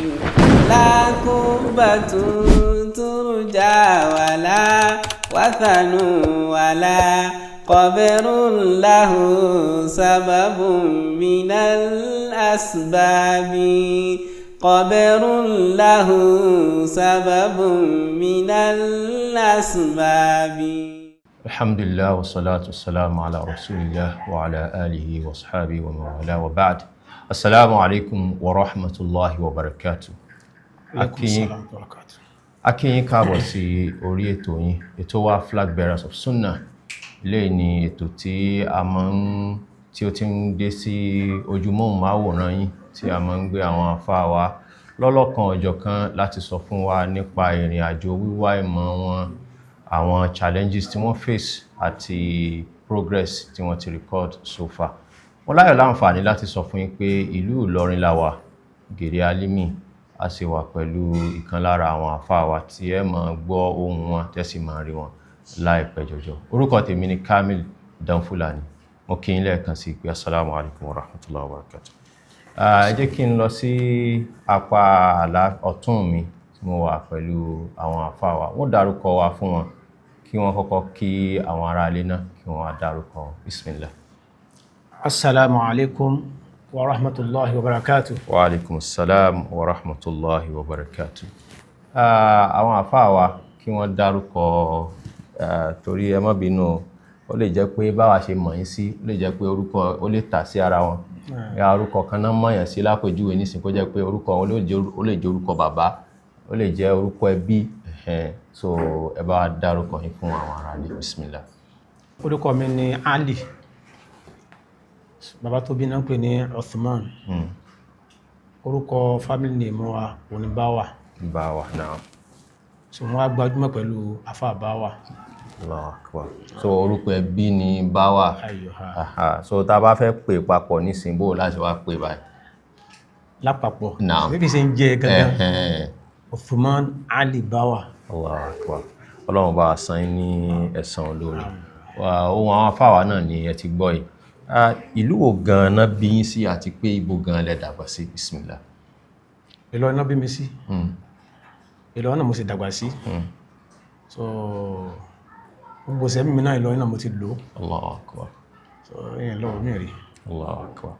لا قبة ترجى ولا وثن ولا قبر له سبب من الأسباب، قبر له سبب من الأسباب. الحمد لله والصلاة والسلام على رسول الله وعلى آله وصحبه ومن والاه وبعد. السلام عليكم ورحمة الله وبركاته. Alaikum salam wa barakatuh. A kí yín káàbọ̀ sí orí ètò yín, ètò wa, Flag Bearers of Sunnah. Eléyìí ni ètò tí a máa ń tí ó ti ń dé sí ojúmọ́ máwòrán yín, tí a máa ń gbé àwọn àfáà wa lọ́lọ́kan ọ̀jọ̀kan láti sọ fún wa nípa ìrìn àjò wíwá ìmọ̀ wọn, àwọn challenges tí wọ́n face àti progress tí wọ́n ti record so far. Wọ́n láyọ̀ láǹfààní láti sọ fún yín pé ìlú Ìlọrin la wà, Gèrè Alimi. A sì wà pẹ̀lú ìkan lára àwọn àfáà wa tí ẹ máa gbọ́ ohùn wọn, tẹ́ sì máa rí wọn láìpẹ́ jọjọ. Orúkọ tèmi ni Kamil Danfulani. Mo kí yín lẹ́ẹ̀kan sí pé assalamu alaikum wa rahmatullahi wa barakatuh. Ẹ jẹ́ kí n lọ sí apá àlá ọ̀tún mi tí mo wà pẹ̀lú àwọn àfáà wa. Wọ́n dárúkọ wa fún wọn, kí wọ́n kọ́kọ́ kí àwọn ará ilé náà, kí wọ́n wá dárúkọ wọn. Bismillah. Assalamu alaikum wa rahmatullahi wa barakatuh. Wa alaikum salam wa rahmatullahi wa barakatuh. Àwọn àfáà wa, kí wọ́n dárúkọ, torí ẹ má bínú, ó lè jẹ́ pé báwa ṣe mọ̀ yín sí, ó lè jẹ́ pé orúkọ ó lè tà sí ara wọn. Ya orúkọ kan náà mọ̀yàn sí lápèjúwe nísìnyí, kó jẹ́ pé orúkọ wọn ó lè jẹ́ orúkọ bàbá, ó lè jẹ́ orúkọ ẹbí. So ẹ bá wa dárúkọ yín fún àwọn ará ilé. Bismillah. Orúkọ mi ni Ali. Bàbá tó bí náà ń pè ní Uthman. Orúkọ family name wa òní Báwà. Báwa náà. So wọ́n á gbajúmọ̀ pẹ̀lú Afa Báwà. Allahu Akbar. So orúkọ ẹbí ni Báwà. Ayyuha. Aha. So tá a bá fẹ́ pè papọ̀ nísìnyí, bó láti wá pè báyìí? Lápapọ̀. Naam. Bíbí ṣe ń jẹ́ gangan. Uthman Ali Báwà. Allahu Akbar. Ọlọ́run bá wa san yín ní ẹ̀san olóore. Ohun àwọn afáwa náà ni ẹ ti gbọ́ yìí. Ìlú wo gan-an bí yín sí àti pé ibo gan-an lẹ dàgbà sí? Bismillah. Ìlọrin náà bí mi sí. Ìlọrin náà mo sì dàgbà sí. So gbogbo sẹ́mi mi náà, Ìlọrin náà mo ti lò. Allahu Akbar. So ìyẹn lọ́wọ́ mi rí. Allahu Akbar.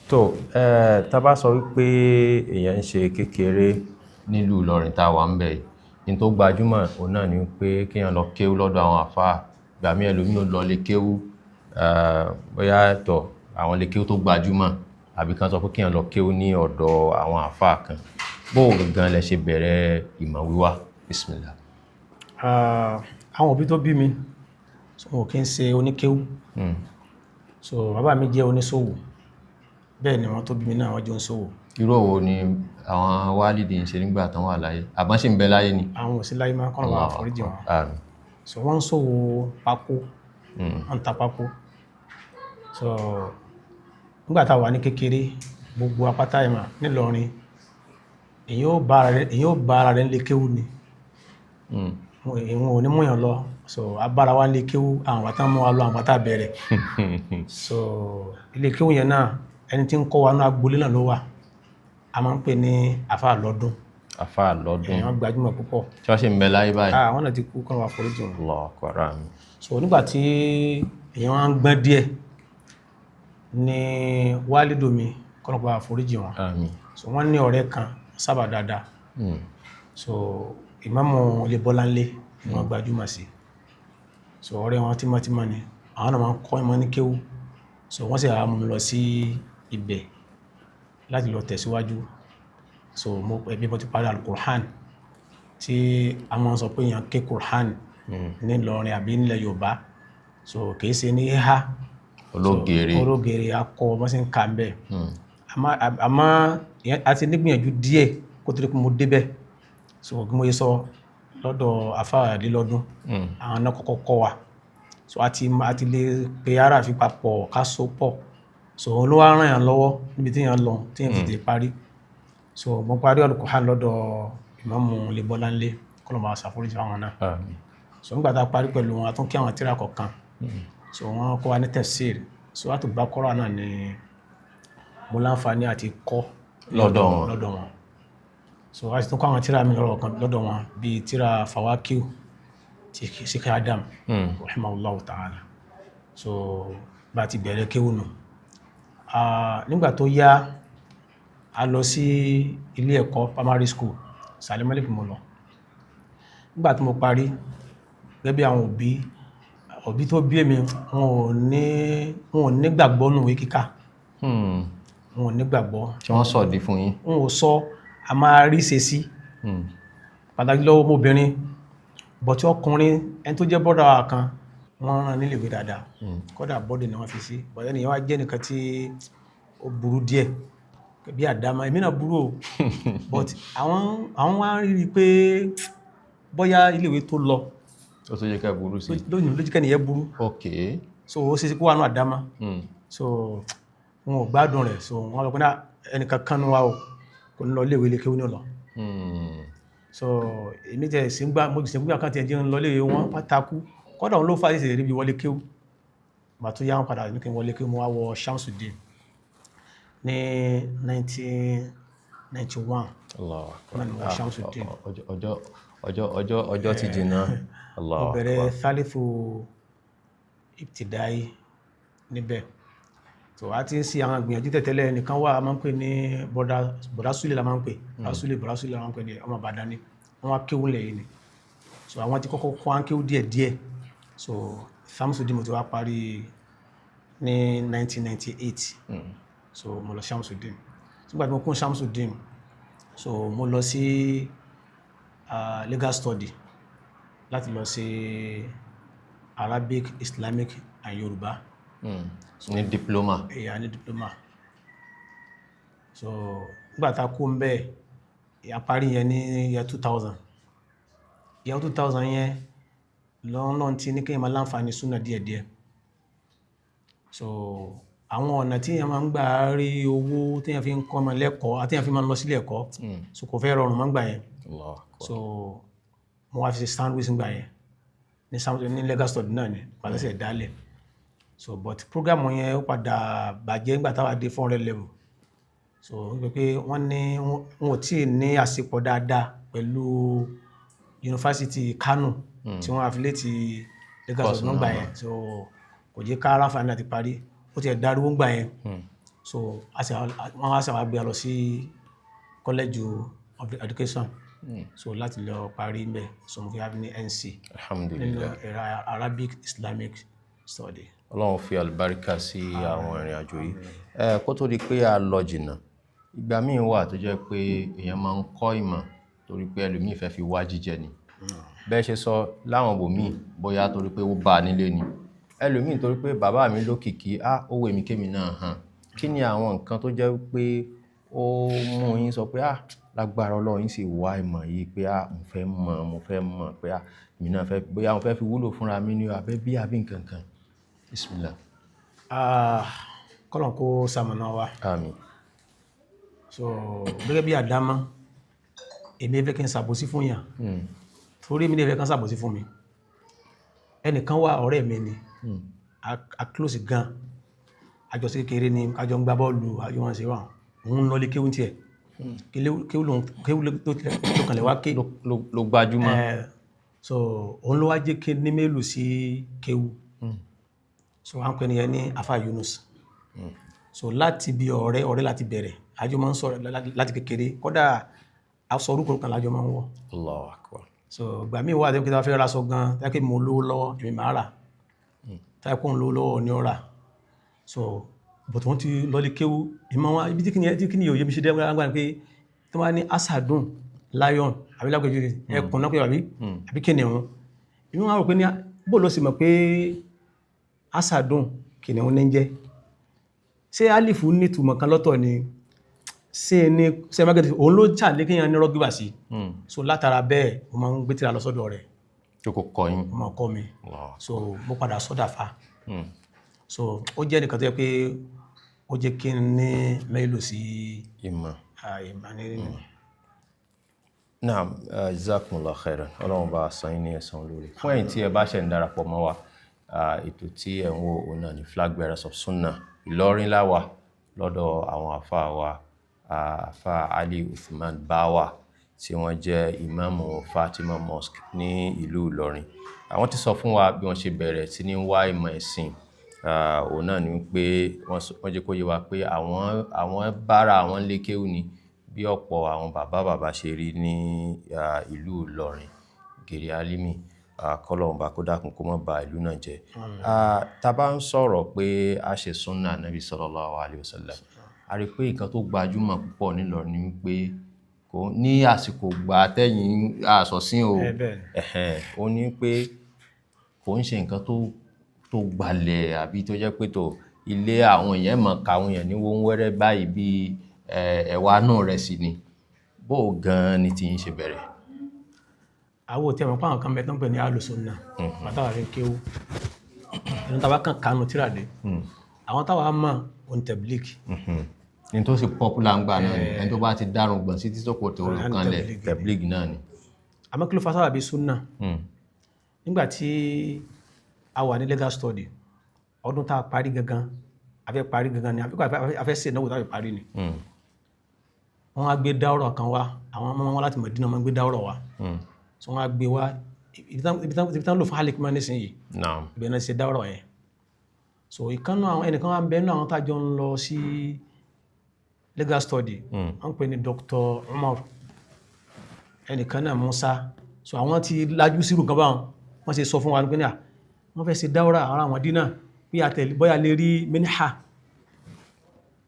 Tó tá bá sọ wípé èèyàn ń ṣe kékeré nílùú Ìlọrin tá a wà ń bẹ̀ yìí, ní tó gbajúmọ̀ òun náà ni pé kéèyàn lọ kéwú lọ́dọ̀ àwọn àfáà. Ìgbà míì, ẹlòmíì ó lọ lé kéwú, bóyá tọ̀ àwọn lé kéwú tó gbajúmọ̀, àbí kan sọ pé kéèyàn lọ kéwú ní ọ̀dọ̀ àwọn àfáà kan. Bó gangan lẹ ṣe bẹ̀rẹ̀ ìmọ̀ wíwá? Bismillah. Àwọn òbí tó bí mi, so wọn kì í ṣe oníkéwú. So bàbá mi jẹ́ oníṣòwò. Bẹ́ẹ̀ ni wọ́n tó bí mi náà, wọ́n jẹ́ oníṣòwò. Irú òwò ni àwọn wálìdì ń ṣe nígbà tán wà láyé? Àbọ́n ṣì ń bẹ láyé ni? Àwọn ò sí láyé máa kọ́nà wà foríjì wọn. Àmín. So wọ́n ń ṣòwò pákó, wọ́n ń ta pákó. So nígbà tá a wà ní kékeré, gbogbo apáta ìmọ̀ nílọrin, èyí ó bá ara rẹ̀ nílé kéwú ni. Ìwọ̀n ò ní múyàn lọ. So abára wa nílé kéwú, àwọn àtàn mú wa lọ, àwọn àtà bẹ̀rẹ̀. So ilé kéwú yẹn náà, ẹni tí ń kọ́ wa ní agboolé náà ló wà. A máa ń pè ní Àfáà Lọ́dún. Àfáà Lọ́dún. Èèyàn gbajúmọ̀ púpọ̀. Tí wọ́n sì ń bẹ láyé báyìí? Àwọn náà ti kú, kọ́nà wà foríjì wọn. Allahu Akbar. Àmín. So nígbà tí èèyàn wá ń gbọ́n díẹ̀ ní wálídò mi, kọ́nà bá foríjì wọn. Àmín. So wọ́n ní ọ̀rẹ́ kan sábà dáadáa. So ìmáàmù ilé Bọ́láńlé ni wọ́n gbajúmọ̀ sí. So ọ̀rẹ́ wọn tímọ́tímọ́ ni, àwọn náà máa ń kọ́ ìmọ̀ ní kéwú. So wọ́n sì wá mú mi lọ sí ibẹ̀ láti lọ tẹ̀síwájú. So mo ẹbí mo ti parí Al-Qur'an, tí a máa ń sọ pé èèyàn ké Qur'an ní Ìlọrin àbí nílẹ̀ Yorùbá, so kìí ṣe ní híhá. Ológere. Ológere akọ wọ́n sì ń kà ń bẹ̀. Àmọ́ a ti nígbìyànjú díẹ̀ kó tó di pé mo débẹ̀. So bí mo ṣe sọ, lọ́dọ̀ Àfáà Adélọ́dún, àwọn náà kọ́kọ́ kọ́ wa. So a ti lè pe ara fi papọ̀ ká so pọ̀. So òun ló wá ràn yàn lọ́wọ́ níbi tí yàn lọ tí yàn fi tètè parí. So mo parí Al-Qur'an lọ́dọ̀ ìmáàmù ilé Bọ́láńlé, kọ́lọ̀ máa ṣàforíjì fáwọn náà. Àmín. So nígbà tá a parí pẹ̀lú wọn, a tún kí àwọn tírà kọ̀ọ̀kan. So wọ́n kọ́ wa ní tafsir. Suratu Baqara náà ni mo láǹfààní àti kọ́ lọ́dọ̀ wọn. Lọ́dọ̀ wọn. So a sì tún kọ́ àwọn tíra mi lọ́rọ̀ kan lọ́dọ̀ wọn bíi tíra Fawakiu ti Sheikh Adam rahimahullahu ta'ala. So bá a ti bẹ̀rẹ̀ kéwù nù. Nígbà tó yá, a lọ sí ilé ẹ̀kọ́ primary school Salim Malik mo lọ. Nígbà tí mo parí, gẹ́gẹ́ bí àwọn òbí tó bí èmi, wọn ò ní gbàgbọ́ nù ìwé kíkà. Wọn ò ní gbàgbọ́. Tí wọ́n sọ̀dí fún yín? Wọn ò sọ, a máa rí ṣe sí, pàtàkì lọ́wọ́ ọmọbìnrin, bọ̀tí ọkùnrin, ẹni tó jẹ́ bọ́dà wa kan, wọ́n rán nílé ìwé dáadáa, kódà bọ́dì ni wọ́n fi sí. Bọ̀dẹ́ nìyẹn wá jẹ́ nìkan tí ó burú díẹ̀ bí àdámá. Èmi náà burú o, but àwọn wá ń rí i pé bóyá ilé ìwé tó lọ Ó tó jẹ́ ká burú sí. Lónìí lójú kẹ́niyẹn burú. So ó ṣe é ṣe kó wà nù àdámá. So wọn ò gbádùn rẹ̀, so wọ́n lọ pé náà ẹnìkan kan nu wa o kò ní lọ ilé ìwé, ilé kéwú ní lọ. So èmi tẹ̀ sí ń gbà, mo sì ń gbà kan tiẹ̀ jẹ́ ń lọ ilé ìwé wọn pátákú, kọ́dà òun ló fà ṣẹ̀ṣẹ̀ ríbi wọlé kéwú. Ìgbà tó yá, wọn padà ní kí n wọlé kéwú, mo wá wọ Shamsuddin ní 1991. Allahu Akbar. Náà ni wọ́n Shamsuddin. Ọjọ́ ti jìnnà. Allahu Mo bẹ̀rẹ̀ Akbar. Thalithu ibtidai níbẹ̀. Tó a ti ń ṣe àwọn ìgbìyànjú tẹ̀tẹ̀lẹ̀. Nìkan wà, a máa ń pè ní bọ̀dá Súlè la máa ń pè, bọ̀dá Súlè, bọ̀dá Súlè la máa ń pè ní ọmọ Ìbàdàn ni wọ́n wá kéwú lẹ̀ yìí ni. So àwọn ti kọ́kọ́ kọ́ à ń kéwú díẹ̀ díẹ̀. So Shamsuddin mo ti wá parí ní 1998. So mo lọ Shamsuddin. Nígbà tí mo kún Shamsuddin, so mo lọ sí legal study láti lọ sí Arabic, Islamic and Yorùbá. Ní diploma. Ẹ̀yà ní diploma. So nígbà tá a kó ń bẹ́ẹ̀, a parí yẹn ní year 2000. Year 2000 yẹn lọ́nà tí ní kéèyàn máa láǹfààní súnà díẹ̀díẹ̀. So àwọn ọ̀nà tí èèyàn máa ń gbà rí owó tí èèyàn fi ń kọ́ ọmọ lẹ́kọ̀ọ́ àti èèyàn fi máa ń lọ sílé ẹ̀kọ́, so kò fẹ́ rọrùn mọ́ gbà yẹn. Allahu Akbar. So mo wá fi ṣe sandwich gbà yẹn ní sandwich ní legal study náà ni pàtàkì dálẹ̀. So but program yẹn ó padà bàjẹ́ nígbà táwa dé 400 level. So wípé pé wọ́n ní wọn ò tíì ní àsepọ̀ dáadáa pẹ̀lú yunifásitì Kano tí wọ́n affiliate legal study náà gbà yẹn. So kò jẹ́ ká ráǹfààní àti parí. Ó ti ẹ̀ dariwo gbà yẹn. So wọ́n wá sábà gbé wa lọ sí college of education, so láti lọ parí mbẹ̀. So mo fi wá ní NC nínú Alhamdulillah. ẹ̀rọ Arabic Islamic study. Ọlọ́run fi àlùbáríkà sí àwọn ìrìn àjò yìí. Ẹ kó tó di pé a lọ jìnnà, ìgbà míì wà tó jẹ́ pé èèyàn máa ń kọ́ ìmọ̀ torí pé ẹlòmíì fẹ́ fi wá jíjẹ ni, bẹ́ẹ̀ ṣe sọ láwọn bòmíì, bóyá torí pé ó bá a nílé ni, ẹlòmíì torí pé bàbá mi lókìkí, á ó wù mí kémi náà hàn. Kí ni àwọn nǹkan tó jẹ́ pé ó mú yín sọ pé, ah, lágbára Ọlọ́run yín sì wá ìmọ̀ yìí, pé ah, mo fẹ́ mọ̀, mo fẹ́ mọ̀ pé ah, èmi náà fẹ́, bóyá mo fẹ́ fi wúlò fúnra mi ní abẹ́ bí àbí nǹkan kan? Bismillah. Ah, kọ́lọ̀ kó ṣamọ̀nà wa. Àmín. So gẹ́gẹ́ bí àdámọ́, èmi fẹ́ kí n ṣàbòsí fún yàn, torí èmi lè fẹ́ kán ṣàbòsí fún mi. Ẹnìkan wà, ọ̀rẹ́ mi ni, a close gan, àjọṣe kékeré ni, àjọ ń gbá bọ́ọ̀lù, àjọ wọn ṣe wà. Òun ń lọ lé kéwú tiẹ̀, kéwú kéwú ló kàn lè wá ké. Ló gbajúmọ̀. So òun ló wá jẹ́ kí ní mélòó sí kéwú. So à ń pè nìyẹn ní Afa Yunus. So láti bí ọ̀rẹ́ ọ̀rẹ́ láti bẹ̀rẹ̀, àjọ máa ń sọ̀rọ̀ láti kékeré, kódà aṣọ orúkọ kan lájọ máa ń wọ̀. Allahu Akbar. So ìgbà míì wà tẹ́kí tí wọ́n fẹ́ ra aṣọ gan, tẹ́kí mo lówó lọ́wọ́, èmi máa rà, tẹ́kí kóun lówó lọ́wọ́ ni ó rà. So but wọ́n ti lọ́lé kéwú ìmọ̀ wọn. Ibi tí kìíní yóò yé mi ṣe dẹ́ gbangba ni pé tí wọ́n ní asadun lion àbí lágbèjì ẹkùn náà pé àbí kìnìún, ìmọ̀ wọn rò pé ní bó ló sì mọ̀ pé asadun kìnìún ní jẹ́. Ṣé alifu ní ìtumọ̀ kan lọ́tọ̀ ni? Ṣé ní ṣé mágẹ́tì òun ló ṣàlé kéèyàn ní rọ́gbìbà sí. So látara bẹ́ẹ̀, mo máa ń gbé tírà lọ sọ́dọ̀ rẹ̀. Tó kò kọ́ yín. Ó máa kọ́ mi. Allah. So mo padà sọ́dà fa. So ó jẹ́ nìkan tó yẹ pé ó jẹ́ kí n ní mẹ́lò sí ìmọ̀. Ìmọ̀ ní. Naam, jazakumullahu khairan. Ọlọ́run bá san yín ní ẹ̀san lórí. Fún ẹ̀yin tí ẹ bá ṣẹ̀ ń darapọ̀ mọ́ wa, ètò tí ẹ̀ ń wò òun náà ní Flag Bearers of Sunnah. Ìlọrin láwà lọ́dọ̀ àwọn àfáà wa, àfáà Ali Uthman Bawa. tí wọ́n jẹ́ ìmáàmù Fatima Mosque ní ìlú Ìlọrin. Àwọn ti sọ fún wa bí wọ́n ṣe bẹ̀rẹ̀ sí ní wá ìmọ̀ ẹ̀sìn. Òun náà ni pé wọ́n jẹ́ kó yé wa pé àwọn bára àwọn lé kéwú ni bí ọ̀pọ̀ àwọn bàbá bàbá ṣe rí ní ìlú Ìlọrin. Gèrè Álímì, kọ́lọ́hun bá kó dákun kó má ba ìlú náà jẹ́. Tá bá ń sọ̀rọ̀ pé a ṣe súnà Nábì sallallahu alaihi wasallam, a rí pé nǹkan tó gbajúmọ̀ púpọ̀ nílọrin ni wípé kò ní àsìkò gbà tẹ́yìn àsọ̀sín o. Ẹ bẹ́ẹ̀ ni. Ẹ̀hẹn, ó ní pé kò ń ṣe nǹkan tó gbalẹ̀ àbí tó jẹ́ pé tó ilé àwọn èèyàn mọ̀ ká àwọn èèyàn ní wọ́n wẹ́rẹ́ báyìí bí ẹ̀wà náà rẹ̀ sí ni. Bó gan-an ni tí ń ṣe bẹ̀rẹ̀? Àwọn ò tí ẹ mọ̀ pé àwọn kan bẹ tó ń pè ní alùsùnà bàtàwà fi ń kéwú ẹnu tàbá kan kánú tíra dé àwọn táwa mọ̀ òun tẹ̀blíkì. Ní tó sì popular ń gbà náà ni ẹni tó bá ti dárun gbọ̀n sí títí kò tó Ọ̀rẹ́ kanlẹ̀ tẹ̀blígì ni. tẹ̀blígì náà ni. Àmọ́ kí ló fa sábàbí súnà? Nígbà tí a wà ní legal study, ọdún tá a parí gangan, a fẹ́ parí gangan ni, a fẹ́ ṣe ìnáwó tá a fi parí ni, wọ́n á gbé dáwọ́rọ̀ kan wá. Àwọn ọmọ wọn láti Mọ̀dínà máa ń gbé dáwọ́rọ̀ wá. So wọ́n á gbé wá ibi tán lò fún Halik máa nísìnyí. Ibẹ̀ náà ṣe dáwọ́rọ̀ yẹn. So ìkànnù àwọn ẹnìkan wà ń bẹ nínú àwọn tájọ ń lọ sí legal study, wọ́n ń pè ní Dr. Umar, ẹnìkan náà Musa. So àwọn ti lajú sírù kan báwọn, wọ́n ṣe sọ fún wa pé ní à wọ́n fẹ́ ṣe dáwọ́rọ̀ àwọn àwọn dínà bí àtẹ̀lé bóyá lè rí minha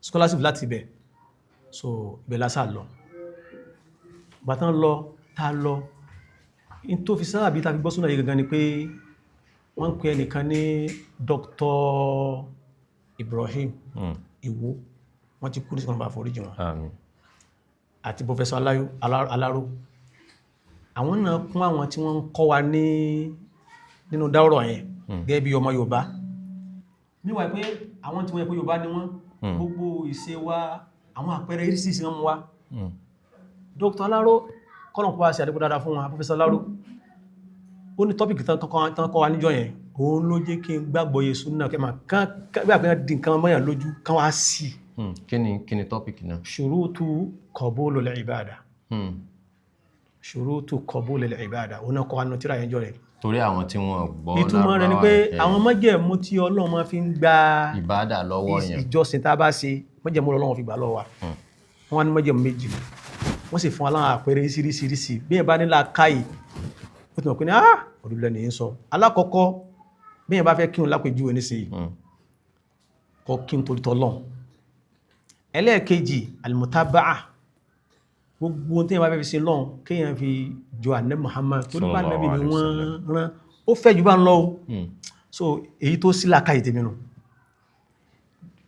scholarship láti ibẹ̀. So ibẹ̀ lásà lọ bàtán lọ tá lọ in tó fi sábàbí tá fi gbọ́ súnà yìí gangan ni pé wọ́n ń pè ẹnìkan ní Dr. Ibrahim Ìwó, wọ́n ti kú ní sọ́nà bá foríjì wọn. Àmín. Àti Professor Aláró, àwọn náà kún àwọn tí wọ́n ń kọ́ wa ní nínú dáwọ̀rọ̀ yẹn gẹ́gẹ́ bí ọmọ Yorùbá níwà pé àwọn tí wọ́n yẹ pé Yorùbá ni wọ́n, gbogbo ìṣe wa, àwọn àpẹẹrẹ oríṣiríṣi wọn mú wa. Dr. Aláró, kọ́nà kó bá ṣe àdínkù dáadáa fún wọn, Professor Aláró, ó ní topic tán kọ́ wa níjọ́ yẹn, òun ló jẹ́ kí n gbàgbọ́ yé súnà kẹ́ máa kán bí àpẹẹrẹ di nǹkan mọ́yàn lójú kán wá sí. Kí ni topic náà? Ṣurutu qabulul ibada. Ṣurutu qabulul ibada, òun náà kọ́ wa nínú tíra yẹn jọ rẹ̀. Torí àwọn tí wọ́n gbọ́ Ìtumọ̀ rẹ̀ ni pé Lárúbáwá, àwọn májẹ̀mú tí Ọlọ́run máa fi ń gba ìbádà lọ́wọ́ yẹn. Ìjọsìn tá a bá ṣe, májẹ̀mú Ọlọ́run fi gbà lọ́wọ́ wa. Wọ́n wá ní májẹ̀mú méjì, wọ́n sì fún wa láwọn àpẹẹrẹ oríṣiríṣi. Bí ẹ bá nílà káyì, ó ti mọ̀ pé ní ah, òdúdó ní í sọ. Alákọ̀ọ́kọ́, bí ẹ bá fẹ́ kírun lápèjúwe nísìnyí, kọ́ kí n torí tọ́lọ́run. Ẹlẹ́ẹ̀kejì, al-mutaba'ah, gbogbo ohun tí ẹ bá fẹ́ fi ṣe lọ́hùn, kéèyàn fi jọ ànẹ́ Muhammad torí bá Sallallahu nẹ́bí ni alaihi wọ́n wasallam. rán, ó fẹ́ jù bá ń lọ o. So èyí tó sí làákàyè tèmi nù.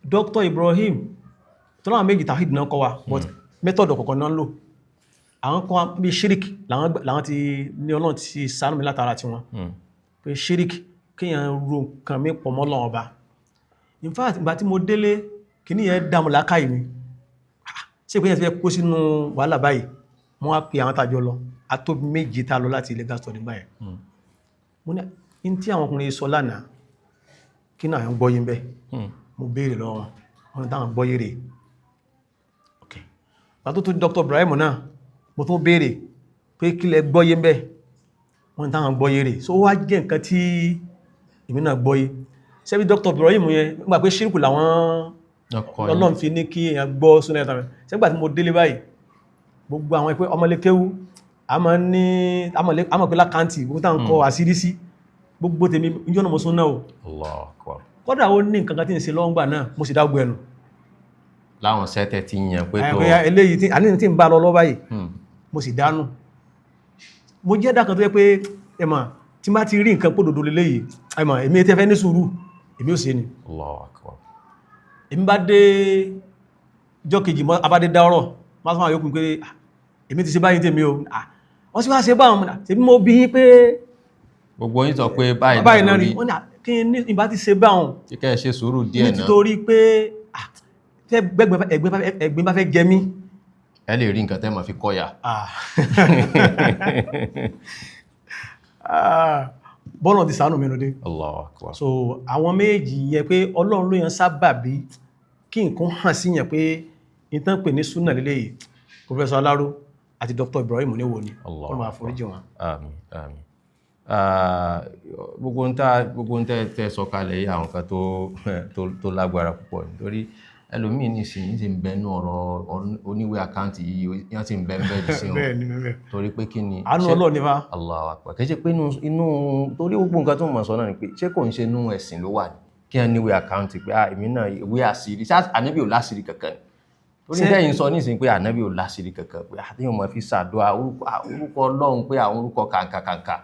Dr. Ibrahim tó láwọn méjì tawhid náà kọ́ wa, but method ọ̀kọ̀ọ̀kan náà ń lò. Àwọn kan bí shirik làwọn ti ní Ọlọ́run ti ṣàánú mi látara tiwọn pé shirik, kéèyàn ro nǹkan mi pọ̀ mọ́ Ọlọ́run ọba. In fact, ìgbà tí mo délé, kìíní yẹn dààmú làákàyè mi. Ah, ṣé ìpínyẹ̀ ti fẹ́ kó sínú wàhálà báyìí? Mo wá pe àwọn tàjọ lọ, a tó méje tá a lọ láti legal study nígbà yẹn. Mo ní in tí àwọn ọkùnrin sọ lánàá, kí náà ń gbọ́ yín bẹ́ẹ̀? Mo béèrè lọ́wọ́ wọn, wọn ní táwọn gbọ́ yé rèé. Ok, ìgbà tó tún Dr. Ibrahim náà, mo tún béèrè pé kí lẹ gbọ́ yé bẹ́ẹ̀? Wọ́n ní táwọn gbọ́ yé rèé. So ó wá jẹ́ nǹkan tí èmi náà gbọ́ yé. Ṣebí Dr. Ibrahim yẹn nígbà pé ṣírùkù làwọn Ọkọ yín. Ọlọ́run fi ní kí èèyàn gbọ́ súnà ẹ̀tàn rẹ̀. Ṣẹ́gbà tí mo délé báyìí, gbogbo àwọn ẹ̀pẹ́ ọmọlékéwú a máa ń ní a mọ̀ pé lákàntì gbogbo táwọn kọ àṣírí sí gbogbo tèmi ìjọ́ náà mo súnà o. Allahu Akbar. Kódà ó ní nǹkan kan tí ń ṣe lọ́wọ́ ńgbà náà, mo sì dágbó ẹnu. Láwọn sẹ́tẹ̀ ti yàn pé tó Ẹ̀pẹ́ eléyìí tí àní tí ń bá lọ lọ́ báyìí, mo sì dánú. Mo jẹ́ dákan tó yẹ pé ẹ mà tí bá ti rí nǹkan pòdòdó leléyìí, ẹ mà èmi tẹ́ fẹ́ ní sùúrù, èmi ò ṣe ni. Allahu Akbar. Èmi bá dé jọ́ kejì mọ́ abádé dáọ́rọ̀ má sọ àwọn yòókù pé "Ah, èmi ti ṣe báyìí tèmi o." Ah, wọ́n sì wá ṣe báwọn, ṣe bí mo bí yín pé Gbogbo yín sọ pé báyìí báyìí náà lórí. rí. Wọ́n ní, "Ah, kí ní ìbá ti ṣe báwọn." Kíkẹ́ ẹ ṣe sùúrù díẹ̀ náà. Nítorí pé ah, tẹ́ ẹ̀gbin bá fẹ́ jẹ mí. Ẹ lè rí nǹkan tẹ́ máa fi kọ́yà. Ah. Ah, bọ́ọ̀lù ti ṣàánú mi lóde. Allahu Akbar. So àwọn méjì yẹn pé Ọlọ́run ló yan sábàbí kí nǹkan hàn sí yẹn pé ìtàn pè ní súnà lélẹ́yìí. Professor Aláró, àti Dr. Ibrahim Oníwo ni. Allah. Kó máa foríjì wọn. Àmín, àmín. Ah, gbogbo ń tá gbogbo ń tẹ́ tẹ́ sọ kalẹ̀ yìí, àwọn kan tó lágbára púpọ̀, nítorí ẹlòmíín nísìnyí sì ń bẹnu ọ̀rọ̀ oníwèé account yìí, wọ́n sì ń bẹ́ ń bẹ́ẹ̀ dì sí wọn. Bẹ́ẹ̀ ni, bẹ́ẹ̀. Torí pé kí ni? Àánú Ọlọ́run ní fa. Allahu Akbar. Kì í ṣe pé inú torí gbogbo nǹkan tó mọ̀ sọ náà ni pé ṣé kò ń ṣe inú ẹ̀sìn ló wà ní kí wọ́n níwèé account, pé ah, èmi náà ìwé àṣírí, ṣá ànábì ò láṣìírí kankan ni? Torí tẹ́yìn sọ nísìnyí pé ànábì ò láṣìírí kankan, pé àtẹ́yìn máa fi ṣàdúrà orúkọ, ah, orúkọ Ọlọ́run, pé àwọn orúkọ kàǹkàkàǹkà,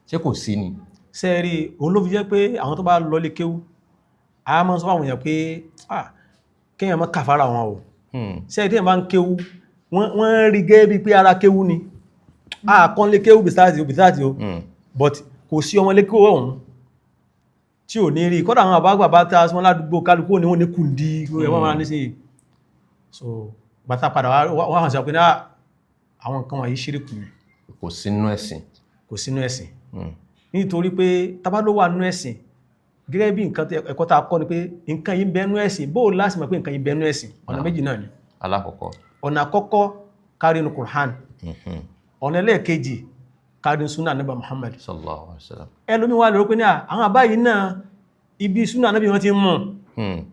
ṣé kò sí ni? Ṣe rí, òun ló fi jẹ́ pé àwọn tó bá lọ lé kéwú, a máa ń sọ fáwọn èèyàn pé ah, kéèyàn má kàfàrà wọn o. Ṣe rí, téèyàn bá ń kéwú, wọ́n rí gẹ́gẹ́ bíi pé ara kéwú ni a kàn lé kéwú bìsáàtì o, bìsáàtì o. But kò sí ọmọ lé kéwú ọ̀hún tí ò ní rí. Kọ́dà àwọn àbágbà bá tá wọn ládùúgbò, kálukú ní wọ́n ní kùndí ẹwọ́n máa ní sí. So bàtà padà wá hàn sí ọ pé ní àwọn nǹkan wọ̀nyí ṣíríkù ni. Kò sínú ẹ̀sìn. Kò sínú ẹ̀sìn, nítorí pé tábà ló wà nínú ẹ̀sìn, gẹ́gẹ́ bí nǹkan ẹ̀kọ́ tá a kọ́ ni pé nǹkan yìí ń bẹ nínú ẹ̀sìn. Bó o láti mọ̀ pé nǹkan yìí ń bẹ nínú ẹ̀sìn? Ọ̀nà méjì náà ni. Alákọ̀ọ́kọ́. Ọ̀nà àkọ́kọ́, kárí inú Qur'an. Ọ̀nà ẹlẹ́ẹ̀kejì, kárí inú sunnah Ànábì Muhammad. Sallallahu alaihi wasallam. Ẹlòmíì wà lórí pé ní àwọn àbá yìí náà, ibi sunnah Ànábì wọn ti ń mú,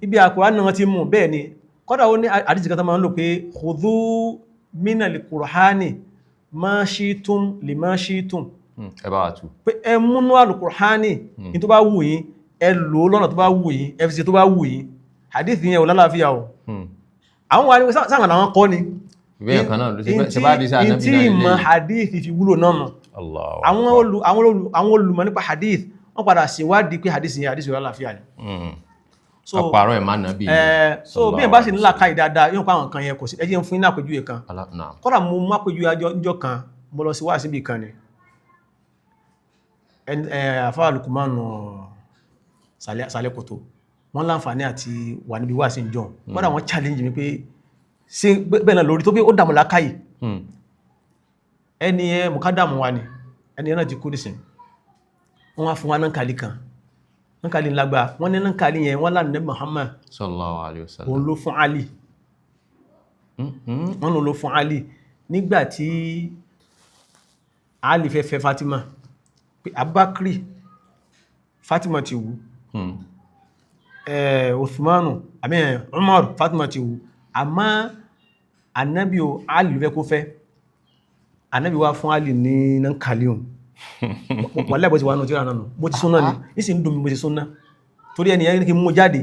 ibi Qur'an náà wọn ti ń mú. Bẹ́ẹ̀ ni, kọ́dà ó ní àdìsí kan tó máa ń lò pé khudhu minal Qur'ani ma shi'tum lima shi'tum. Ẹ bá wa tú. Pé ẹ múnú àlùkùránì ní tó bá wù yín, ẹ lò ó lọ́nà tó bá wù yín, ẹ fi ṣe tó bá wù yín. Hadith yẹn ò lálàáfíà o. Àwọn wà ní pé sáwọn làwọn kọ́ ni. Ìbéèrè kan náà ló ṣe bá dé sí ànábì tí náà ìmọ̀ lélẹ́yìí. Hadith fi wúlò náà mọ̀. Allahu àwọn Akbar. olù àwọn olù àwọn olùmọ̀ nípa hadith, wọ́n padà ṣèwádìí pé hadith yẹn, hadith yẹn lálàáfíà ni. So àpárọ̀ ẹ̀ má nàbí. So bí ẹ̀ bá sì ní làákàyè dáadáa, yóò pa àwọn nǹkan yẹn kò sí. Ẹ jẹ́ n fún yín ní àpèjúwe kan. Naam. Kọ́dà mo mú àpèjúwe ajọ́ níjọ́ kan, mo lọ sí wáàsí ibì kan ni. Àfáà Lukumanu Sàlẹ̀ Kòtò, wọ́n láǹfààní àti wà níbi wáàsí ìjọ. Kọ́dà wọ́n challenge mi pé ṣé bẹ́ẹ̀ náà lórí tó pé ó dààmú làákàyè. Ẹni ẹ mùkádàmù wa ni, ẹni ẹ náà ti kú nísìn. Wọ́n wá fún wa nánkàlí kan, nánkàlí ńlágbá. Wọ́n ní nánkàlí yẹn, wọ́n lánàá Muhammad Sallallahu alaihi wasallam. òun ló fún Ali. Wọ́n ló fún Ali nígbàtí Ali fẹ́ fẹ́ Fatima, pé Abubakar, Fatima ti wù, Uthmanu àmì Umar, Fatima ti wù, àmọ́ Anabi o, Ali ló fẹ́ kó fẹ́. Anabi wá fún Ali ní nankali òun. Wà lẹ́bọ̀ tí wà náà tí ó rà náà nù. Mo ti súnná ni ní sì ń dùn mí, mo ti súnná torí ẹni yẹn kí n mú jáde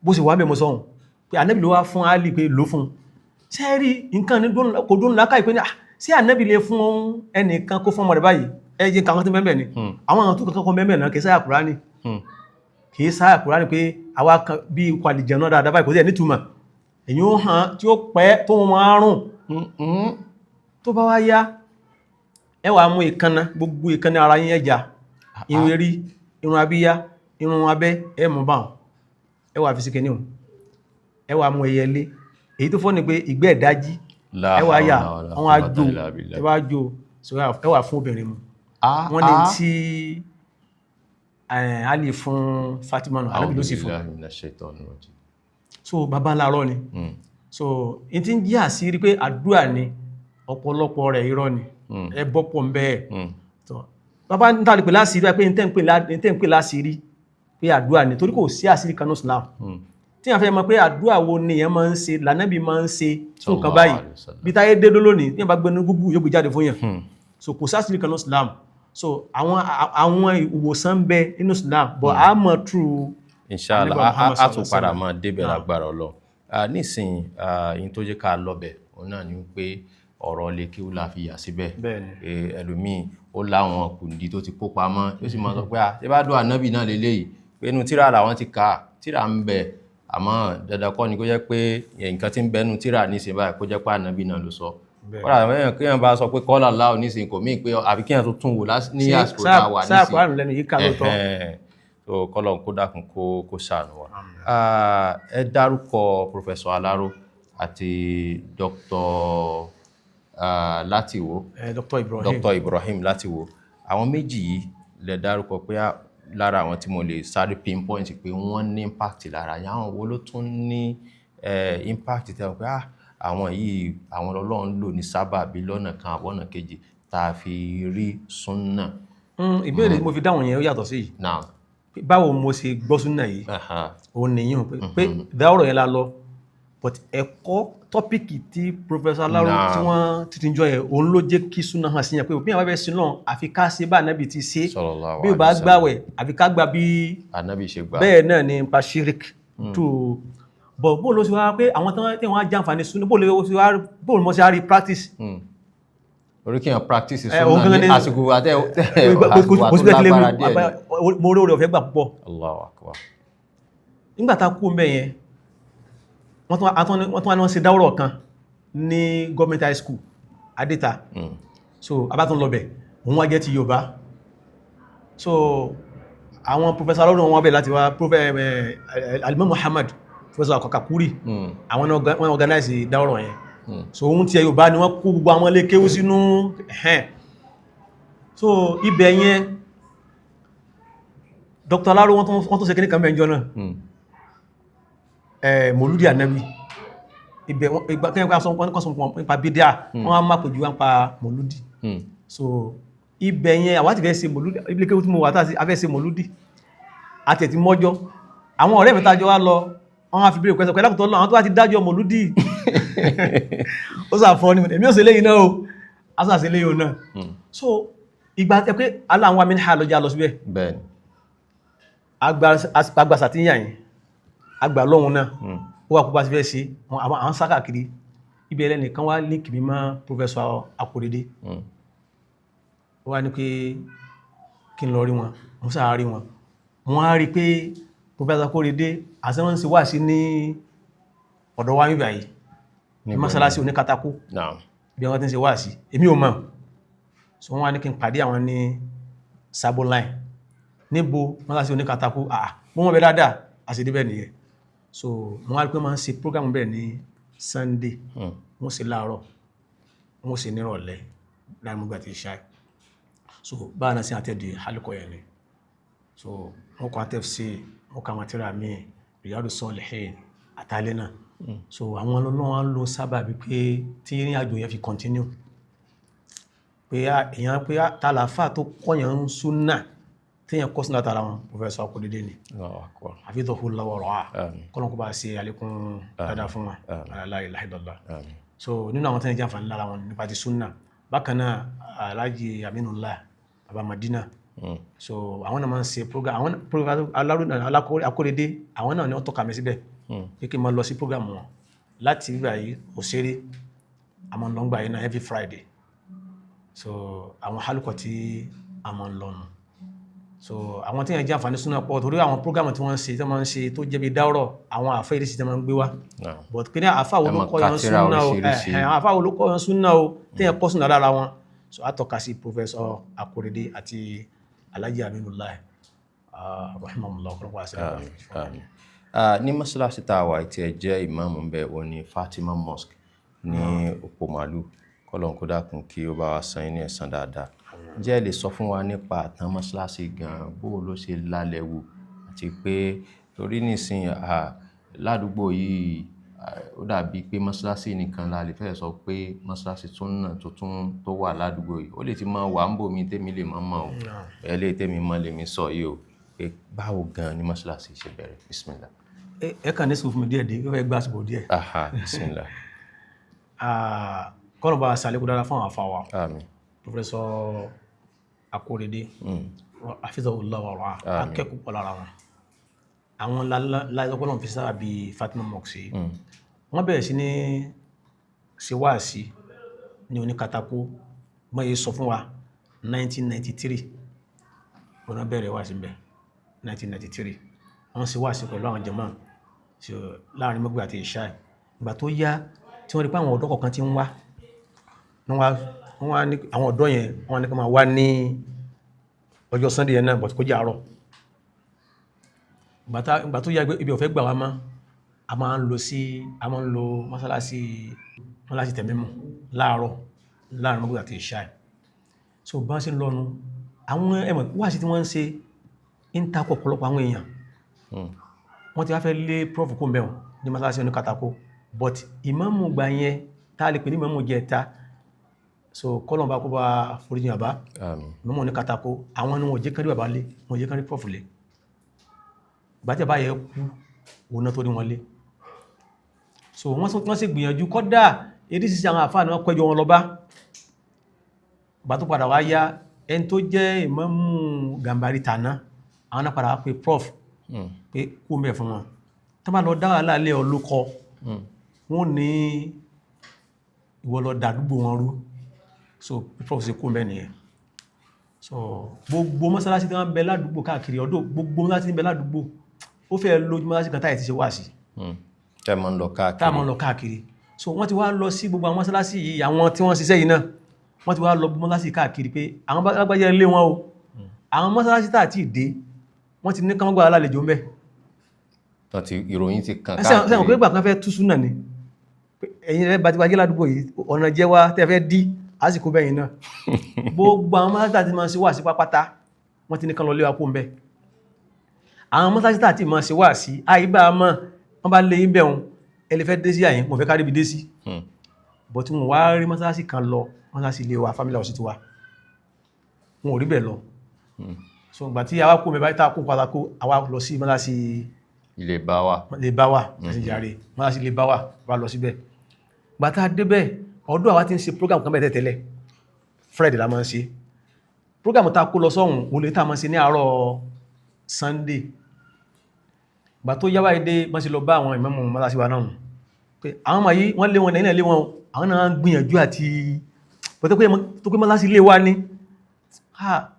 bó sì wà mẹ́. Mo sọ́hun pé Anabi ló wá fún Ali, pé ló fún sẹ́ẹ̀rí nǹkan ní kò dún lákàí pé ní sí Anabi lè fún ẹnìkan kó fún ọmọ rẹ̀ báyìí? Ẹ jẹ́ nǹkan tó mẹ́mẹ́ ni. Àwọn àwọn tó kankan kọ́ mẹ́mẹ́ náà, kì í sáyà Kùránì, kì í sáyà Kùránì pé àwa kan bí ikọ̀ àlìjẹ̀ náà dáadáa báyìí, kò sí ẹ̀ nítumọ̀ èyí ó hàn tí ó pẹ́ tó wọn máa rùn. Tó bá wá yá, ẹ wàá mú ìkanna, gbogbo ìkanna ara yín, ẹja irun erí, irun abíyá, irun abẹ́, ẹ mú báwọn, ẹ wàá fi sí kinní o. Ẹ wàá mú ẹyẹlé, èyí tó fọ́ ni pé ìgbẹ́ ìdájí, La ẹ wàá yà hawla wala àwọn àjò quwwata illa billah. Ẹ wàá jò, so ẹ wàá fún obìnrin mu. Wọ́n ní tí Ali fún Fatima nù, Ànábì ló sì fún. A'udhu billahi minash shaitani rajim. So baba ńlá ni. So in ti ń jí àṣírí pé àdúrà ni, ọ̀pọ̀lọpọ̀ rẹ̀ irọ́ ni, ẹ bọ́pọ̀ ń bẹ́ẹ̀. So bàbá ń tàbí pé láṣìírí, pé n tẹ́ ń pè láṣìírí pé àdúrà ni, torí kò sí àṣírí kan ní Islam. Tí a fẹ́ mọ̀ pé àdúrà wo ni èèyàn máa ń ṣe, lànàbí máa ń ṣe fún nǹkan báyìí, Sallallahu alaihi wasallam. bí táyé dé lónìí, tí wọ́n bá gbé ní Google, yóò gbé jáde fún yàn. So kò sáṣìírí kan ní Islam. So àwọn ìwòsàn ń bẹ nínú Islam, but a mọ̀ through Inshallah. Ànábì Muhammad A tún sallallahu padà alaihi máa débẹ̀ lágbára Ọlọ́run. Nísìnyí, yín tó jẹ́ ká lọ́bẹ̀ òun náà ni pé ọ̀rọ̀ lè kí ó la fi yà síbẹ̀. Bẹ́ẹ̀ni. Pé ẹlòmíì ó láwọn kùndí tó ti kó pamọ́, yóò sì máa sọ pé ṣé bá dùn ànábì náà lélẹ́yìí, pé inú tíra làwọn ti kà á, tíra ń bẹ, àmọ́ dandan kọ́ ni kó jẹ́ pé nǹkan tí ń bẹ nínú tíra nísìnyí báyìí kó jẹ́ pé ànábì náà ló sọ. Kódà àwọn èèyàn, kéèyàn bá sọ pé kọ́là láò nísìnyí, kò míì pé àbí kéèyàn tó tún wò ní àsìkò tá a wà sáà nísìnyí. Kùránì lẹ́nu yìí ká lóòótọ́. Ẹ̀hẹ́n. So kọ́lọ̀ kó dákun kó ṣàánú wa. Ẹ dárúkọ Professor Alaro àti Dr. Látiwó. Dr. Ibrahim. Dr. Ibrahim Látiwó. Àwọn méjì yìí lẹ dárúkọ pé lára àwọn tí mo lè sáré pinpoint pé wọ́n ní impact lára yín. Àwọn wo ló tún ní impact tẹ́ ọ pé Àwọn yìí, àwọn Ọlọ́run lò ní sábàbí lọ́nà kan àbọ̀nà kejì tá a fi rí súnà. Ìbéèrè tí mo fi dáhùn yẹn ó yàtọ̀ sí yìí. Náà. Pé báwo mo ṣe gbọ́ súnà yìí, òun nìyí o, pé dáwọ̀rọ̀ yẹn la lọ, but ẹ̀kọ́ topic tí Professor Alaro tí wọ́n títí jọ yẹn, òun ló jẹ́ kí súnà hàn sí yẹn pé bí àwọn bá fẹ́ sin náà, àfi ká ṣe bá ànábì ti ṣe. Sallallahu Bí o bá alaihi wasallam. gbàwẹ̀, àfi ká gbà bí Ànábì ṣe gbà. Bẹ́ẹ̀ náà ni nípa shirik tó bọ̀. Bó ló ṣe wá pé àwọn tí wọ́n á jàǹfààní súnà, bó ló ṣe wá, bó ló ṣe wá rí practice? Orí kí èèyàn practice Òun súnà gangan ní ni- àsìkò àtẹ àsìkò Kò sí bẹ́ẹ̀ tí lè àtúnlágbára díẹ̀ ni. Mo rí oore ọ̀fẹ́ gbà púpọ̀. Allahu akbar. Nígbà tá a kú mbẹ̀ yẹn, wọ́n tún wá ní wọ́n ṣe dáwọ́rọ̀ kan ní government high school Adéta. So a bá tún lọ bẹ̀, òun wá jẹ́ ti Yorùbá. So àwọn professor alọ́run wọn bẹ̀ láti wá, Alimami Muhammad, Professor Akọkakuri, àwọn náà wọ́n organize dáwọ́rọ̀ yẹn. So ohun tí ẹ Yorùbá ni wọ́n kó gbogbo àwọn ilé kéwú sínú ẹ̀hẹ́n. So ibẹ̀ yẹn, Dr. Alaro, wọ́n tún ṣe kíní kan mẹ́jọ náà, mòlúdì ànábì. Ibẹ̀ ìgbà kí wọ́n kọ́ sọ nípa bídíà, wọ́n á má pèjú wọn pa mòlúdì. So ibẹ̀ yẹn, àwa ti fẹ́ ṣe mòlúdì. Ibi kéwú tí mo wà tá a fẹ́ ṣe mòlúdì àti ẹ̀ ti mọ́jọ́. Àwọn ọ̀rẹ́ mi tá a jọ wá lọ, wọ́n á fi bí request pẹ̀lú àkùtọ̀ lọ, àwọn tó bá ti dájọ́ mòlúdì, ó sàfọ́ ní èmi ò ṣe léyìn náà o, a sà ṣe léyìn náà. So ìgbà tẹ pé aláwọn amí ha lọ́jà lọ síbẹ̀, Bẹ́ẹ̀ni. Agbà sàtíyàn yìí, agbà lọ́hun náà, ó wà púpá sí fẹ́ sí àwọn sákàkiri ibi ẹlẹ́nìkan wá link mi mọ́ Professor Akorede. Ó wá ní pé kí n lọ rí wọn. Mo sáà rí wọn, wọ́n á rí pé Professor Akorede àti wọ́n ń ṣe wá sí ní ọ̀dọ̀ wa níbà yìí, ní mọ́sálásí oníkatakó bí wọ́n ti ń ṣe wá sí, èmi ò mọ̀. So wọ́n wá ní kí n pàdé àwọn ní Sabo Line, níbo mọ́sálásí oníkatakó. Àà, mo mọ̀ bẹ́ dáadáa, àti débẹ̀ nìyẹn. So wọ́n wá rí pé wọ́n máa ń ṣe program bẹ́ẹ̀ ní Sunday. Wọ́n ṣe láàárọ̀, wọ́n ṣe nírọ̀lẹ́ láì mú gbà tí ṣáì. So báà náà sí àtẹ́dì hálùkọ yẹn ni. So wọ́n kọ́ àtẹ́fṣe, wọ́n kọ́ àwọn tírà míì, Riyadu Salihin àtàlẹ́ náà. So àwọn ọlọ́run á lò sábà bí pé tí ìrìn àjò yẹn fi continue, pé èèyàn pé tàlàfà tó kọ́yàn ń súnà, téèyàn kọ́ sínú àtàrà wọn, Professor Akorede ni. Allahu akbar. Hafidhahullahu wa ra'ah. Àmín. Kọ́lọ́n kó bá ṣe àlékún dáadáa fún wa. La ilaha illallah. Àmín. So nínú àwọn tí wọ́n jẹ́ àǹfààní lára wọn nípa ti súnà, bákan náà Alhaji Aminullah Baba Madina. So àwọn náà máa ń ṣe program. Àwọn program Akorede, àwọn náà ni wọ́n tọ́ka mi síbẹ̀ pé kí n máa lọ sí program wọn láti bíbá yìí òṣèré àmọ́ ń lọ gbà yìí náà every Friday. So àwọn hálùkọ̀ tí a máa ń lọ nù. So àwọn tí yẹn jẹ́ àǹfààní súnà pọ̀, torí àwọn program tí wọ́n ń ṣe, tí wọ́n máa ń ṣe tó jẹ́ bí dáwọ́rọ̀, àwọn àfẹ́ ìrísí tí wọ́n máa ń gbé wá. But pé ní àfà wo Ẹ ló máa kọ́ ka yẹn tírà súnà o? oríṣiríṣi. Ẹ̀hẹ̀n, àwọn àfà wo ló kọ́ yẹn súnà o, tí yẹn kọ́ súnà lára wọn? So a tọ́ka sí Professor Akorede àti Alhaji Aminullah, rahimahullah, ọ̀pọ̀lọpọ̀ àṣẹ. Àmín, àmín. Ní mọ́ṣáláṣí tá a wà tí ẹ jẹ́ ìmáàmù ń bẹ̀, òun ní Fatima Mosque ní Òpó Màálù. Kọ́lọ́n kó dákun kí ó bá wa san yín ní ẹ̀san dáadáa. Ǹjẹ́ ẹ lè sọ fún wa nípa àtàn mọ́ṣáláṣí gan-an, bó ló ṣe lálẹ́ wù, àti pé torí nísìnyí ládùúgbò yìí, ó dàbí pé mọ́ṣáláṣí nìkan la lè fẹ́ sọ pé mọ́ṣáláṣí súnà tuntun tó wà ládùúgbò yìí. Ó lè ti máa wà ń bò mí tèmi lè máa mọ̀ o. Eléyìí tèmi mọ̀ lèmi sọ yìí o. Pé báwo gan-an ni mọ́ṣáláṣí ṣe bẹ̀rẹ̀? Bismillah. Ẹ kàn ní sùúrù fún mi díẹ̀ dé, ó fẹ́ gbá àsìkò díẹ̀. Aha, bismillah. Kọ́nà bá ṣàlékún dára fún àwọn àfà wa. Àmín. Professor Akorede, hafizahullah wa ra'ah. Akẹ́kọ̀ọ́ pọ̀ lára wọn. Àwọn láìsọ́kọ́lọ́ fi sábà bí Fatima Mosque yìí. Wọ́n bẹ̀rẹ̀ sí ní ṣe wáàsí ní oníkatakó, mọ́ yìí sọ fún wa 1993 wọ́n bẹ̀rẹ̀ wáàsí ń bẹ̀ 1993. Wọ́n ṣe wáàsí pẹ̀lú àwọn jàmáà so láàrin Maghrib àti Ìṣáì. Ìgbà tó yá tí wọ́n rí pé àwọn ọ̀dọ́ kọ̀ọ̀kan ti ń wá, wọ́n wá ní àwọn ọ̀dọ́ yẹn, wọ́n ní kí wọ́n máa wá ní ọjọ́ Sunday yẹn náà, but kó jẹ́ àárọ̀. Ìgbà tó yá, ibi ò fẹ́ gbà wá mọ́, a máa ń lọ sí, a máa ń lo mọ́sálásí Tẹ̀mímù láàárọ̀ láàrin Maghrib àti Ìṣáì. So bá ṣe ń lọ́nu, àwọn ẹmọ̀ wáàsí tí wọ́n ń ṣe ń takò ọ̀pọ̀lọpọ̀ àwọn èèyàn. Wọ́n ti wá fẹ́ lé prof kó mẹ́wọ̀n ní mọ́sálásí oníkatakó. But ìmáàmù gbà yẹn, tá a lè pè ní ìmáàmù jẹta, so kọ́lọ̀ bá kó bá foríjì bàbá. Àmín. Ìmáàmù ní katako, àwọn ni wọn ò jẹ́ kárí bàbá lé, wọn ò jẹ́ kárí prof lé. Ìgbà tí bàbá yẹn kú, òun náà tó rí wọn lé. So wọ́n sì gbìyànjú kọ́dà eré sísẹ àwọn àfáà ni wọ́n kọjọ wọn lọ bá. Ìgbà tó padà wá yá, ẹni tó jẹ́ ìmáàmù Gàmbàrí tàná, àwọn náà padà wá pé prof pé kú mẹ́ fún wọn, tó bá lọ dá wàhálà lé ọ ló kọ, wọ́n ní ìwọ lọ dàdúgbò wọn rú. So prof ṣe kú mẹ́ nìyẹn. So gbogbo mọ́sálásí tí wọ́n ń bẹ ládùúgbò káàkiri ọdún, gbogbo mọ́sálásí tí ń bẹ ládùúgbò, ó fẹ́ lójú mọ́sálásí kan táyà ti ṣe wá sí. Tẹ́ mọ́ ń lọ káàkiri. Táà mọ́ lọ káàkiri. So wọ́n ti wá lọ sí gbogbo àwọn mọ́sálásí yìí, àwọn tí wọ́n ṣiṣẹ́ yìí náà, wọ́n ti wá lọ gbogbo mọ́sálásí káàkiri pé àwọn lágbàjẹ́ lé wọn o. Àwọn mọ́sálásí tá àti ìdé, wọ́n ti ní kán gbà lálejò ń bẹ̀. Tán ti ìròyìn ti kàn Sẹ́wọ̀n pé gbà kan fẹ́ tú súnà ni. Pé ẹ̀yin rẹ̀ bá ti wájẹ́ ládùúgbò yìí, ọ̀nà jẹ́ wá tẹ́ fẹ́ dí àsìkò bẹ́yìn náà. Gbogbo àwọn mọ́sálásí tá àti máa ṣe wà sí pápátá, wọ́n ti ní kán lọ lé wa kó ń bẹ̀. Àwọn mọ́sálásí tá àti máa ṣe wà sí àyíbá mọ́, wọ́n bá lé yín bẹ̀ wọn, ẹ lè fẹ́ dé sí àyín, mo fẹ́ kárí ibi dé sí. But tí wọ́n wá rí mọ́sálásí kan lọ, mọ́sálásí ilé wa, family house ti wa, wọn ò rí bẹ̀ lọ. So ìgbà tí àwa kó mi báyìí, tá a kó pátákó, àwa lọ sí mọ́sálásí Ilé bá wà. Lè bá wà ẹ̀sìn jàre, mọ́sálásí lè bá wà, wà lọ síbẹ̀. Ìgbà tá a débẹ̀, ọdún àwa ti ń ṣe program kan bẹ́ẹ̀ tẹ́lẹ̀, Fred la máa ń ṣe program tá a kó lọ sọ́hùn, òun lè tá a máa ń ṣe ní àárọ̀ Sunday. Ìgbà tó yá báyìí dé, wọ́n sì lọ bá àwọn ìmáàmù mọ́sálásí wa náà nù pé àwọn ọmọ yìí, wọ́n lé wọn, náà lé wọn o. Àwọn náà ń gbìyànjú àti pẹ̀tẹ́ pé tó pé mọ́sálásí lé wa ní,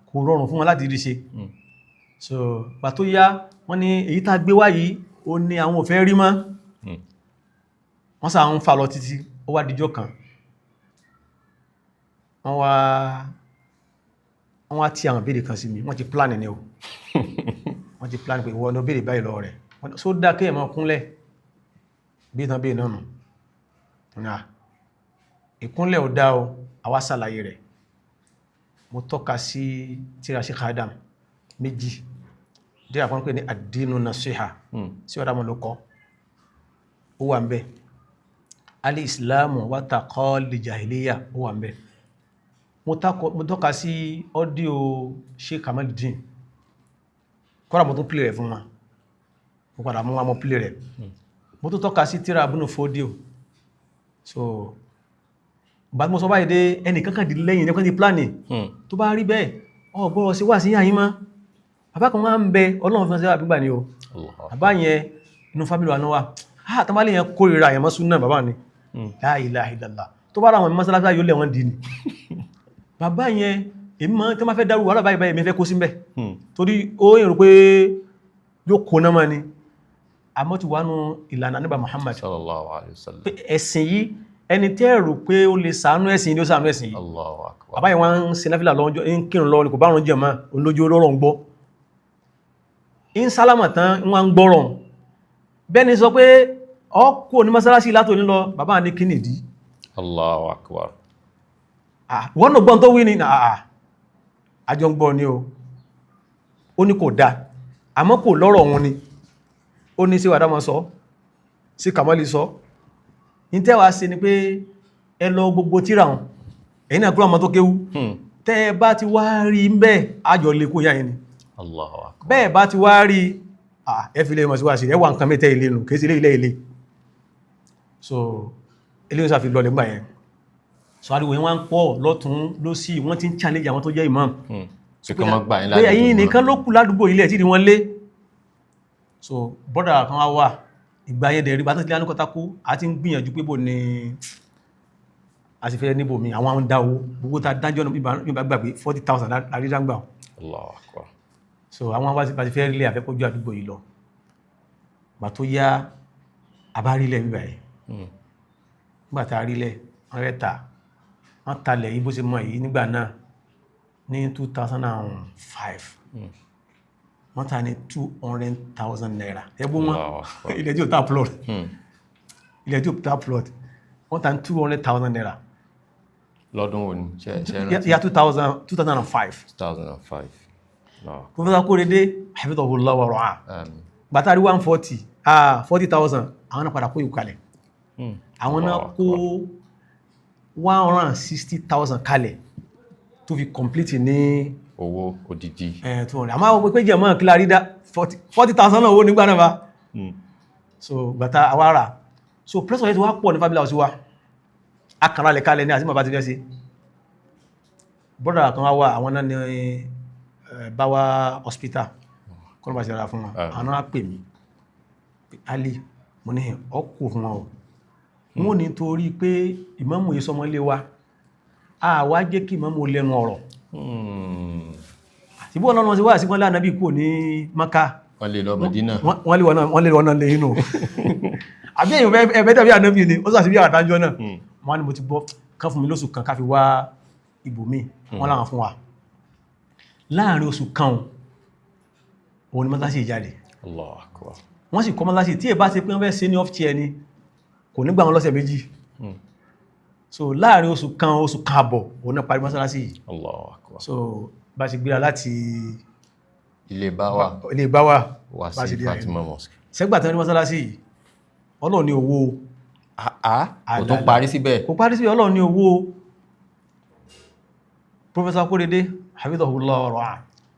kò rọrùn fún wọn láti rí ṣe. So ìgbà tó yá, wọ́n ní èyí tá a gbé wá yìí, ó ní àwọn ò fẹ́ rí mọ́. Wọ́n sá ń fa lọ títí, ó wá dijọ́ kan, wọ́n wá tí àwọn béèrè kan sí mi. Wọ́n ti plan ni o, wọ́n ti plan pé ìwọ ni ó béèrè báyìí lọ́wọ́ rẹ̀. Só dá kéèyàn máa kúnlẹ̀ bí tán béèrè náà nù. Wọ́n ní, à, ìkúnlẹ̀ ò dá o. Àwa ṣàlàyé rẹ̀. Mo tọ́ka sí tírà Sheikh Adam méjì díẹ̀, àwọn pè ní Ad-Dinu Nasiha, sí ọ̀dà mọ̀ ló kọ́, ó wà ń bẹ̀, Al-Islamu wa Taqali Jahiliya, ó wà ń bẹ̀. Mo tọ́ka sí audio Sheikh Kamaluddin, kọ́ra mo tún play rẹ̀ fún wa, mo padà mú wa, mo play rẹ̀. Mo tún tọ́ka sí tírà Ibn Fodio. So ìgbà tí mo sọ báyìí dé, ẹnìkan kan di lẹ́yìn ẹnìkan di plan. Tó bá rí bẹ́ẹ̀, ọgbọ́rọ̀ sí wà sí yàyín mọ́. Bàbá kan wá ń bẹ, Ọlọ́run fi wọn sí àbígbà ni o. Bàbá yẹn, inú family wa náà wà. Ah, tó bá lè yẹn kórìíra àyànmọ́ súnà bàbá ni. La ilaha illallah. Tó bá ra àwọn mọ́sálásí yóò lẹ̀ wọ́n di ni bàbá yẹn. Èmi máa tó máa fẹ́ dárú wàhálà báyìí báyìí, èmi fẹ́ kó sí mbẹ̀, torí ó yẹn rò pé yóò kó náà mọ́ ni. Àmọ́ ti wà nù ìlànà nígbà Muhammad Sallallahu alayhi wa sallam. Pé ẹ̀sìn yìí, ẹni tẹ́ rò pé ó lè ṣàánú ẹ̀sìn yìí ló ṣàánú ẹ̀sìn yìí. Allahu akbar. Bàbá yẹn wọ́n ń ṣe náfìlà lọ́jọ́, ń kírun lọ́wọ́ ni, kò bá rún jẹ̀ mọ́ olójú olóró ń gbọ́, ń sálámà tán, wọ́n ń gbọ́rọ̀. Bẹ́ẹ̀ ni sọ pé ọ kò ní mọ́sálásí látò ní lọ. Bàbá ní kí nìdí? Allahu akbar. Ah, wọ́n náà gbọ́n tó wí ní àà, àjọ ń gbọ́ ni o. Ó ní kò dáa, àmọ́ kò lọ́rọ̀ òun ni. Ó ní sí wàdá mọ́ sọ sí Kàmọ́lì sọ ní tẹ́wàá sí ni pé ẹ lọ gbogbo tíra wọn, ẹ̀yin náà kúrò ọmọ tó kéwú. Tẹ́ ẹ bá ti wá rí ń bẹ́ẹ̀, àjọ lè kó yá yẹn ni. Allahu akbar. Bẹ́ẹ̀ bá ti wá rí, ẹ fi lè mọ̀ sí wá sí, ẹ wà nǹkan mẹ́tẹ́ ilé nù, kìí sí ilé ilé ilé. So ilé ìsà fi lọlẹ̀ gbà yẹn. So ariwo yẹn wá ń pọ̀ lọ́tún lọ́sì, wọ́n ti ń challenge àwọn tó jẹ́ imam. Ṣé kí wọ́n gbà yín pé lálejò ẹ̀yin mọ́? nìkan ló kù ládùúgbò ilẹ̀ tí wọ́n lé. So brother kan wá wà ìgbà yẹn dẹ̀ rí bá tó ti lánú kọ́tákó, a ti ń gbìyànjú pé bò ní a sì fẹ́ níbò mi. Àwọn ń dá owó gbogbo ta dájọ́ náà, bí bá gbàgbé, 40,000 lárí dáńgbà. Allahu akbar. So àwọn wá sí bá ti fẹ́ rí àfẹ́kọ́jú àdúgbò yìí lọ. Gbà tó yá, àbárílẹ̀ bíbà yìí. Nígbà tá a rílẹ̀, wọ́n rẹ̀ ta, wọ́n talẹ̀ yìí bó ṣe mọ̀ yìí nígbà náà ní 2005, wọ́n ta ní ₦200,000. Ẹgbọ́n wọn Allahu akbar. ilẹ̀ tí ó ta plot, ilẹ̀ tí ó ta plot, wọ́n ta ní ₦200,000. Lọ́dún wo ni ṣe rántí? Ya 2005. 2005. Allahu akbar. Professor Kórèdé hafidhahullah wa ra'ah. Àmín. Bàtàrí 140, ah, 40,000, àwọn náà padà kó ìkú kalẹ̀. Àwọn náà kó 160,000 kalẹ̀ tó fi complete ní Owó odidi. Ẹ̀ tó rẹ̀, àmọ́ àwọn pé jẹ̀mọ́ kí la rí dá 40,000 náà owó nígbà náà bá. So gbàtà àwa rà, so pressure yẹn ti wá pọ̀ ní family house wa. Akàrà lẹ̀ kalẹ̀ ní àti bàbá ti fẹ́ sí. Brother kan wá wà, àwọn náà ní Báwa Hospital, kọ́nà bá ṣe ra fún wọn. Àwọn náà pè mí pé, "Ali," mo ní ọkù fún wọn o. Wọ́n ní torí pé ìmáàmù yìí sọmọ ilé wa, a wá jẹ́ kí ìmáàmù lẹ́nu ọ̀rọ̀. Àti bọ́ọ̀ lọ́nà sí wá sí wọ́n lé ànábì kúrò ní Maka. Wọ́n lè lọ Mẹdínà. Wọ́n lé wọn náà, wọ́n lé wọn náà lé inú àbí èyàn ẹ̀fẹ́ tàbí ànábì ni ó sàṣì bí àdájọ́ náà. Wọ́n ní mo ti gbọ́, kán fún mi lóṣù kan ká fi wá ibòmíì. Wọ́n láwọn fún wa láàrin oṣù kan, òun ni mọ́sálásí ìjáde. Allahu Akbar. Wọ́n sì kọ́ mọ́sálásí tí èbá ṣe pé wọ́n fẹ́ ṣe ní off chair ni, kò ní gbà wọn lọ́sẹ̀ 2. So láàrin oṣù kan, oṣù kan àbọ̀, òun náà parí mọ́sálásí yìí. Allahu Akbar. So bá ṣe gbéra láti Ilé Báwà ilé Báwà wá bá sí ṣe dé àyè. Fatima Mosque. Sẹ́gbà tán ní mọ́sálásí yìí, Ọlọ́run ní owó. Àá, kò tún Àlàlà. parí síbẹ̀. Kò parí sí, Ọlọ́run ní owó. Professor Akorede hafidhahullah ọ̀rọ̀ à,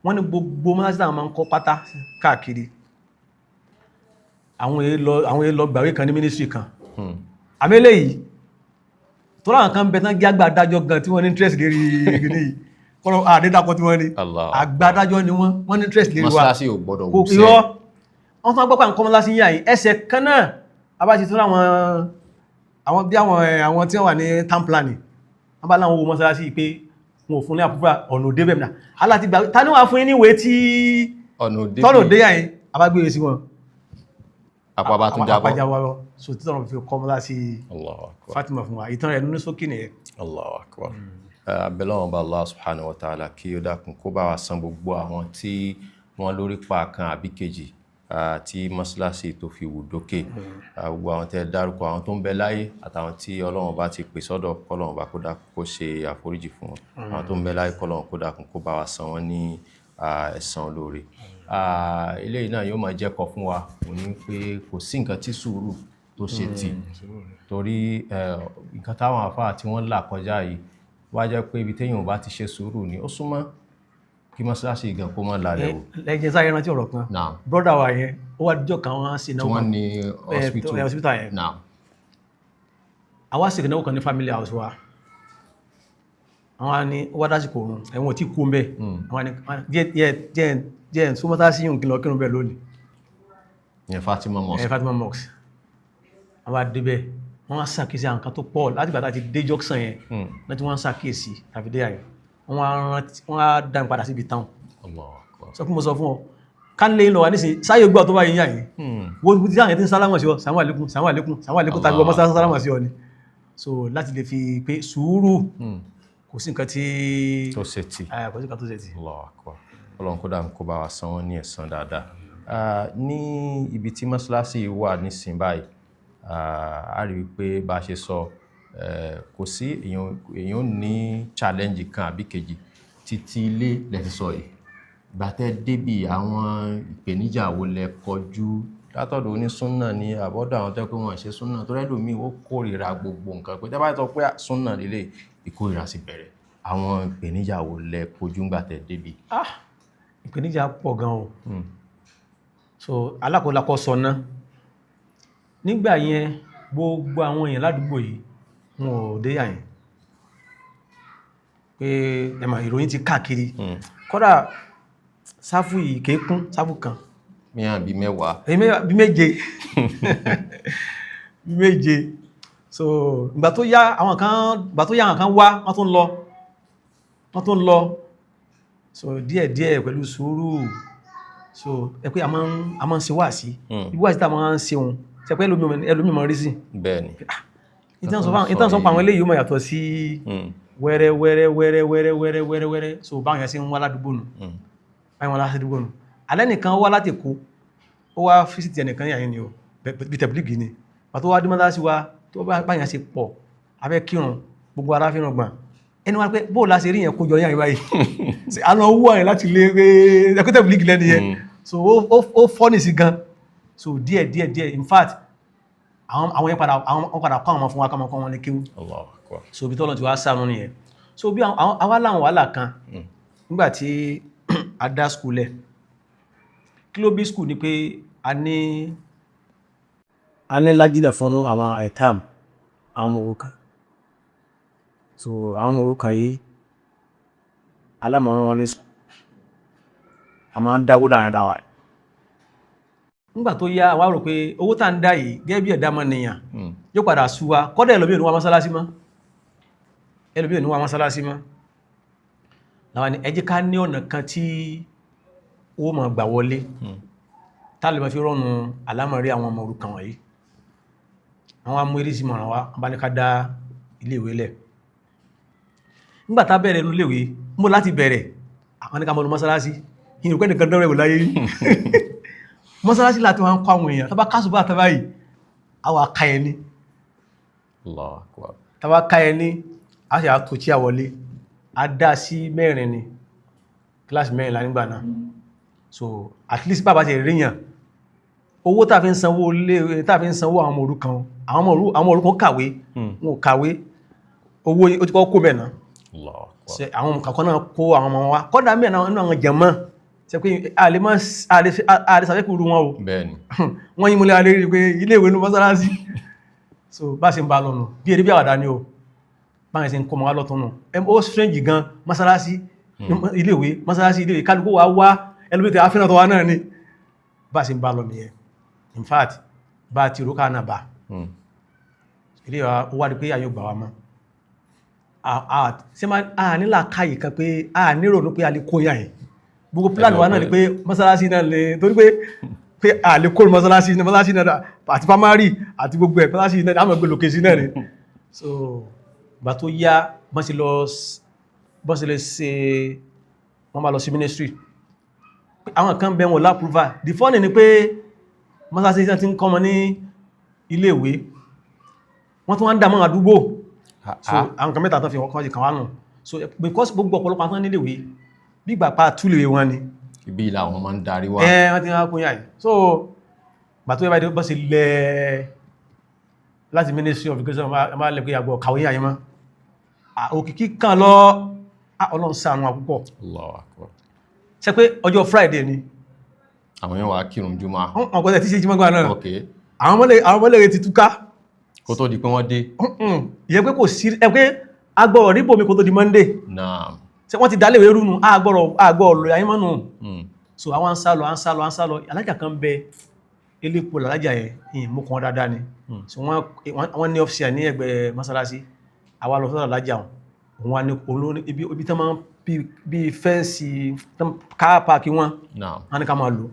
wọ́n ní gbogbo mọ́sálásí táwọn máa ń kọ́ pátá káàkiri, àwọn èèlọ gbàwé kan ní ministry kan. Àmì eléyìí tó láwọn kan bẹ tán gí àgbà adájọ́ gan tí wọ́n ní interest lérí gíní yìí, kọ́nà àdédàkọ́ tí wọ́n ní. Allah. Àgbà adájọ́ ni wọ́n ní interest lérí wa. Mọ́sálásí ò gbọ́dọ̀ Kò wù sẹ́. irọ́, wọ́n tún gbọ́pàá nǹkan mọ́sálásí yà yìí, ẹsẹ̀ kan náà abájí tó láwọn àwọn bí àwọn àwọn tí wọ́n wà ní town planning, wọ́n bá láwọn owó mọ́sálásí yìí pé wọn ò fún ní àpúrà ọ̀nà òdé bẹ̀rẹ̀ náà aláti gbà. Ta ní wàá fún yín ní ìwé tí Ọ̀nà òde. Tọ́nà òdé yà yìí, abágbé sí wọn. Àpá bá tún jábọ́. Àpájáwọ́. So títọ́nà fi kọ́ mọ́sálásí Allahu Akbar. Fatima fún wa, ìtàn rẹ̀ nínú sókè nìyẹn. Allahu Akbar. Abẹ́lọ́wọ̀n bá Allah subhanahu wa ta'ala kí ó dákun kó bá wa san gbogbo àwọn tí wọ́n lórí pa kan àbí kejì tí mọ́sálásí tó fi wù dókè. Gbogbo àwọn tẹ́ dárúkọ, àwọn tó ń bẹ láyé àtàwọn tí Ọlọ́run bá ti pè sọ́dọ̀, kọ́lọ́run bá kó dákun kó ṣe àforíjì fún wọn. Àwọn tó ń bẹ láyé, kọ́lọ́run kó dákun kó bá wa san wọ́n ní ẹ̀san olóore. Eléyìí náà yóò máa jẹ́kọ̀ọ́ fún wa, òun ní pé kò sí nǹkan tí sùúrù tó ṣe tì, torí nǹkan táwọn àfáà tí wọ́n là kọjá yìí wá jẹ́ pé ibi téèyàn ò bá ti ṣe sùúrù ni ó súnmọ́ kí mọ́ṣáláṣí gan kó má lálẹ́ o. Lẹ́jẹ̀ sáré rántí ọ̀rọ̀ kan. Naam. Brother wa yẹn, ó wá díjọ́ kan wọ́n á sí Tí náwó wọ́n kan ní hospital. Hospital yẹn. Naam. Àwa sì náwó kan ní family house wa. Àwọn á ní ó wá dásìkò òrùn, ẹ̀wọ̀n tí kú ń bẹ̀. Àwọn á ní díẹ̀ díẹ̀ díẹ̀ díẹ̀ sún mọ́sálásí yìí, kí n lọ kírun bẹ́ẹ̀ lónìí. Ìyẹn Fatima Mosque. Ẹ̀ Fatima Mosque. Àwọn á débẹ̀, wọ́n á ṣàkíyèsí àwọn kan tó pọ̀ láti gbà tá a ti dé junction yẹn láti wọ́n á ṣàkíyèsí tàbí dé àyè. Wọ́n á rántí, wọ́n á dá mi padà síbi táwọn. Allahu Akbar. Sọ fún mo sọ fún ọ ká ń lé lọ wà nísìnyí sáyé gbọ́ tó bá yín yà yìí, wo tí àwọn yẹn ti ń sálámọ̀ sí ọ, sàmú àlékún, sàmú àlékún, sàmú àlékún, tàbí ọmọ sálámọ̀ sí ọ ni. So láti lè fi pé sùúrù, kò sí nǹkan tí tó ṣe tì. Kò sí nǹkan tó ṣe tì. Allahu Akbar. Ọlọ́run kó dáa kó bá wa san wọ́n ní ẹ̀san dáadáa. Ní ibi tí mọ́ṣáláṣí wà nísìnyí báyìí, a rí i pé bá a ṣe sọ, kò sí èèyàn ò ní challenge kan àbí kejì títí ilé lẹ ti sọ yìí. Ìgbà tẹ́ débi, àwọn ìpèníjà wo lẹ kọjú látọ̀dọ̀ onísúnà ní àbọ̀dọ̀ àwọn tó jẹ́ pé wọ́n ṣe súnà, tó rẹ́lòmíì ó kórìíra gbogbo nǹkan pé tẹ́ bá sọ pé súnà lélẹ̀, ìkórìíra sì bẹ̀rẹ̀. Àwọn ìpèníjà wo lẹ kojú ńgbà tẹ́ débi? Ah, ìpèníjà pọ̀ gan o. So alákọ̀ọ́lákọ̀ sọ ná, nígbà yẹn gbogbo àwọn èèyàn ládùúgbò yìí, wọn ò dé àyìn pé ẹ̀mà ìròyìn ti káàkiri. Kódà sáfù yìí kéékún sáfù kan. Míyàn bíi 10. Èyí bí 7, bí 7. So ìgbà tó yá àwọn kan, ìgbà tó yá àwọn kan wá, wọ́n tún lọ, wọ́n tún lọ. So díẹ̀ díẹ̀ pẹ̀lú sùúrù. So ẹ pé a máa ń ṣe wáàsí. Ibi wáàsí tá a máa ń ṣe òun ṣe pé ẹlòmíì mọ̀ rí sí. Bẹ́ẹ̀ ni. Ìtàn sọ pa àwọn eléyìí ó máa yàtọ̀ sí wẹ́rẹ́ wẹ́rẹ́ wẹ́rẹ́ wẹ́rẹ́ wẹ́rẹ́ wẹ́rẹ́ wẹ́rẹ́. So báwọn yẹn ṣe ń wá ládùúgbò nù, báwọn ládùúgbò nù. Alẹ́ nìkan wá láti Èkó, ó wá visit ẹnìkan ní àyín ni o, bí tẹ̀blígì ni. Pàtó wá dúmọ́lá sí wa, tó bá báyàn ṣe pọ̀ abẹ́ kírun, gbogbo ara fírun gbọ̀n. Ẹni wá pé bóò la ṣe rí yẹn kójọ yẹn báyìí, ṣe a lọ wú àyìn láti lé pé ẹkú tẹ̀blígì lẹ́nu yẹn. So ó fọ́nì sí gan. So díẹ̀ díẹ̀ díẹ̀, in fact Àwọn yẹn padà, àwọn wọ́n padà kọ́ àwọn ọmọ fún wa ká máa kọ́ wọn ní kéwú. Allahu akbar. So ibi tọ́lọ́ ti wá sáànù nìyẹn. So bí àwa láwọn wàhálà kan nígbà tí a dá school lẹ̀. Kí ló bí school ni pé a ní A ní lájídà fún àwọn aitam, àwọn ọmọ òrukàn. So àwọn ọmọ òrukàn yìí, alámọ̀ràn wọn ní a máa ń dáwó láàrin ara wa. Nígbà tó yá, àwa rò pé owó tá ń dá yìí gẹ́gẹ́ bí ẹ̀dá ọmọnìyàn yóò padà sú wa. Kọ́dà ẹlòmíì ò ní wá mọ́sálásí mọ́, ẹlòmíì ò ní wá mọ́sálásí mọ́. Làwọn ni ẹ jẹ́ ká ní ọ̀nà kan tí owó máa gbà wọlé tá lè máa fi rọ́nu àlámọ̀rí àwọn ọmọ òrukàn wọ̀nyí. Àwọn amúrísí mọ̀ràn wa, wọ́n bá ní ká dá iléèwé lẹ̀. Nígbà tá bẹ̀rẹ̀ inú iléèwé mú láti bẹ̀rẹ̀, àwọn ní ká mọ́ lọ mọ́sálásí. Ìrùpẹ́ nìkan dọ́rẹ̀ wò láyé rí, mọ́sálásí láti wọ́n kọ́ àwọn èèyàn. Tọ́bá kásùbà tọ́bá yìí, àwọn aka ẹni. Allahu akbar. Tọ́bá ká ẹni, a sì àtò tí a wọlé, a dá sí mẹ́rin ni, kíláàsì mẹ́rin la nígbà náà. So at least bàbá ti ríyàn owó tá fi ń sanwó lé, tá fi ń sanwó àwọn ọmọ òrukàn, àwọn ọmọ òrukàn kàwé, wọn ò kàwé, owó ó ti kọ́ kó mẹ́na. Allahu akbar. Ṣe àwọn kankan náà kó àwọn ọmọ wa kọ́dà mẹ́rin nínú àwọn jẹ̀mọ́ ṣe pé a lè má a lè ṣàfẹ́kù rú wọn o. Bẹ́ẹ̀ni. Wọ́n yí múlẹ̀ alẹ́ rí pé ilé ìwé ní mọ́sálásí. So bá ṣe ń bá lọ́nà bí eré bí àwàdà ni o, bá ṣe ń kọ́ mọ́ wá lọ́tún nù. Ó strange gan, mọ́sálásí, ilé ìwé, mọ́sálásí, ilé ìwé, kálukú wa wá ẹlòmíì tẹ àfihàn tó wá náà ni. Bá ṣe ń bá lọ nìyẹn. In fact, bá ti rò ká náà bá ilé wa, ó wá di pé àyè ò gbà wá mọ́. Ṣé máa a nílà káyì kan pé a nírònú pé a lè kó yà yìí. Gbogbo plan wa náà ni pé mọ́sálásí náà lè torí pé a lè kó mọ́sálásí náà, mọ́sálásí náà àti primary àti gbogbo ẹ̀, mọ́sálásí náà àmọ́ gbé lòkè sí náà ni. So ìgbà tó yá, bọ́n ṣe lè ṣe, wọ́n bá lọ sí ministry. Àwọn kan bẹ wọn l'approval. The funny ni pé mọ́sálásí náà ti ń kọ́ wọn ní iléèwé, wọ́n tún wá ń dààmú àdúgbò. So àwọn kan mẹ́ta tán fi ọkọ̀ kàn wá nù. So because gbogbo ọ̀pọ̀lọpọ̀ àwọn níléèwé bí ìgbà pa túlèwé wọn ni. Ibi ìlà àwọn máa ń darí wá. Ẹ wọ́n ti wá kún yà yìí. So gbà tó yẹ báyìí, bọ́ sí lẹ́ láti Ministry of Education, wọ́n bá lẹ́ pé àgbọ̀ kàwé yà yìí mọ́. Òkìkí kan lọ. Ọlọ́run ṣàánú wa púpọ̀. Allahu akbar. Ṣe pé ọjọ́ Friday ni. Àwọn yẹn wà á kírun jùmọ̀. Wọ́n kọ́ tí ṣe jímọ̀ gbà náà. Ok. Àwọn mọ́lẹ̀ ti túká. Kó tó di pé wọ́n dé. Ìyẹn pé kò sí ẹ pé agbọ̀rọ̀ ríbò mi kó tó di Monday. Naam. Ṣé wọ́n ti dálé ìwé rúnu, àgbọ̀rọ̀ lọ ayé mọ́nu. So àwọn ń sálọ, à ń sálọ, à ń sálọ. Alájà kan bẹ, elépo làlájà yẹn, ìyìn mú kan dáadáa ni. So wọ́n ní ọ́fíìsì ní ẹgbẹ́ mọ́sálásí. Àwa lọ sọ́dọ̀ alájà wọn. Òun wá ní olórí ibi tán máa ń bí fence car park wọn. Naam. Wọ́n ní ká máa lò.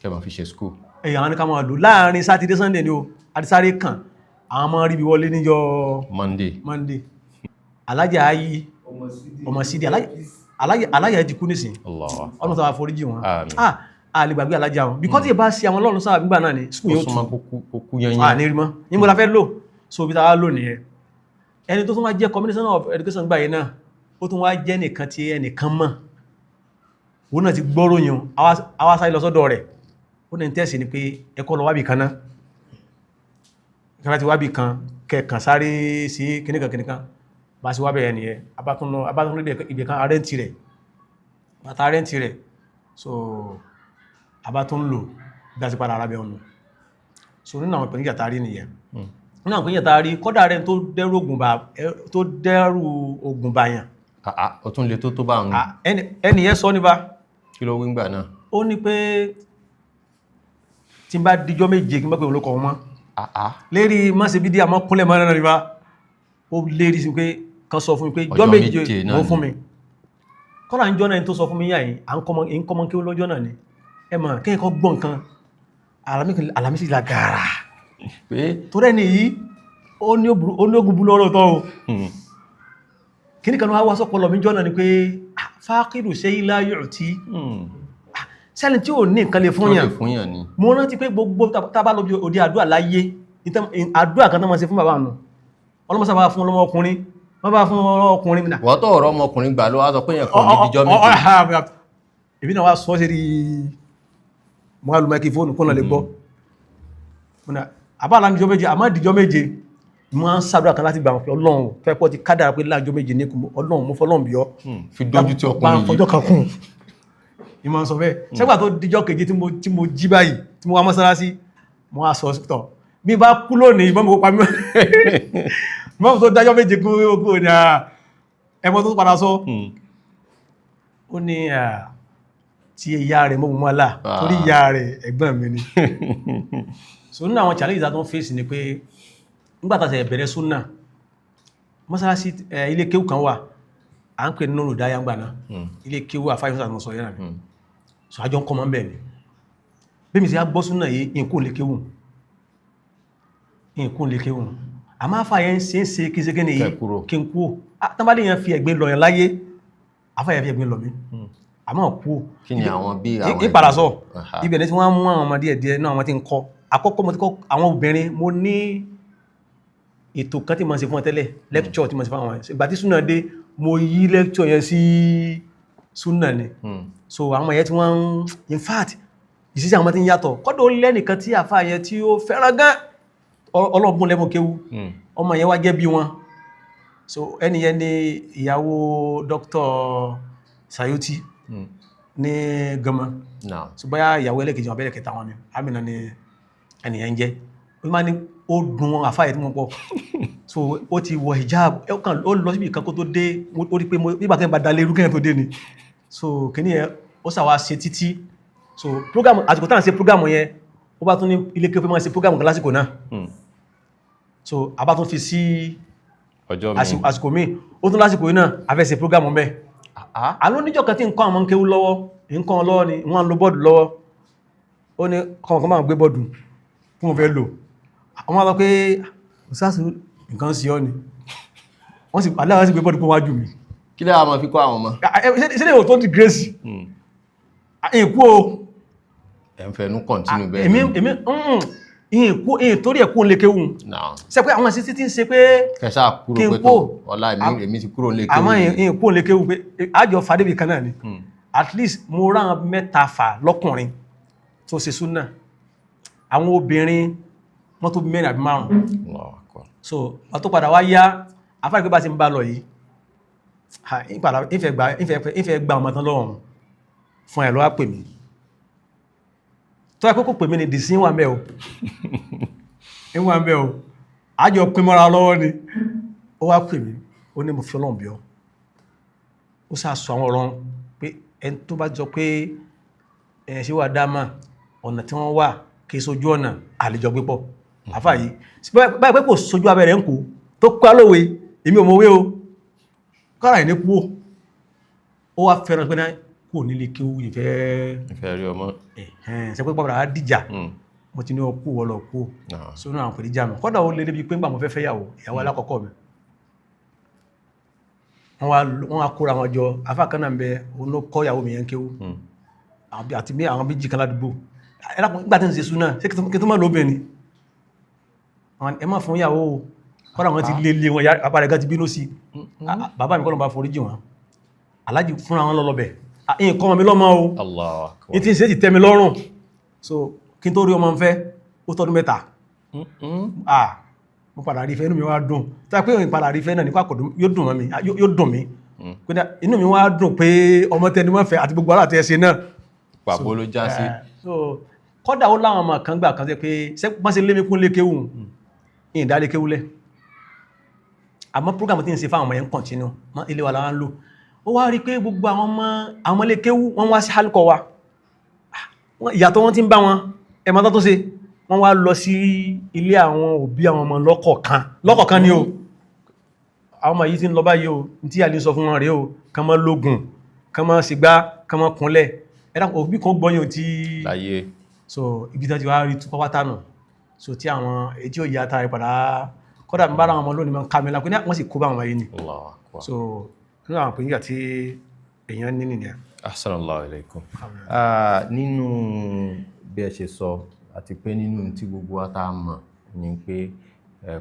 Kẹ́ máa fi ṣe school. Èyàn wọ́n ní ká máa lò láàrin Saturday, Sunday ni o. Àti sáré kàn àwọn ọmọ rí bí wọlé níjọ́ Monday. Monday. Alájà ayé ọmọ sídìí alájà ti kú nísìn. Allah. Ọlọ́run sábà foríjì wọn. Àmín. Ah, a lè gbàgbé alájà wọn because tí ì bá sí àwọn ọlọ́run sábà gbígbà náà ni school Ó yóò tù. súnmọ́ kó kú yẹn. À ní rí mọ́ ní mo la fẹ́ lò. So bí ta wá lò nìyẹn. Ẹni tó tún wá jẹ́ commissioner of education gbà yẹn náà, ó tún wá jẹ́ nìkan tí ẹnìkan mọ̀, òun náà ti gbọ́rọ̀ yẹn. Àwa sáré lọ sọ́dọ̀ rẹ̀. Ó ní tẹ́sì ni pé ẹkọ́ lọ wábì kan náà kan láti wábì kan kẹkàn sáré sí kìnìkan kìnìkan bá sí wábẹ̀ yẹn nìyẹn. Abátún ibì kan a rent rẹ̀, bàtà rent rẹ̀. So abátún lò bí a ti padà arábẹ́ ọ̀nà. So nínú àwọn ìpèníjà tá a rí nìyẹn. Nínú àwọn ìpèníjà tá a rí, kọ́dà rẹ̀ tó dẹ́rù ògùn bá tó dẹ́rù ògùn bá yàn. Ah, ó tún le tó bá ń. Ah, ẹni yẹn sọ nípa. Kí ló wí ńgbà náà? Ó ní pé tí n bá dijọ́ méje kí n bá pè olókọ̀ wọn mọ́. Ah. Lérí má ṣe bí dí àmọ́ kúnlẹ̀ mọ́ náà nípa ó lérí sí pé kan sọ fún mi pé Ọjọ́ jọ́ méje méje náà wọ́n ni. Fún mi kọ́lá ń jọ́ náà, ẹni tó sọ fún mi yà yìí, à ń kọ́mọ kí ó lọ́jọ́ náà ni. Ẹ mọ̀ kéèyàn kọ́ gbọ́ nǹkan Àlàmísì la gàrà. Pé Torí ẹni yìí ó ní ogun bú lọ́rọ̀ tọ́ o. Kíní kan wá sọ́pọ̀lọ̀ mi jọ́ náà ni pé ah, fákìrù ṣe ilá yóò tí sẹ́ni tí ò ní nǹkan lè fún Tó lè yàn. Fún yàn ni. Mo rántí pé gbogbo tá bá lọ bí òde àdúrà láyé, àdúrà kan tó máa ṣe fún bàbá nù, ọlọ́mọ sábà fún ọlọ́mọ ọkùnrin, wọ́n bá fún ọmọ ọkùnrin náà. Wọ́n tó ọ̀rọ̀ ọmọkùnrin gbà ló wá sọ pé yẹn kan ní díjọ́ méje. Èmi náà wá sọ sí rí, mo wá lu máikrófóònù kó náà lè gbọ́. Mo ní Àbá láàrin 7 àmọ́ ìdíjọ́ 7 mo máa ń ṣàdúrà kan láti gbà wọn pé Ọlọ́run fẹ́ pọ́ ti kádàrá pé láàrin 7 ní kùn Ọlọ́run mo fọlọ́run bí ọ́ Fi dójú tí bá ọkùnrin ń yìí. fọjọ́ kan kún ní máa ń sọ bẹ́ẹ̀. Sẹ́gbà tó díjọ́ keje tí mo jí báyìí tí mo wá mọ́sálásí, mo wá sọ tọ̀ bí bá kú lónìí ìmọ̀mù kó pa mí, ìmọ̀mù tó dájọ́ 7 kú kú ní ẹmọ tó padà sọ. Ó ní tí ìyá rẹ̀ mọ́ mọ́ là torí ìyá rẹ̀ ẹ̀gbọ́n mi ni. So nínú àwọn challenges tó ń face ni pé nígbà tá a ṣe bẹ̀rẹ̀ súnà, mọ́sálásí, ilé kéwù kan wà à ń pè ní Nuru Daya ńgbà náà, ilé kéwù àfáyọ́sà àti mọ̀sọ̀ yẹn náà. So àjọ ń kọ́ mọ́ ń bẹ̀ ni. Bí mi sì á gbọ́ súnà yìí, ìkú lè kéwù, ìkú lè kéwù, àmọ́ àfà yẹn ń ṣe é ṣe kí n ṣe kí ni yìí Kẹ́ kúrò. Kí n kú. Tán bá lè yẹn fi ẹ̀gbin lọ yẹn láyé, àfà yẹn fi ẹ̀gbin lọ mí, àmọ́ kú. Kí ni àwọn bí àwọn Ìpadà sọ. Aha. Ibẹ̀ ni tí wọ́n mú àwọn ọmọ díẹ̀ díẹ̀ náà, àwọn tí ń kọ́ àkọ́kọ́. Mo ti kọ́ àwọn obìnrin, mo ní ètò kan tí mo ṣe fún wọn tẹ́lẹ̀, lecture tí mo ṣe fún àwọn. Ìgbà tí súnà dé, mo yí lecture yẹn sí súnà ni. So àwọn ọmọ yẹn tí wọ́n ń, in fact, ìṣesí àwọn ọmọ tí ń yàtọ̀. Kọ́dọ̀ ó lẹ́nìkan tí àfa yẹn tí ó fẹ́ràn gan, ọlọ́gbọ́n lẹ́mọ̀ kéwú, ọmọ yẹn wá jẹ́ bí wọn. So ẹni yẹn ni ìyàwó Dr. Sayuti ní Gama. Naam. So bóyá ìyàwó ẹlẹ́kejì wọn abẹ́lẹ̀kẹta wọn ni Amina ni ẹni yẹn ń jẹ́. Ó máa ní ó dùn àfáà yẹn tí wọ́n pọ̀. So ó ti wọ hijab, ẹ kàn ó lọ síbi kan kó tó dé, ó rí pé nígbà tí wọ́n bá dalé irú kẹ́yìn tó dé ni. So kìíní yẹn ó sàwá ṣe títí. So program, àsìkò táwọn ṣe program yẹn, ó bá tún ní ilé kéwú máa ṣe program kan lásìkò náà. So a bá tún fi sí Ọjọ́ mi. Àsìkò míì, ó tún lásìkò yìí náà a fẹ́ ṣe program mẹ́. Àló níjọ́ kan tí ń kọ́ àwọn kéwú lọ́wọ́, ń kọ́ wọn lọ́wọ́ ni wọ́n ń lo bọ́ọ̀dù lọ́wọ́. Ó ní kọ́ kan máa gbé bọ́ọ̀dù fún wọn fẹ́ lò. Àwọn máa sọ pé òsáàsù nǹkan sí ọ ni. Wọ́n sì aláwọ̀ sì gbé bọ́ọ̀dù kó wájú mi. Kí lè máa fi kọ́ àwọn ọmọ? Ṣé lè tó di grace ìkú o. Ẹ̀ ń fẹnu continue bẹ́ẹ̀. Èmi èmi ìkú ìtorí ẹ̀kú ń lè kéwù. Naam. Ṣe pé àwọn sísí tí ń ṣe pé Kẹsà kúrò kí n pé kó. tó ọlá èmi ti kúrò lè kéwú. Àmọ́ ìkú ń lè kéwù pé àjọ fàdébì kan náà ni. At least mo rán mẹ́ta fà lọ́kùnrin tó ṣe súnà, àwọn obìnrin wọ́n tó bí mẹ́rin àbí márùn. Allahu Akbar. So wọ́n tó padà wá yá, afárí pé bá ti ń bá lọ yìí, ha, ìfẹ́ gba ọmọ tán lọ́wọ́ fún ẹ̀ lọ́wọ́ pè mí. Tó yẹ kókò pè mí ni dìsín wà mẹ́ o, wà mẹ́ o, àjọ pín mọ́ra lọ́wọ́ ni. Ó wá pè mí, ó ní mo fi Ọlọ́run bí ọ. Ó sá sọ àwọn ọ̀rọ̀ pé ẹni tó bá jọ pé ẹ̀ ṣe wà dáama ọ̀nà tí wọ́n wà kì í sojú ọ̀nà àlejò gbé pọ̀. Àfà yìí báyìí pé kò sojú abẹ́rẹ́ ń kó tó kọ́ lówe, èmi ò mọ̀wé o, kọ́ra ẹ̀ ní kú o. Ó wá fẹ́ràn pé náà kò nílé kéwú ìfẹ́. Ìfẹ́ rí ọmọ. Ẹ̀hẹ́n, ṣe pé pàpàdà á dìjà. Mo ti ní ọkú wọ́ lọ kú. Naam. Sónú àwọn pèlú ìjà mi, kọ́dà ó lé débi pé ńgbà mo fẹ́ fẹ́ yàwó, ìyàwó alákọ̀ọ́kọ́ mi, wọ́n wá kóra wọn jọ. Afá kan náà ń bẹ, òun ló kọ́ ìyàwó mi yẹn kéwú. Àti bí àwọn méjì kan ládùúgbò. Ẹ dákun, nígbà tí ń ṣe súnà, ṣé kí tó má lóbìnrin ẹ má fún ìyàwó o. Kọ́dà wọn ti lé lé wọn, apá rẹ̀ gan ti bínú sí i. Bàbá mi kọ́ ló bá foríjì wọn, alájì fúnra wọn lọ́lọ́bẹ̀ nǹkan ọmọ mi lọ́mọ o. Allahu Akbar. Ní tí ń ṣe ti tẹ́ mi lọ́rùn. So kí n tó rí ọmọ ń fẹ́, ó tọ́dún 3. Ah, mo padà rí ìfẹ́, inú mi wá dùn. Tó yẹ pé òun padà rí ìfẹ́ náà nípa kò dùn, yóò dùn mọ́ mi, yóò dùn mí. Pé inú mi wá dùn pé ọmọ tẹni wọ́n fẹ́ àti gbogbo ara àti ẹsẹ̀ náà. Pàbó ló já sí. So kọ́dà ó láwọn ọmọ kan gbà kan sẹ pé ṣé wọ́n ṣe lé mi kún lé kéwù, ìyìn dá lé kéwù lẹ̀. Àmọ́ program tí ń ṣe fáwọn ọmọ yẹn ń continue mọ́ ilé wa la wá ń lò. Ó wá rí pé gbogbo àwọn ọmọ àwọn ilé kéwù wọ́n wá sí hálùkọ wa. Ìyàtọ̀ wọn ti ń bá wọn ẹ̀mọ́ tó ṣe, wọ́n wá lọ sí ilé àwọn òbí àwọn ọmọ lọ́kọ̀ọ̀kan lọ́kọ̀ọ̀kan ni o. Àwọn ọmọ yìí ti ń lọ báyìí o, ní tí àlè sọ fún wọn rèé o, kán mọ́ lógun, kán mọ́ sígbá, kán mọ́ kúnlẹ̀. Ẹ̀dá òbí kan gbọ́yìn tí Láyé. So ibi tí wọ́n ti wá rí túpọ̀ wátà nù. So tí àwọn etí ò yá ta ẹ̀ padà, kọ́dà mi bá ra àwọn ọmọ lónìí máa ń ká mi lápẹ́ ní wọ́n sì kó bá àwọn ọmọ yìí ni. Allahu Akbar. So nínú àwọn ìpèníjà tí èèyàn ní nìyẹn. Assalamu alaikum. Nínú bí ẹ ṣe sọ àti pé nínú tí gbogbo wa tá a mọ̀ ni pé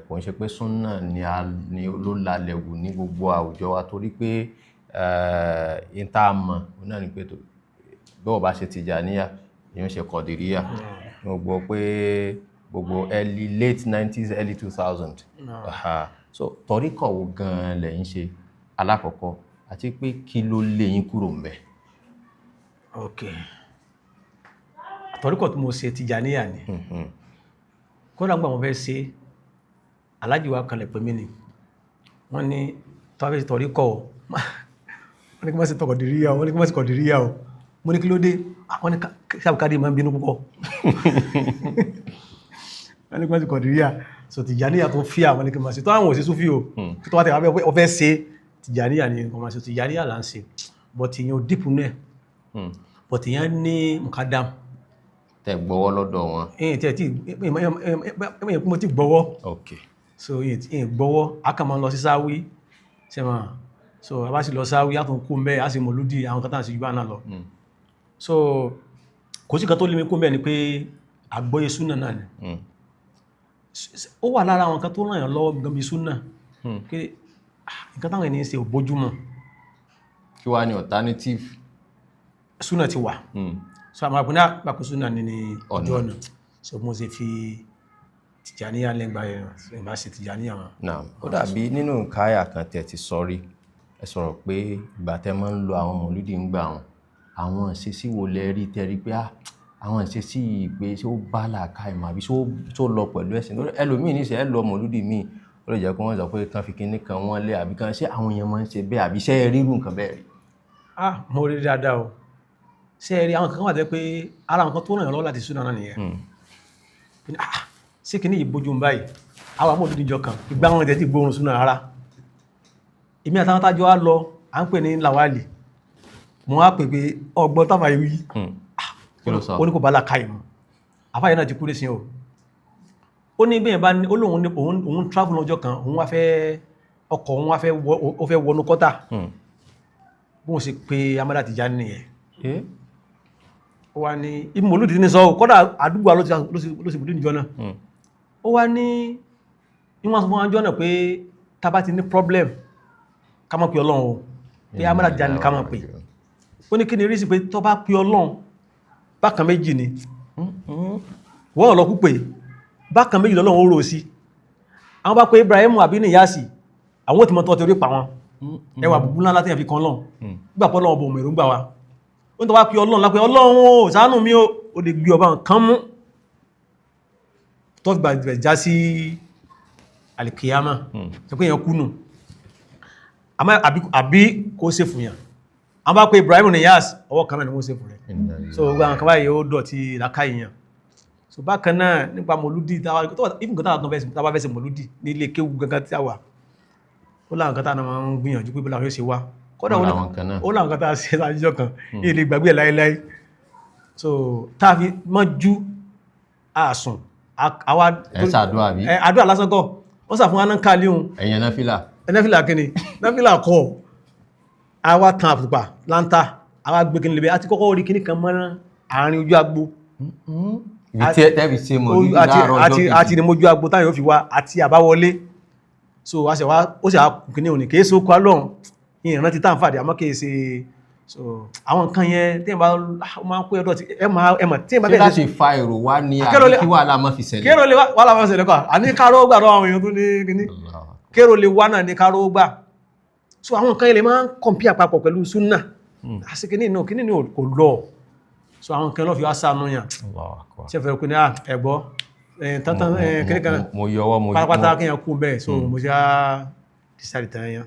kò ń ṣe pé súnà ni a ni ló lalẹ̀ wù ní gbogbo àwùjọ wa, torí pé in tá a mọ̀ òun náà ni pé bí wọ́n bá ṣe Tìjàníyà, ìyẹn ṣe Kọ̀dìríyà. Mo gbọ́ pé Gbogbo early late 90s, early 2000. Aha. So tọ̀ríkọ̀ wo gan-an lẹ̀ ń ṣe alákọ̀ọ́kọ́, àti pé kí ló lé yín kúrò ńbẹ̀? Ok, àtọ̀ríkọ̀ tí mo ṣe Tìjàníyà ni. Kódà gbà wọ́n fẹ́ ṣe, aláàjì wa kanlẹ̀ pè mí ni, wọ́n ní tó bá fẹ́ ṣe tọ̀ríkọ̀ o, wọ́n ní kí wọ́n ṣe tọkọ̀dìríyà o, wọ́n ní kí wọ́n ṣe kọ̀dìríyà o. Mo ní kí ló dé? Wọ́n ní sábùkádì máa ń bínú púpọ̀. Wọ́n ní kí wọ́n ṣe kọ̀dìríyà. So Tìjàníyà tó fíà, wọ́n ní kí wọ́n ṣe tó àwọn òṣè súfì o, tó wá tẹ̀ wá fẹ́ ṣe Tìjàníyà ni wọ́n máa ṣe. Tìjàníyà là ń ṣe, but ìyẹn ò dípù náà, but ìyẹn ní mukadam. Tẹ́ gbọ́wọ́ lọ́dọ̀ wọn. Ẹ̀yìn tí ẹ̀ tí ẹ̀yìn mo ti gbọ́wọ́. So ẹ̀yìn gbọ́wọ́, a kàn máa lọ sí sáwí sẹ́mà. So a bá sì lọ sáwí, a tún kú mbẹ́, a sì mọ̀lúdì àwọn kan tá à ń ṣe jù bá náà lọ. So kò sí kan tó lé mi kú mbẹ́ ni pé àgbọ́yé súnà náà ni. Ó wà lára àwọn kan tó ràn yàn lọ́wọ́ gan bí súnà, pé nǹkan táwọn ènìyàn ṣe ò bójúmu. Kí wàá ní alternative? Súnà ti wà. So àwọn àpò náà gbà pé súnà ní ní ojú ọ̀nà. So mo ṣe fi Tìjàníyà lẹ́gbàá yẹn, ìbá ṣe Tìjàníyà wọn. Naam, ó dàbí nínú káyà kan tẹ́ ti sọ rí, ẹ sọ̀rọ̀ pé ìgbà tẹ́ máa ń lo àwọn mọ̀lúdì ń gbà wọn, àwọn ìṣesí wo lẹ rí tẹ́ rí pé àwọn ìṣesí yìí pé ṣé ó bá làákàyè mu àbí ṣé ó lọ pẹ̀lú ẹ̀sìn? Lórí ẹlòmíì níṣẹ́ ẹ lọ mọ̀lúdì míì, ó lè jẹ́ kí wọ́n sọ pé kán fi kinní kan wọ́n lé àbí kán ṣé àwọn èèyàn máa ń ṣe bẹ́ẹ̀, àbí ṣé ẹ rírú nǹkan bẹ́ẹ̀ rí? Ah, mo rí dáadáa o. Ṣé ẹ rí àwọn kan wà tẹ́ pé ara nǹkan tó ràn yàn lọ́wọ́ láti súnà náà nìyẹn. Ah, ṣé kinní yìí bójú mu báyìí? Àwọn amóhùndíjọ kan ìgbà wọn tẹ̀ tí gbóòórùn súnà rárá. Èmi àtàwọn tájọ á lọ, à ń pè ní Làwálì. Mo wá pè pé ọgbọ́n táfà yìí wí. Kí ló sọ? Ó ní kò bá làákàyè mu. Àfáà yẹn náà ti kú nísìnyí o. Ó ní bẹ́ẹ̀ bá ní ó lóun ní òun travel lọ́jọ́ kan, òun wá fẹ́ ọkọ̀, òun wá fẹ́ wọ, ó fẹ́ wọnú kọ́tà. Bóun ṣe pé Amada Tijani nìyẹn. Ó wá ní ibi mòlúdì ní sọ ọ́, kọ́dà àdúgbò wa ló ti mòlúdì níjọ́ náà. Ó wá ní ìwọ̀n sọ fún wa níjọ́ náà pé tá bá ti ní problem, ká má pe Ọlọ́run o, pé Amada Tijani ká má pe. Ó ní kí ni rísí pé tó bá pe Ọlọ́run, bákan méjì ni wọ́n lọ kú pé bákan méjì lọ́lọ́run ó rò sí. Àwọn bá pé Ibrahim àbí Níyàsì, àwọn ò tí mọ́ tọ́ torí pa wọn ẹwà bùbú ńlá láti fi kan lọ́n gbà pọ́ lọ́wọ́ bò mẹ̀rún gbà wá. Ó ní tó bá pe Ọlọ́run lápẹ́ Ọlọ́run ó ṣàánú mi ó lè gbé ọba nǹkan mú tó fi gbàgbẹ̀ já sí alikiyama tó pé èèyàn kú nù. Àbí kó ṣe fún yàn. Àwọn bá pé Ibrahim Níyàsì, ọwọ́ kan náà ni wọ́n ṣe fún rẹ̀. So gbogbo àwọn kan báyìí ó dọ̀tí làákàyè yàn. So bákan náà nípa mọ̀lúdì, even kan táwa fẹ́ ṣe mọ̀lúdì ní ilé kéwú gangan tí a wà, ó láwọn kan táwọn máa ń gbìyànjú pé bí làwọn yóò ṣe wá. Kódà Ó láwọn kan náà. ó láwọn kan tá a ṣe lájọ́ kan yìí lè gbàgbé ẹ̀ láéláé. So tá a fi mọ́jú àsùn àwa. Ẹ ṣàdúrà bí? Ẹ àdúrà lásán kọ́, wọ́n sà fún wa náà kálí òun. Ẹ̀yin náfìlà. Náfìlà kíni? Náfìlà kọ́. Àwa tan àtùpà láńtà, àwa gbé kíni lébẹ̀, àti kọ́kọ́ rí kíní kan mọ́ àárín ojú agbo. Ibi tí ẹ tẹ́bi ṣe mọ̀lúdì láàárọ̀ ọjọ́ kejì. Àti ní mojú agbo táyọ̀ fi wá àti àbáwọlé. So a ṣe wá, ó sì wá kíní òní kìí ṣe okò alóhùn ìrántí tá à ń fàdí, àmọ́ kìí ṣe. So àwọn nǹkan yẹn tí ẹ bá máa ń kó ẹdọ tí ẹ máa ẹ mọ̀ tí ẹ bá Ṣé bẹ̀rẹ̀ láti fa èrò wá ní àbí kí wàhálà má fi ṣẹlẹ̀? Kérò lè wá wàhálà máa ṣẹlẹ̀ kọ́ àní káró gbà lọ́wọ́ àwọn èèyàn tó ní kíní. Kérò lè wá náà ní káró gbà. So àwọn nǹkan yẹn lè máa ń kọ̀mpí àpapọ̀ pẹ̀lú súnà àti kíní náà, kíní ní kò lọ. So àwọn nǹkan lọ́ fi wá sànú yàn. Ṣe fẹ́ pé ní ẹ̀gbọ́ tán kíní kan Mo yọwọ́ mo pátápátá kí yẹn kú bẹ́ẹ̀. So mo ṣe á decide tán yẹn.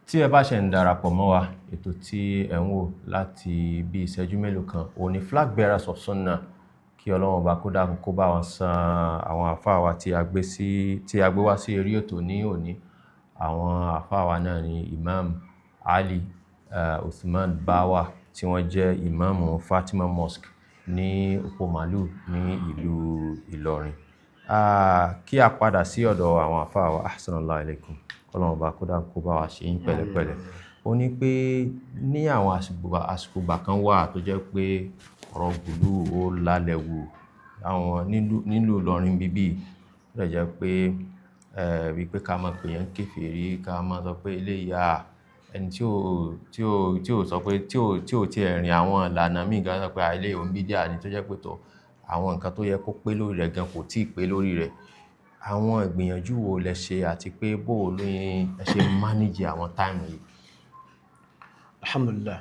Tí ẹ bá ṣe ń darapọ̀ mọ́ wa, ètò tí ẹ̀ ń wò láti bí ìṣẹ́jú mélòó kan òun ni Flag Bearers of Sunnah. Kí Ọlọ́run ọba kó dákun kó bá wọn san àwọn àfáà wa tí a gbé sí, tí a gbé wá sí eré ètò ní òní. Àwọn àfáà wa náà ni Imam Ali Uthman Bawa, tí wọ́n jẹ́ Imam Fatima Mosque ní Òpó Màlúù ní ìlú Ìlọrin. Kí a padà sí ọ̀dọ̀ àwọn àfáà wa. Ahsanallahu alaikum. Ọlọ́run ọba kó dákun kó bá wa ṣe yín pẹ̀lẹ́pẹ̀lẹ́. Ó ní pé ní àwọn àsìkò ìgbà kan wà tó jẹ́ pé ọ̀rọ̀ gùlù ó lálẹ́ wù àwọn nílùú Ìlọrin bíbí. Ó dẹ̀ jẹ́ pé wípé ká máa pè yẹn kèfèrí, ká máa sọ pé eléyìí ẹni tí ò sọ pé tí ò tí ẹ̀ rìn àwọn ìlànà míì gan sọ pé eléyìí òun bídíà ni, tó jẹ́ pé tọ̀. Àwọn nǹkan tó yẹ kó pé lórí rẹ̀ gan kò tíì pé lórí rẹ̀. Àwọn ìgbìyànjú wo lẹ ṣe àti pé bó o ní ẹ ṣe manage àwọn time yìí? Alhamdulillah.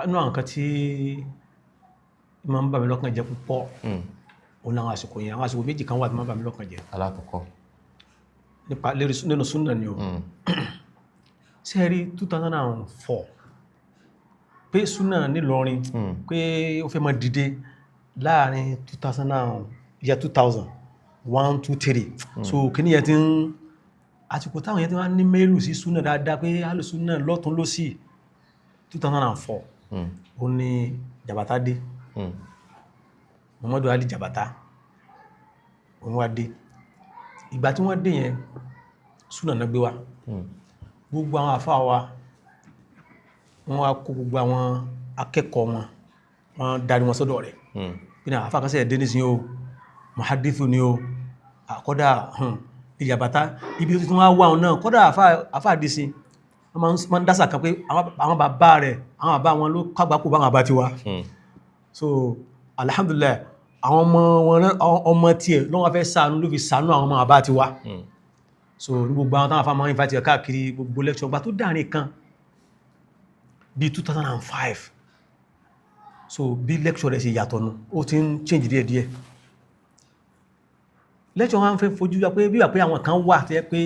Inú àwọn nǹkan tí máa ń bà mí lọ́kàn jẹ́ púpọ̀, òun làwọn àsìkò yẹn. Àwọn àsìkò méjì kan wà tí máa ń bà mí lọ́kàn jẹ́. Alákọ̀ọ́kọ́? Nípa lérí nínú súnà ni o. Ṣé ẹ rí 2004 pé súnà nílọrin pé ó fẹ́ máa dìde láàrin 2000 and year 2000, 1, 2, 3. So kíní yẹn ti ń àsìkò táwọn yẹn ti wá ní mẹ́lù sí súnà dáadáa pé alù súnà lọ́tún lọ́sì, 2004, ó ní Jàbátá dé. Muhammadu Ali Jàbátá òun wá dé. Ìgbà tí wọ́n dé yẹn, súnà náà gbé wá. Gbogbo àwọn àfáà wa, wọ́n wá kó gbogbo àwọn akẹ́kọ̀ọ́ wọn, wọ́n darí wọn sọ́dọ̀ rẹ̀ bí ní àfáà kan sẹ̀ dé nísìnyí o, muhadithu ni o, àkọ́dà ìjàbátá ibi tó ti wọ́n wá wọn náà kọ́dà àfáà dé sí, wọ́n máa ń dásà kan pé àwọn bàbá rẹ̀, àwọn bàbá wọn ló kàgbákò bá àwọn bàbá tiwa. So alhamdulillah, àwọn ọmọ wọn náà, àwọn ọmọ tiẹ̀ ló wọ́n fẹ́ ṣàánú, ló fi ṣàánú àwọn ọmọ bàbá tiwa. So ní gbogbo àwọn táwọn afá máa ń invite ẹ̀ káàkiri gbogbo lecture gba tó dáàrin kan bí 2005, so bí lecture rẹ̀ ṣe yàtọ̀ nù, ó ti ń change díẹ̀ díẹ̀. Lecture wọn fẹ́ fojú wá pé bí wà pé àwọn kan wà tó yẹ pé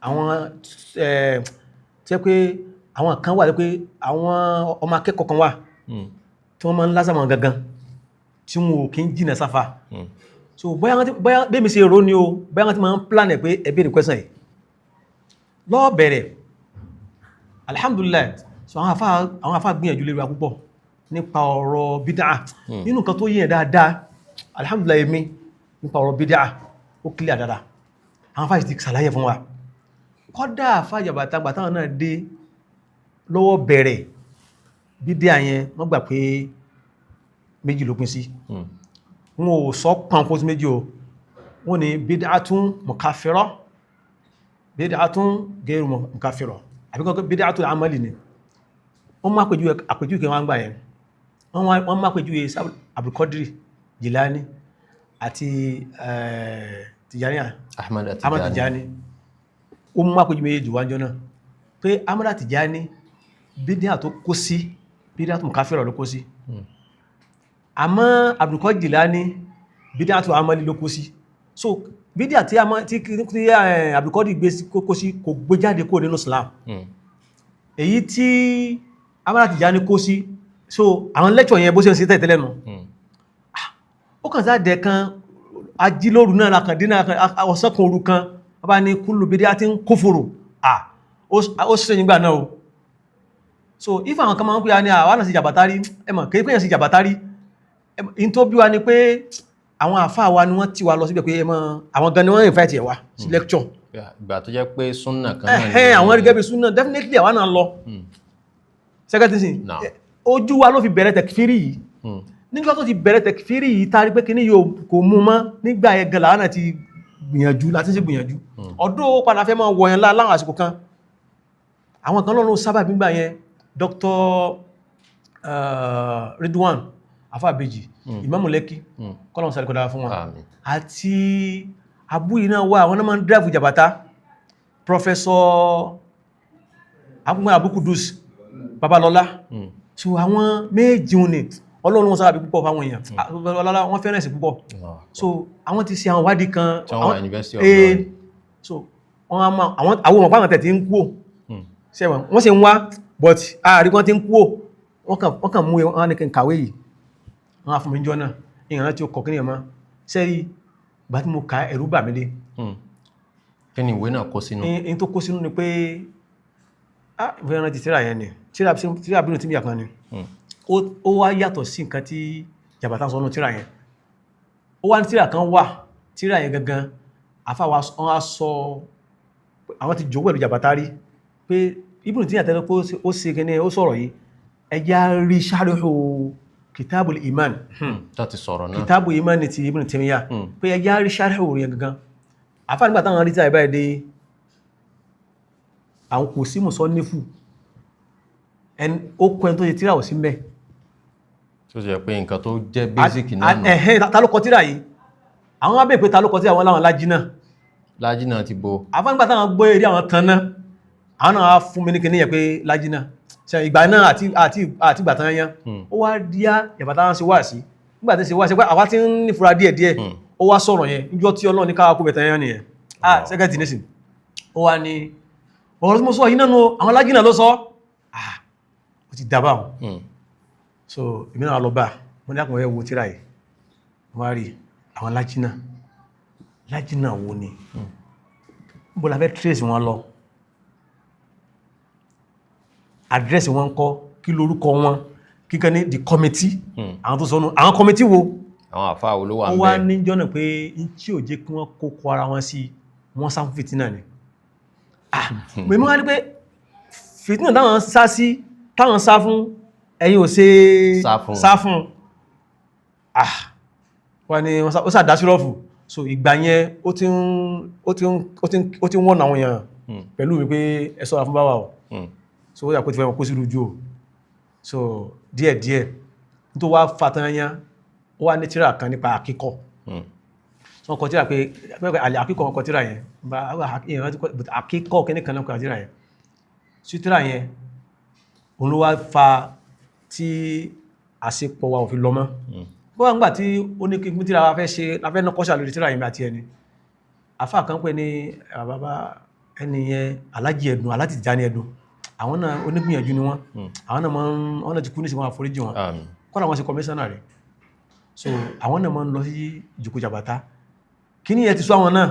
àwọn tó yẹ pé àwọn kan wà tó yẹ pé àwọn ọmọ akẹ́kọ̀ọ́ kan wà tí wọ́n máa ń lásàmọ̀ gangan tí wọn ò kí ń jìnà sáfà. So bóyá wọ́n ti, bóyá bẹ́ẹ̀ mi ṣe rò ní o, bóyá wọ́n ti máa ń plan ẹ̀ pé ẹ béèrè question yìí lọ́ọ̀ bẹ̀rẹ̀. Alhamdulillah, so àwọn afá gbìyànjú lórí wa púpọ̀ nípa ọ̀rọ̀ bídá. Nínú nǹkan tó yẹn dáadáa, alhamdulillah, èmi nípa ọ̀rọ̀ bídá ó clear dáadáa. Àwọn afá ti ṣàlàyé fún wa. Kọ́dà àfá Jàbàtà gbà táwọn náà dé lọ́wọ́ bẹ̀rẹ̀, bídá yẹn wọ́n gbà pé méjì ló pín sí. Wọn ò sọ pọn kó sí méjì o. Wọ́n ní bid'atun mukaffira, bid'atun gairu mukaffira, àbí kọ́ bid'atun amali ni. Wọ́n mú àpèjúwe kí wọ́n gbà yẹn, wọ́n mú àpèjúwe Abdulkadir Jilani àti Tijani. Ahmad. Ahmad Tijani. Ó mú àpèjúwe méjì wájọ́ náà pé Ahmad Tijani, bídíà tó kó sí, bid'atun mukaffira ló kó sí, àmọ́ Abdulkadir Jilani, bídíà tó amali ló kó sí. So bídíà tí Abdulkadir gbé kó sí kò gbé jáde kó nínú Islam. Èyí tí Ahmad Tijani kó sí, so àwọn lecture yẹn bó ṣe ń ṣe tẹ́tẹ́lẹ̀ nù. Ó kàn sáà dẹ̀ kan ajílóru náà lakàn dínà ọ̀sán kan òru kan, wọ́n bá ní kullu bid'atin kufuru. Ó ṣe nígbà náà o. So if àwọn kan máa ń pè á ní àwọn náà sí Jàbàtà rí, ẹ mọ̀ kéèpé yẹn sí Jàbàtà rí, in tó bí wa ni pé àwọn àfáà wa ni wọ́n ti wa lọ síbẹ̀ pé ẹ mọ̀ àwọn gan ni wọ́n invite ẹ̀ wá sí lecture. Ìgbà tó jẹ́ pé súnà kan náà. Ẹ̀hẹ́n, àwọn gẹ́gẹ́ bí súnà, definitely àwọn náà lọ. Second thing, ojú wa ló fi bẹ̀rẹ̀ tẹ̀kfírí yìí. Nígbà tó ti bẹ̀rẹ̀ tẹ̀kfírí yìí, tari pé kíní yóò kò mú mọ́, nígbà yẹn gan làwọn náà ti gbìyànjú láti ṣe gbìyànjú ọdún ó padà fẹ́ máa wọ̀nyẹn láwọn àsìkò kan. Àwọn kan lọ́nà sábà gbígbà yẹn, Dr. Ridwan Afabeji, Imam Lekki, kọ́lọ̀n sáré kọ́dá fún wọn. Àmín. Àti abúyí náà wà, àwọn náà máa ń drive Jàbàtà, Professor Abukudus Babalọ́lá. So àwọn méjì ni Ọlọ́run wọn sábà bí púpọ̀ fáwọn èèyàn. Ọlọ́lá wọn fẹ́ràn ẹ̀sìn púpọ̀. So àwọn ti ṣe àwọn ìwádìí kan. Tí wọ́n wà University of Ilorin. So wọ́n á máa àwọn ọmọ pàwọn tẹ̀ tí ń kú ò sẹ́wọ̀n, wọ́n sì ń wá, but ààrí wọ́n ti ń kú ò. Wọ́n kàn mú wọn ní kí n kàwé yìí, wọ́n á fún mi jọ náà ìrànlá tí ó kọ̀ kí ni ẹ̀mọ́ sẹ́rí. Ìgbà tí mo kà, ẹ̀rù bà mí dé. Kí ni ìwé náà kó sínú? In tó kó sínú ni pé ah, ìfẹ́ rántí tíra yẹn ni, tíra bínú tí mi yà kan ni. Ó wá yàtọ̀ sí nǹkan tí Jàbàtà sọ nínú tíra yẹn. Ó wá ní tíra kan wà, tíra yẹn gangan àfáwà wọ́n á sọ àwọn ti jòkó pẹ̀lú Jàbàtà rí pé Ibn Taymiyyah tẹ́lẹ̀ pé ó ṣe kíní, ó sọ̀rọ̀ yìí, ẹjá rí sharhu Kitabul Iman. Tó ti sọ̀rọ̀ náà. Kitabul Iman ni ti Ibn Taymiyyah, pé ẹjá rí sharhu yẹn gangan. Àfáà nígbà táwọn rí tíra ìbáyìí dé, àwọn kò sí musannifu ẹni ó kọ ẹni tó ṣe tíra ò sí mẹ́. Tó ṣe pé nǹkan tó jẹ́ basic náà nù. Ẹ̀hẹ́n, ta ló kọ tírà yìí? Àwọn wá bèèrè pé ta ló kọ tírà wọn láwọn lájínà. Lájínà ti bo. Àfáǹgbà táwọn gbọ́ eré àwọn tan náà, àwọn náà wá fún mi ní kinní yẹn pé lájínà ṣe ìgbà náà àti ìgbà tán yẹn. Ó wá díá ìyàbá táwọn ṣe wá sí nígbà tí ṣe wá sí pé àwa ti ń nífura díẹ̀ díẹ̀. Ó wá sọ̀rọ̀ yẹn níjọ́ tí Ọlọ́run ní káwá kó bẹ̀tẹ̀ yẹn nìyẹn. Ah, sẹ́kẹ̀tì nísìn, ó wá ní ọ̀rọ̀ tí mo sọ yìí náà nu, àwọn lájínà ló sọ. Ah, ó ti dábàá wọn. So èmi náà lọ bá mo ní àkùnrin wo tíra yìí, wọ́n á rí àwọn lájínà. Lájínà wo ni? Bó la fẹ́ trace wọn lọ? Àdírẹ́sì wọn kọ́? Kí lórúkọ wọn? Kíkan ní the committee, àwọn tó sọnù, àwọn committee wo? Àwọn àfáà wo ló wà Ó ń wá bẹ̀? ní jọ́nà pé n tí ò jẹ́ kí wọ́n kó kó ara wọn sí, wọ́n sá fún fìtínà ni. Ah, mọ̀ wá ní pé fìtínà táwọn sá sí, táwọn sá fún, ẹ̀yin ò ṣe Sá fún. Sá fún. Ah, wọ́n ní ó sá dá sí rọ́ọ̀fù. So ìgbà yẹn ó ti ń wọ́n àwọn èèyàn pẹ̀lú mi pé ẹ ṣọ́ra fún báwa o. So ó yà pé ti fẹ́ wọn kó sí rújú o. So díẹ̀díẹ̀ tó wá fatanyá, ó wá ní tíra kan nípa àkíkọ̀. So wọ́n kọ tíra pé àlè àkíkọ̀, wọn kọ tíra yẹn bá ìrántí, but àkíkọ̀ kíní kan náà kọ tíra yẹn sí. Tíra yẹn òun ló wá fa tí àṣepọ̀ wa ò fi lọ mọ́. Bó wà nígbà tí ó ní kí n tíra wa fẹ́ ṣe la fẹ́ ná kọ́ṣà lórí tíra yẹn àti ẹni àfáà kan pè ní bàbá ẹni yẹn, Alájì Ẹ̀dùn, Alájì Tìjání Ẹ̀dùn. Àwọn náà onígbìyànjú ni wọ́n. Àwọn náà máa ń, àwọn náà ti kú ní ìsìnkú, àforíjì wọn. Àmín. Kọ́nà wọn ṣe kọmíṣánná rẹ̀. So àwọn náà máa ń lọ sí ìjòkó jàbàtà. Kí ní ẹ ti sọ àwọn náà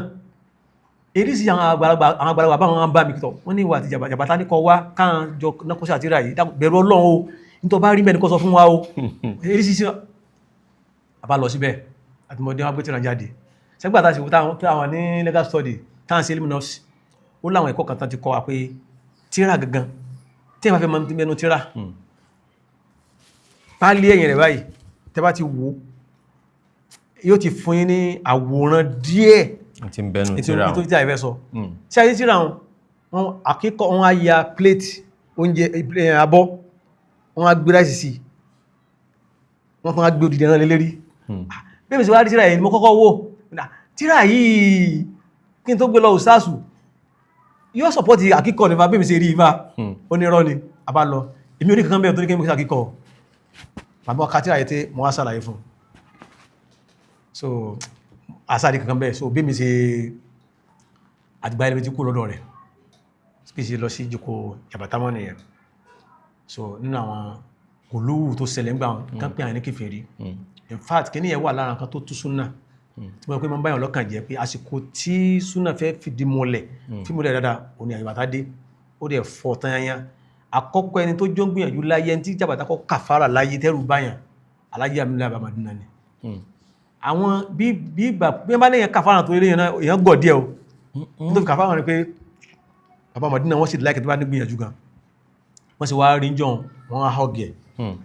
èrí sí àwọn àgbàlagbà bá wọn bá mi kìtọ̀, wọ́n ní ìwà àti jàbàtà ní kọ wá káàn jọ nákọ́ṣà àtìrà yìí. Dákun, bẹ̀rù Ọlọ́run o, nítorí bá rí mẹ́ni kọ́ sọ fún wa o. Èrí sí sí àbá lọ síbẹ̀ àti mọ̀dé wọn gbé tìrà jáde sẹ́gbà tá a sì wò táwọn ní legal study, táwọn sí ilmu nafs, ó láwọn ẹ̀kọ́ kan tán ti kọ́ wa pé tíra gangan tí ẹ bá fẹ́ mọ mẹ́nu tíra, pálí ẹ̀yìn rẹ̀ báyìí, tẹ́ bá ti wò ó, yóò ti fún yín ní àwòrán díẹ̀ Ti ń bẹnu ètò tíra ètò wọn. tí a ìfẹ́ sọ. Tí a yé tíra wọn, wọn àkíkọ́, wọn á ya plate oúnjẹ, abọ́, wọn á gbé rice sí, wọn tún á gbé odidi ẹran lé lérí. Bí mi sì wá rí tíra yìí ni mo kọ́kọ́ wò. Tíra yìí, kí n tó gbé lọ òsáàsù, yóò support àkíkọ́ nípa bí mi ṣe rí ifá. Ó ní irọ́ ni. A bá lọ, èmi ò ní kankan bẹ́ẹ̀ tó ní kí n ṣe àkíkọ́. Bàbá ọkà tíra yìí tí mo wá ṣàlàyé fún un. So àsáàdì kankan bẹ́ẹ̀. So bí mi ṣe àtìgbà ilẹ̀ ti kú lọ́dọ̀ rẹ̀ bí ṣe lọ sí ìjókòó jàbátá mọ́ nìyẹn. So nínú àwọn gòlúwù tó ṣẹlẹ̀ ńgbà kan pé àwọn ní kèfèrí. In fact, kí ni yẹn wà lára nǹkan tó tú súnà tí mo rò pé máa ń báyàn lọ́kàn jẹ́ pé àsìkò tí súnà fẹ́ fìdí múlẹ̀, fìdí múlẹ̀ dáadáa, òun ni àyàbàtà dé, ó dẹ̀ fọ́ tányányá. Àkọ́kọ́ ẹni tó jó ń gbìyànjú láyé, ẹni tí jàbàtà kọ́ kàfàrà láyé tẹ́rù báyàn, Alájì Aminu Abamaduna ni. Àwọn bí ìgbà bí wọ́n bá léyìn kàfàrà tó léyìn náà, èèyàn gọ̀ díẹ̀ o. Nítorí kàfàrà ni pé bàbá Madina, wọ́n sì láìkẹ́ tó bá ní gbìyànjú gan, wọ́n sì wá rí jọ, wọ́n á họ́gẹ̀ ẹ̀.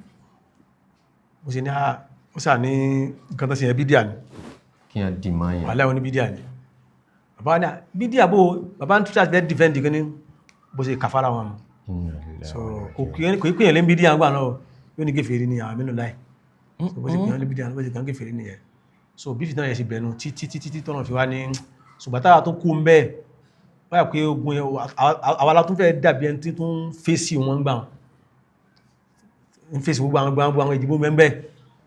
Ó sì ní ó sà ní nǹkan tó sì yẹn bídíà ni. Kí yẹn dì máa yẹn. Wàhálà wọn ní bídíà ni. Bàbá ní bídíà bó, bàbá ń tún àti fẹ́ defend gan ni bó ṣe kàfàrà wọn nù. Inna lillahi So wa inna kò kí kò yẹn lé bídíà gbà náà, yóò ní gèfèrí ni àwọn mẹ́nu láì. So bó ṣe kí wọ́n lé bídíà, bó ṣe kàn gèfèrí nìyẹn. So bí fìtínà yẹn ṣe bẹ̀rù títí títí tí tọ́nà fi wá ní, ṣùgbọ́n táwa tó kú ń bẹ́ẹ̀ báyà pé ogun yẹn, àwa la tún fẹ́ dàbí ẹni tí tó ń fèsì wọn gbà wọn, ń fèsì gbogbo àwọn ìdìbò mẹ́ńbẹ́.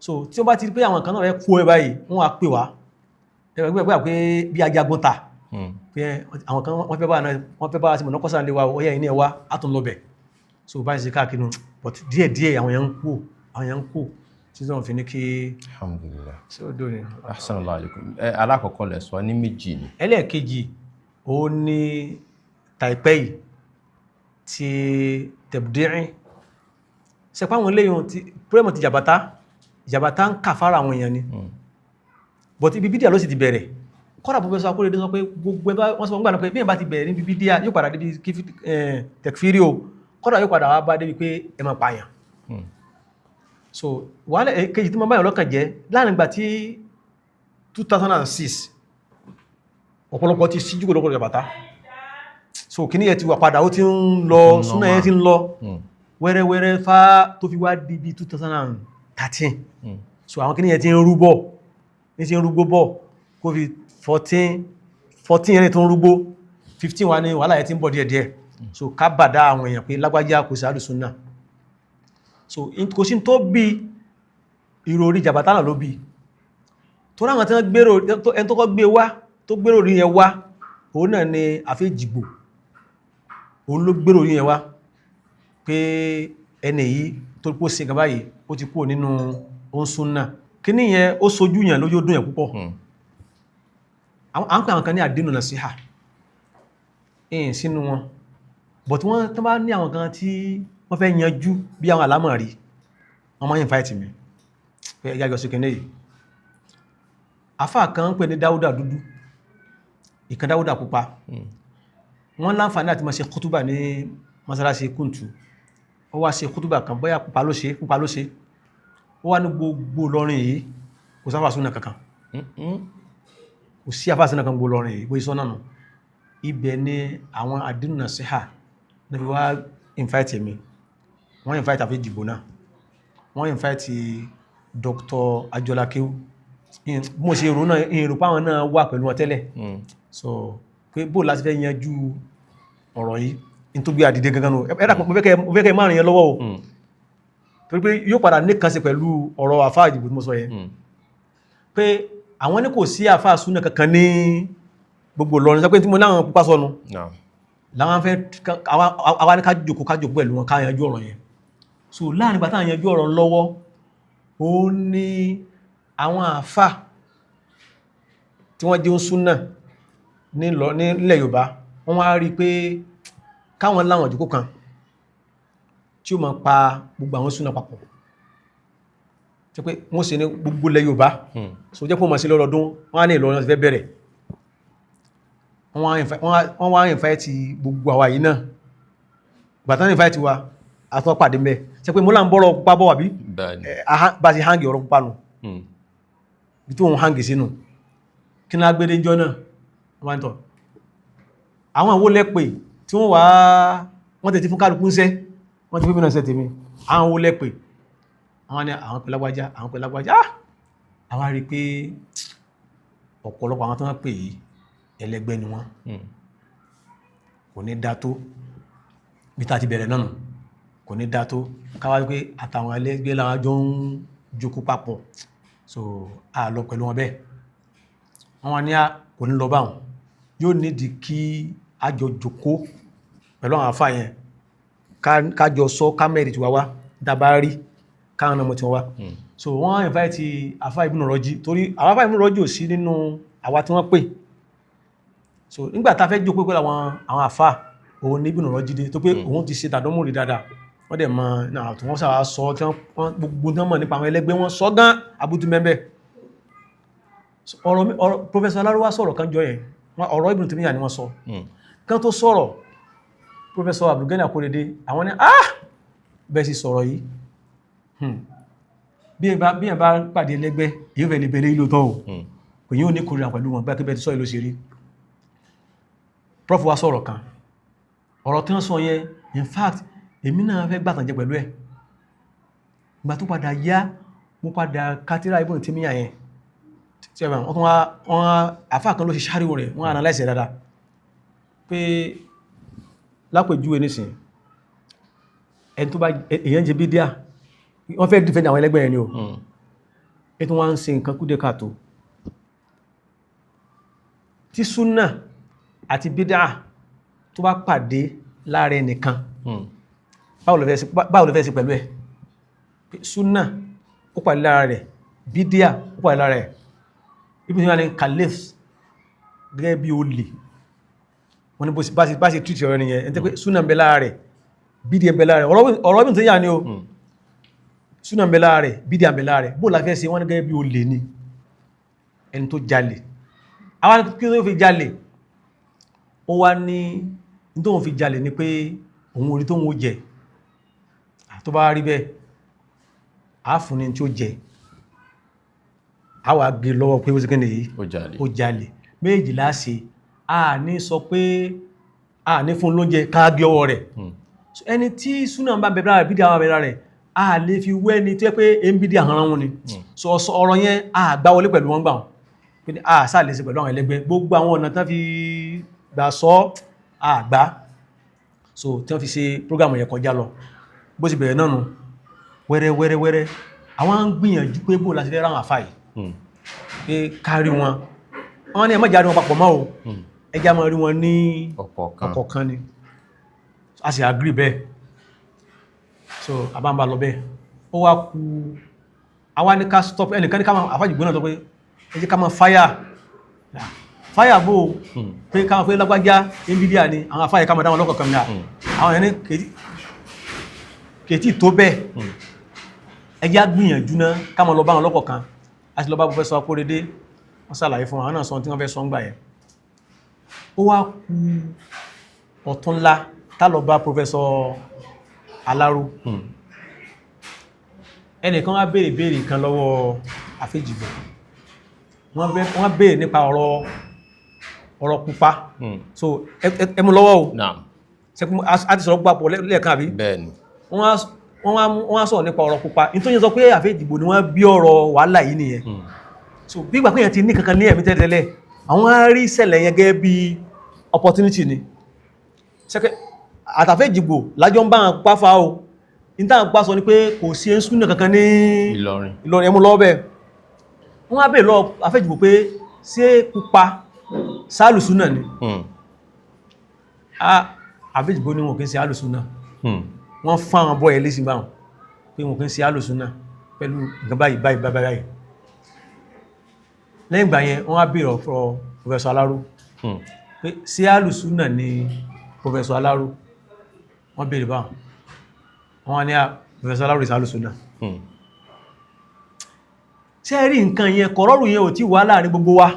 So tí wọ́n bá ti rí pé àwọn kan náà fẹ́ kó ẹ báyìí, wọ́n á pè wá ẹgbẹ́ gbà pé bí ajagun ta pé àwọn kan wọ́n fẹ́ bá náà, wọ́n fẹ́ bá sí mọ̀nà kọ́sà lé wa, ọyá yìí ní ẹwà á tún lọ bẹ̀. So báyìí ṣe káàkiri nù. But díẹ̀ díẹ̀ àwọn yẹn ń kú, àwọn yẹn ń kú tí wọ́n fi ní kí Alhamdulillah. Ṣé ó dóni. Assalamu alaikum. Ẹ alákọ̀ọ́kọ́ lẹ sọ ní méjì ni. Ẹlẹ́ẹ̀kejì, ó ní tàìpẹ́ yìí ti tẹ̀bùdírín sẹpá àwọn eléyìn ti pírẹ́mọ̀ ti jàbátá, jàbátá ń kàfàrà àwọn èèyàn ni. But ibi bídíà ló sì ti bẹ̀rẹ̀. Kọ́dà Professor Akóredé sọ pé gbogbo ẹgbẹ́ wọ́n sọ fún gbà pé bí ẹ̀ bá ti bẹ̀rẹ̀ níbi bídíà, yóò padà débi tẹ̀kfírí o, kọ́dà yóò padà wá bá débi pé ẹ máa pààyàn. So wàhálà kejì tí mo báyọ̀ lọ́kàn jẹ́ láàrin ìgbà tí 2006, ọ̀pọ̀lọpọ̀ ti síjú kò lọ́kọ̀ jàbàtà. So kí ní ẹ ti wà padà, ó ti ń lọ, súnà ẹ ti ń lọ wẹ́rẹ́wẹ́rẹ́ fá tó fi wá di bí 2013. 13. So àwọn kìnìyàn ti ń rúbọ̀ ní ti ń rúgbó bọ̀ kó fi 14, 14 yẹn tó ń rúgbó, 15 wà ní wàhálà yẹn ti ń bọ̀ díẹ̀díẹ̀. So ká bàdá àwọn èèyàn pé lágbájá kò sí alùsùnà. So kò sí tó bí ìròrí jàbátá náà ló bí tó ráwọn tí wọ́n gbèrò. Ẹni tó kọ́ gbé wá, tó gbèrò rí yẹn wá, òun náà ni àfẹ́jìgbò. Òun ló gbèrò rí yẹn wá pé ẹni yìí tó kó sí nǹkan báyìí, ó ti kúrò nínú òun súnà. Kíní yẹn ó sojú yẹn lójú, ó dùn yẹn púpọ̀. À ń pè àwọn kan ní àdínù nàṣíhà ẹ̀yìn sínú wọn, but wọ́n tó bá ní àwọn kan tí wọ́n fẹ́ yanjú bí àwọn àlámọ̀rí, wọ́n máa ń invite mi pé ẹjá jọ sí kíní yìí. Àfáà kan ń pè ní Dáúdà dúdú, ìkan Dáúdà pupa. Wọ́n láǹfààní àti máa ṣe kútúbà ní mọ́sálásí Kúntù. Ó wá ṣe kútúbà kan, bóyá pupa ló ṣe, pupa ló ṣe. Ó wá ní gbogbo Ìlọrin yìí, kò sáfà súnà kankan, kò sí àfà súnà kan gbogbo Ìlọrin yìí. Bóyá sọ́nà nù ibẹ̀ ni àwọn àdínù nàṣíhà níbi wá invite mi. Wọ́n invite àfi dìbò náà, wọ́n invite Dr. Ajọ́lá Kéwú. Bí mo ṣe rò náà, ìrò páwọn náà wà pẹ̀lú wọn tẹ́lẹ̀. So pé bó láti fẹ́ yanjú ọ̀rọ̀ yìí in tó gbé àdìdé gangan nù. Ẹ dákun, mo fẹ́ kẹ́ márùn yẹn lọ́wọ́ o, torí pé yóò padà níkan sí pẹ̀lú ọ̀rọ̀ àfáà ìdìbò tí mo sọ yẹn, pé àwọn ní kò sí àfáà súnà kankan ní gbogbo Ìlọrin. Sọ pé tí mo láwọn pupa sọnù láwọn fẹ́ àwa ní ká jòkó, ká jòkó pẹ̀lú wọn, ká yanjú ọ̀rọ̀ yẹn. So láàrin ìgbà táwọn yanjú ọ̀rọ̀ lọ́wọ́, ó ní àwọn àfà tí wọ́n jẹ́ súnà nílẹ̀ Yorùbá, wọ́n wá rí pé káwọn láwọn ìjókòó kan tí ó máa pa gbogbo àwọn súnà papọ̀, tí pé wọ́n ṣe ní gbogbo ilẹ̀ Yorùbá. So jẹ́ pé wọ́n máa ṣe lọ́dọọdún. Wọ́n á ní Ìlọrin ti fẹ́ bẹ̀rẹ̀. Wọ́n wá invite gbogbo àwa yìí náà. Gbàtán invite wa, àtọ́ pàdé mẹ́ ṣe pé mo là ń bọ́rọ̀ pupa bọ́ wàbí bá ti hangi ọ̀rọ̀ pupa nù bí tó ń hangi sínú kí ní agbédé jọ náà. Wọ́n ń tọ̀ àwọn àwó lẹ́pẹ̀ tí wọ́n wá, wọ́n tẹ̀ tí fún kálukú ń sẹ́, wọ́n ti fún mìíràn sẹ́ tèmi. Àwọn àwó lẹ́pẹ̀, àwọn ni àwọn pẹ̀lú lágbájá, àwọn pẹ̀lú lágbájá. Àwa rí pé ọ̀pọ̀lọpọ̀ àwọn tó wọ́n pè yìí, ẹlẹgbẹ́ ni wọ́n. Kò ní dá tó bí tá ti bẹ̀rẹ̀ náà nù, kò ní dá tó káwá pé àtàwọn ẹlẹgbẹ́ làwọn jọ ń jókòó papọ̀. So a lọ pẹ̀lú wọn bẹ́ẹ̀. Wọ́n wá ní a kò ní lọ báwọn, yóò nídìí kí a jọ jókòó pẹ̀lú àwọn àfáà yẹn, ká jọ sọ, ká mẹ́rin tiwa wá dábàá rí káwọn náà mọ̀ tiwọn wá. So wọ́n invite àfáà Ibn Raji, torí àwọn àfáà Ibn Raji ò sí nínú àwa tí wọ́n pè. So nígbà tá a fẹ́ jókòó pẹ̀lú àwọn àfáà, òun ní Ibn Raji dé, tó pé òun ti ṣe tàdánmò rí dáadáa. Wọ́n dẹ̀ mọ̀ náà tí wọ́n sábà sọ, tí wọ́n gbogbo tí wọ́n mọ̀ nípa àwọn ẹlẹ́gbẹ́ wọn sọ gán abútú mẹ́bẹ̀. Ọ̀rọ̀ Professor Alárúwá sọ̀rọ̀ kan jọ yẹn, ọ̀rọ̀ Ibn Taymiyyah ni wọ́n sọ kan tó sọ̀rọ̀. Professor Abdulgani Akorede, àwọn ní ah, bẹ́ẹ̀ sì sọ̀rọ̀ yìí, bí ẹ bá pàdé ẹlẹ́gbẹ́, èyí fẹ́ lè bẹ̀rẹ̀ ìlú tán o, kò yíò ní kórìíra pẹ̀lú wọn bẹ́ẹ̀ tí sọ ìlú ṣe rí. Prof wa sọ̀rọ̀ kan, ọ̀rọ̀ tí wọ́n sọ yẹn, in fact, èmi náà fẹ́ gbàtànjẹ pẹ̀lú ẹ̀. Ìgbà tó padà yá, mo padà kátírà Ibn Taymiyyah yẹn tí ẹ bá wọ́n tún wá, wọ́n àfáà kan ló ṣe ṣáríwò rẹ̀, wọ́n analyse ẹ̀ dáadáa pé lápèjúwe nísìn, ẹni tó bá èyàn jẹ bídíà, wọ́n fẹ́ defend àwọn ẹlẹ́gbẹ́ yẹn ni o, ètò wọn ń ṣe nǹkan kúdé káàtó tí súnà àti bídíà tó bá pàdé lára ẹnìkan, báwo ló fẹ́ ṣe pẹ̀lú ẹ̀? Súnà ó pàdé lára rẹ̀, bídíà ó pàdé lára rẹ̀. Ibi tí wọ́n ní caliph gẹ́gẹ́ bí olè, wọ́n ní bá ṣe treat ọ̀rọ̀ nìyẹn. Ẹni tẹ́ pé súnà ń bẹ lára rẹ̀, bídíà ń bẹ lára rẹ̀. Ọ̀rọ̀ ibi tí yà ni o, súnà ń bẹ lára rẹ̀, bídíà ń bẹ lára rẹ̀, bó la fẹ́ ṣe? Wọ́n ní gẹ́gẹ́ bí olè ni, ẹni tó jalè. Àwọn kí ló fi jalè? Ó wá ní ní tóun fi jalè ni pé òun orí tóun ó jẹ. Tó bá rí bẹ́ẹ̀, á fún ní tí ó jẹ, á wà gé lọ́wọ́ pé ó sì kí nìyí. Ó jalè. Ó jalè méjì láṣe, a ní sọ pé a ní fún lóúnjẹ, ká gé ọwọ́ rẹ̀. So, ẹni tí súnà ń bá bẹ̀rẹ̀ rẹ̀, bídíà bá bẹ̀rẹ̀ rẹ̀, A lè fi wẹ́ ni tó yẹ pé nbd àhánrán wọn ni. So ọ̀rọ̀ yẹn a gbá wọlé pẹ̀lú wọn gbà wọn pé ní a sáà lè ṣe pẹ̀lú àwọn ẹlẹgbẹ́, gbogbo àwọn ọ̀nà tán fi gbà sọ a gbá. So tí wọ́n fi ṣe program yẹn kọjá lọ, bó ti bẹ̀rẹ̀ náà nù wẹ́rẹ́ wẹ́rẹ́ wẹ́rẹ́, àwọn ń gbìyànjú pé bó láti fẹ́ ráwọn àfáà yìí, pé kárí wọn. Wọ́n ní ẹ má jáde wọn papọ̀ mọ́ o, ẹ já máa rí wọn ní ọ̀kọ̀ọ̀kan. Ọ̀kọ̀ọ̀kan ni. A sì agree bẹ́ẹ̀. So àbámbá lọ bẹ́ẹ̀, ó wá kú àwa ní ká stop ẹnìkan ní ká máa àfájì gbóná tó pé ẹ jẹ́ ká máa fire fire bó o, pé ká máa pé lágbájá nvidia ni àwọn afáyẹ, ká máa dá wọn lọ́kọ̀ọ̀kan ní àwọn ẹni kètì tó bẹ́ẹ̀. Ẹ jẹ́ á gbìyànjú náà ká máa lọ bá wọn lọ́kọ̀ọ̀kan. A sì lọ bá Professor Akóredé, wọ́n ṣàlàyé fún wọn, àwọn náà sọ ohun tí wọ́n fẹ́ sọ ń gbà yẹn. Ó wá kú ọ̀túnla tá lọ bá Professor Aláró. Ẹnìkan wá béèrè béèrè kan lọ́wọ́ Aféjìgbò. Wọ́n béèrè nípa ọ̀rọ̀ pupa. So ẹ mú lọ́wọ́ o. Naam. Ṣẹ́kún a ti sọ̀rọ̀ pupa pọ̀ lẹ́ẹ̀kan, àbí? Bẹ́ẹ̀ni. Wọ́n wá sọ̀rọ̀ nípa ọ̀rọ̀ pupa. Nítorí yẹn sọ pé Aféjìgbò ni wọ́n bí ọ̀rọ̀ wàhálà yìí nìyẹn. So bí ìgbà pé yẹn ti ní kankan ní ẹ̀mí tẹ́lẹ̀tẹ́lẹ̀, àwọn á rí ìṣẹ̀lẹ̀ yẹn gẹ́gẹ́ bí opportunity ni. Ṣẹ́kẹ́ àtàfẹ́jìgbò lájọ́ ń bá àwọn pupa fa o. Ní táwọn pupa sọ ni pé kò sí ẹ́ńsúnà kankan ní Ìlọrin. Ìlọrin. Ẹmú lọ́wọ́ bẹ́ẹ̀. Wọ́n á bèèrè lọ Afẹ́jìgbò pé ṣé pupa sálùsúnà ni? A Afẹ́jìgbò ní wọn kì í ṣe alùsúnà. Wọ́n fún àwọn bọ́ ẹ̀ lẹ́sìn báwọn pé wọn kì í ṣe alùsúnà pẹ̀lú nǹkan báyìí báyìí báyìí báyìí. Lẹ́yìn ìgbà yẹn, wọ́n á bèèrè ọ̀rọ̀ Professor Aláró pé ṣé alùsúnà ni Professor Aláró? Wọ́n bèèrè báwọn, wọ́n á ní à Professor Aláró is alùsúnà. Ṣé ẹ rí nǹkan yẹn, kọ̀rọ̀rù yẹn ò tí wà láàrin gbogbo wa.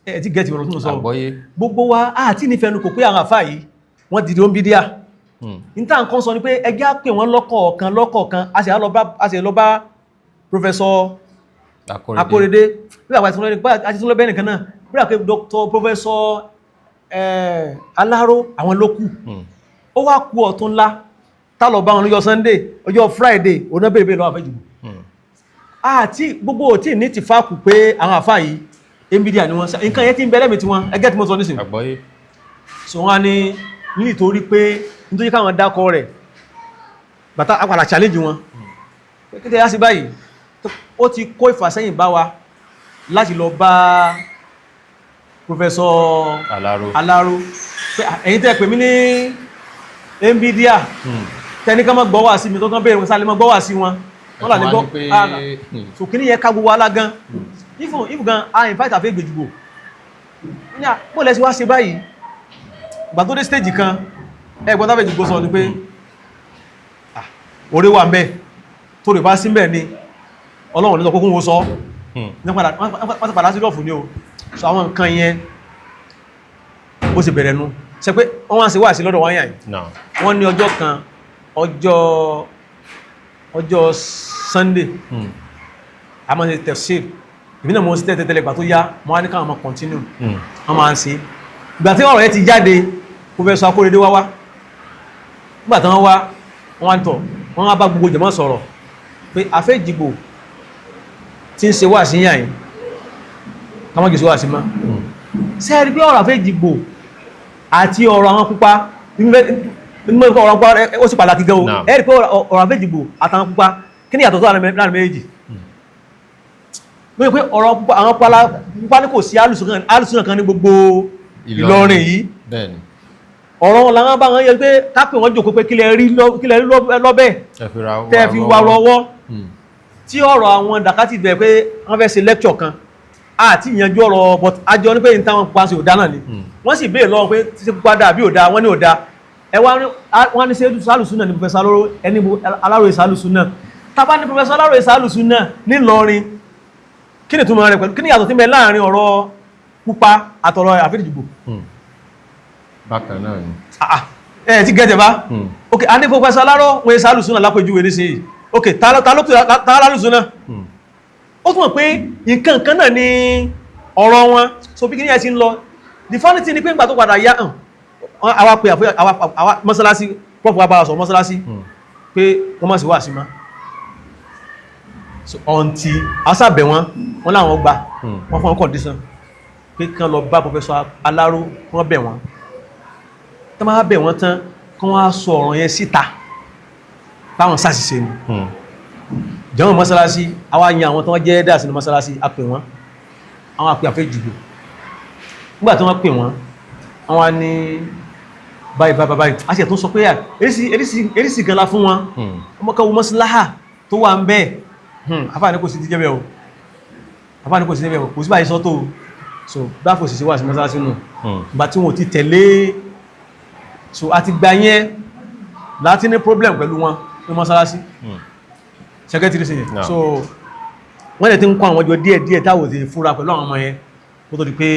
Ẹ ti gẹ̀ẹ́tì ọ̀rọ̀ tó ń sọ? Àgbọ́yé. Gbogbo wa àti nífẹ̀ẹ́nu kò pé àwọn àfáà yìí wọ́n dìde ó ń bí díà. Níta nǹkan sọ ni pé ẹjẹ́ á pè wọ́n lọ́kọ̀ọ̀kan lọ́kọ̀ọ̀kan. A sì lọ bá Professor Akóredé. Akóredé bí àwọn àti tún lọ bẹ́ẹ̀ nìkan náà bí àwọn Dr. Professor Aláró, àwọn ló kù. Ó wá kú ọ̀tún ńlá tá lọ bá wọn lọ́jọ́ Sunday, ọjọ́ Friday òun náà bèèrè bèèrè lọ́wọ́ Afẹ́jìgbò. Àti gbogbo ò tí ní ti fáàkù pé àwọn àfáà yìí nvidia ni wọ́n. Nǹkan yẹn ti ń bẹ lẹ́mìí tiwọn. Ẹgẹ́ tí mo sọ nísìnyí? Àgbọ́yé. So wọ́n á ní nítorí pé nítorí káwọn dákọ rẹ̀ bàtà àpàdà challenge wọn pé kí tẹ́ yá sí báyìí, ó ti kó ìfàsẹ́yìn bá wa láti lọ bá Professor Aláró. Aláró pé ẹ̀yin tẹ́ pè mí ní nvidia, tẹni ká má gbọ́ wá sí mi tó tán bèèrè wọn sálẹ̀ má gbọ́ wá sí wọn, wọ́n là ní gbọ́. Ẹ̀tún wá ní pé So kí ní yẹ ká gbogbo alágan ifun gan a invite àfẹ́ gbèjúgbò ní à bó lẹ́sí wá ṣe báyìí. Ìgbà tó dé stage kan, ẹgbọ́n táfẹ́ jùgbò sọ ni pé ah, orí wà ń bẹ tó rè bá sí ń bẹ ni Ọlọ́run ní sọ kókún wo sọ. Ní wọ́n ti padà sí rọ̀fù ní o. So àwọn nǹkan yẹn bó ṣe bẹ̀rẹ̀ nu ṣe pé wọ́n wá ń ṣe wá sí lọ́dọ̀ wáyà yìí. Naam. Wọ́n ní ọjọ́ kan, ọjọ́ Sunday, a máa ń ṣe tafsir. Èmi náà mo ń ṣe tẹ́tẹ́tẹ́lẹ̀. Ìgbà tó yá, mo wá ní káwọn máa continue. Wọ́n máa ń ṣe. Ìgbà tí ọ̀rọ̀ yẹn ti jáde, Professor Akóredé wá nígbà tí wọ́n wá, wọ́n wá ń tọ̀, wọ́n wá bá gbogbo jẹ̀mọ́ sọ̀rọ̀ pé Afẹ́jìgbò tí ń ṣe wá sí yàn yìí, káwọn jù sí wá sí mọ́. Ṣé ẹ rí pé ọ̀rọ̀ Afẹ́jìgbò àti ọ̀rọ̀ àwọn pupa nínú ọ̀rọ̀ pupa ó sì pàtàkì gan o. Naam. Ẹ rí pé ọ̀rọ̀ Afẹ́jìgbò àtàwọn pupa, kí ni ìyàtọ̀ tó wà láàrin méjèèjì? Lórí pé ọ̀rọ̀ pupa, àwọn pupa ní kò sí alùsùn kan ní gbogbo Ìlọrin yìí. Bẹ́ẹ̀ni. Ọ̀rọ̀ wọn làwọn bá wọn yẹ pé kápẹ́ wọn jòkó pé kí lẹ rí lọ́bẹ̀ Ẹ fi ra tẹ́ fi wà lọ́wọ́ tí ọ̀rọ̀ àwọn dàkátì bẹ̀ pé wọ́n fẹ́ ṣe lecture kan àti ìyanjú ọ̀rọ̀, but àjọ ní pé ní táwọn pupa ṣe ò dá náà ni. Wọ́n sì béèrè lọ́wọ́ pé ṣé pupa dà bí ò dá, wọ́n ní ò dá. Ẹ wá ní wọ́n ní ṣe sálùsùn náà ní Professor Aláró ẹni Aláró ìsálùsùn náà tábà ní Professor Aláró ìsálùsùn náà nílọrin, kí ni ìtumọ̀ rẹ̀ pẹ̀lú kí ni ìyàtọ̀ tí ń bẹ láàrin ọ̀rọ̀ pupa àtọ̀rọ̀ Àfẹ́jìgbò? Bákan náà ni. Ah, ah. Ẹ ti gẹ́tẹ̀ bá. Ok, a ní Professor Aláró wọ́n ìsálùsùn náà lápèjúwe nísìnyí. Ok, ta ló ta lálùsùn náà? Ó túnmọ̀ pé nǹkan kan náà ni ọ̀rọ̀ wọn. So bí kí ní ẹ ti ń lọ, the funny thing ni pé nígbà tó padà yá hàn, àwa pé àwa mọ́sálásí, prof wa bá wa sọ mọ́sálásí. Pé wọ́n má sì wá sí ma. So until asábẹ̀ wọn, wọ́n láwọn gbà, wọ́n fún wọn condition pé kán lọ bá Professor Aláró, wọ́n bẹ̀ wọ́n. Tán bá bẹ̀ wọ́n tán, kán wọ́n á sọ ọ̀rọ̀ yẹn síta báwọn ṣàṣìṣe ni. Jẹ́wọ̀n mọ́sálásí, àwa yan àwọn tó wọ́n jẹ́ dà sínú mọ́sálásí, a pè wọ́n, àwọn àpè àfẹ́ jùlọ. Nígbà tí wọ́n pè wọ́n, wọ́n wá ní báyìí báyìí báyìí, a sì tún sọ pé erísì gan la fún wọn, ọmọ kan wo mọ́síláhà tó wà ń bẹ́ẹ̀. Àfáà ní kò sí ti jẹ́ bẹ́ẹ̀ o, àfáà ní kò sí ti jẹ́ bẹ́ẹ̀ o, kò sí báyìí sọ́tò o. So báfò sì sí wà sí mọ́sálásí nù ìgbà tí wọn ò ti tẹ̀lé. So àti gbà yẹn láti ní problem pẹ̀lú wọn ní mọ́sálásí secretary sí. No. So wọ́n lè ti ń kọ́ àwọn ọjọ́ díẹ̀ díẹ̀ táwọn ti fúra pẹ̀lú àwọn ọmọ yẹn, kó tó di pé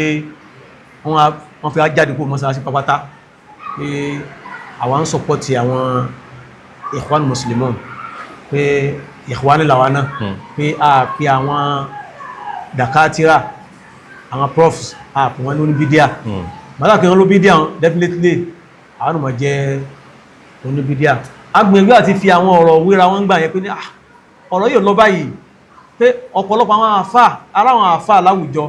wọ́n fi jáde kó mọ́sálásí pápátá, pé àwọn ń support àwọn Ikhwan Muslimun, pé Ikhwan làwọn náà, pé a pe àwọn dàkátírà, àwọn profs, a pè wọ́n ní oníbídíà. Bàtà kí wọ́n ló bídíà definitely àwọn ọmọ jẹ́ oníbídíà. Agbègbè àti fi àwọn ọ̀rọ̀ wéra wọn gbà yẹn pé ní ọ̀rọ̀ yóò lọ báyìí, pé ọ̀pọ̀lọpọ̀ àwọn àfà ara àwọn àfà láwùjọ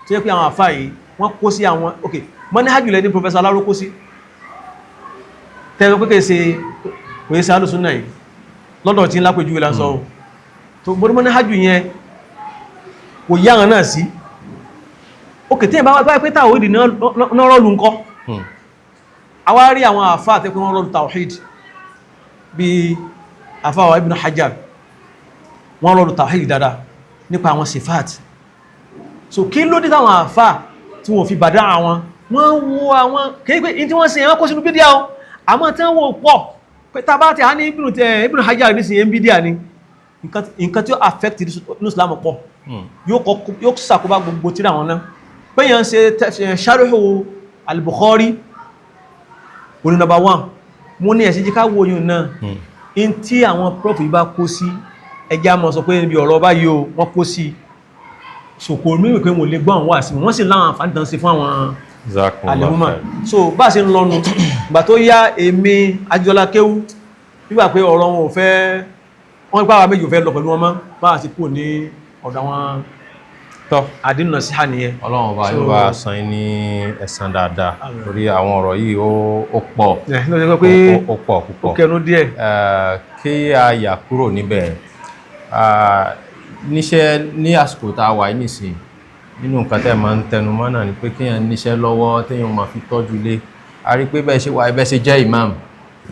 tó yẹ pé àwọn àfà yìí wọ́n kó sí àwọn, ok, manhaj lẹ́ ní Professor Aláró kó sí tẹ́lẹ̀ pé kìí ṣe kò yẹ sí alùsùn náà yìí lọ́dọ̀ tí ń lápẹjú ìlànà sọ tó gbọ́dọ̀ manhaj yẹn kò yá àwọn náà sí. Ok, tí ẹ̀ bá wáyé pé tàwíìdì náà rọ́ọ̀lù ńkọ́? Àwa rí àwọn àfà àti pé wọ́n rọ́ọ̀lù tawhid bí àfà wa Ibn Hajar, wọ́n rọ́ọ̀lù tawhid dáadáa nípa àwọn sifat. So kí ló dé táwọn àfà tí wọ́n fi bàdá àwọn, wọ́n wo àwọn kéèké in tí wọ́n ṣe wọ́n kó sínú bídíà o, àmọ́ tí wọ́n wò pọ̀ pé tá bá ti a ní Ibn Hajar nísìnyí bídíà ni, nǹkan tí ó affect ní Islam pọ̀, yóò ṣàkóbá gbogbo tíra wọn náà, pé yẹn ń ṣe Sharhu al-Bukhari oní number one. Mo ní ẹ̀sìn jíká wo yìí náà in tí àwọn prof yìí bá kó sí, ẹjá mọ̀ sọ pé níbi ọ̀rọ̀ báyìí o, wọ́n kó sí sòkò mímì pé wọ́n lè gbọ́ àwọn wà sí, wọ́n sì láwọn àǹfààní tán sí fún àwọn àlèmúmà. So bá ṣe ń lọ́nu ìgbà tó yá, èmi Ajíọlá kéwú nígbà pé ọ̀rọ̀ wọn ò fẹ́, wọ́n gbá wa méjì ò fẹ́ lọ pẹ̀lú wọn mọ́, bá a ti kú ní ọ̀dọ̀ àwọn Tọ́. àdínà sí hà nìyẹn. Ọlọ́run ọba yóò bá san yín ní ẹ̀san dáadáa torí àwọn ọ̀rọ̀ yìí ó pọ̀. Ẹ̀ ló ṣe sọ pé ó pọ̀ ó púpọ̀. kẹnu díẹ̀. Kí a yà kúrò níbẹ̀, níṣẹ́ ní àsìkò tá a wà yìí nísìnyí, nínú nǹkan tẹ́ máa ń tẹnu mọ́ náà ni pé kéèyàn níṣẹ́ lọ́wọ́ téèyàn máa fi tọ́jú ilé. A rí i pé bẹ́ẹ̀ ṣe wà, bẹ́ẹ̀ ṣe jẹ́ imam,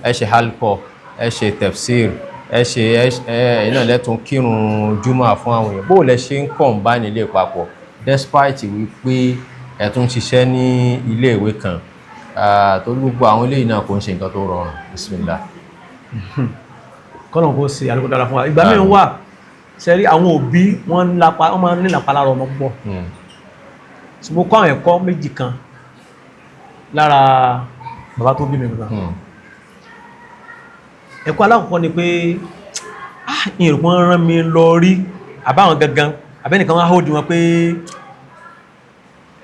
ẹ ṣe halkọ, ẹ ṣe tefsir, ẹ ṣe ẹ ẹ̀yin náà lẹ́tùn kírun júmọ̀ fún àwọn èèyàn. Bó lẹ ṣe ń combine ilé papọ̀ despite wípé ẹ tún ṣiṣẹ́ ní ilé ìwé kan? Torí gbogbo àwọn eléyìí náà kò ń ṣe nǹkan tó rọrùn. Bismillah. Kọ́nà kó ṣe àlékún dára fún wa. Ìgbà míì wà sẹ́rí, àwọn òbí wọ́n ń lapa, wọ́n máa ń nílapa lára ọmọ púpọ̀. So mo kọ́ àwọn ẹ̀kọ́ méjì kan lára bàbá tó bí mi gbà. Ẹ̀kọ́ alákọ̀ọ́kọ́ ni pé ìrùn wọn rán mi lọ rí àbáwọn gangan àbẹ́nìkan wá hódi wọn pé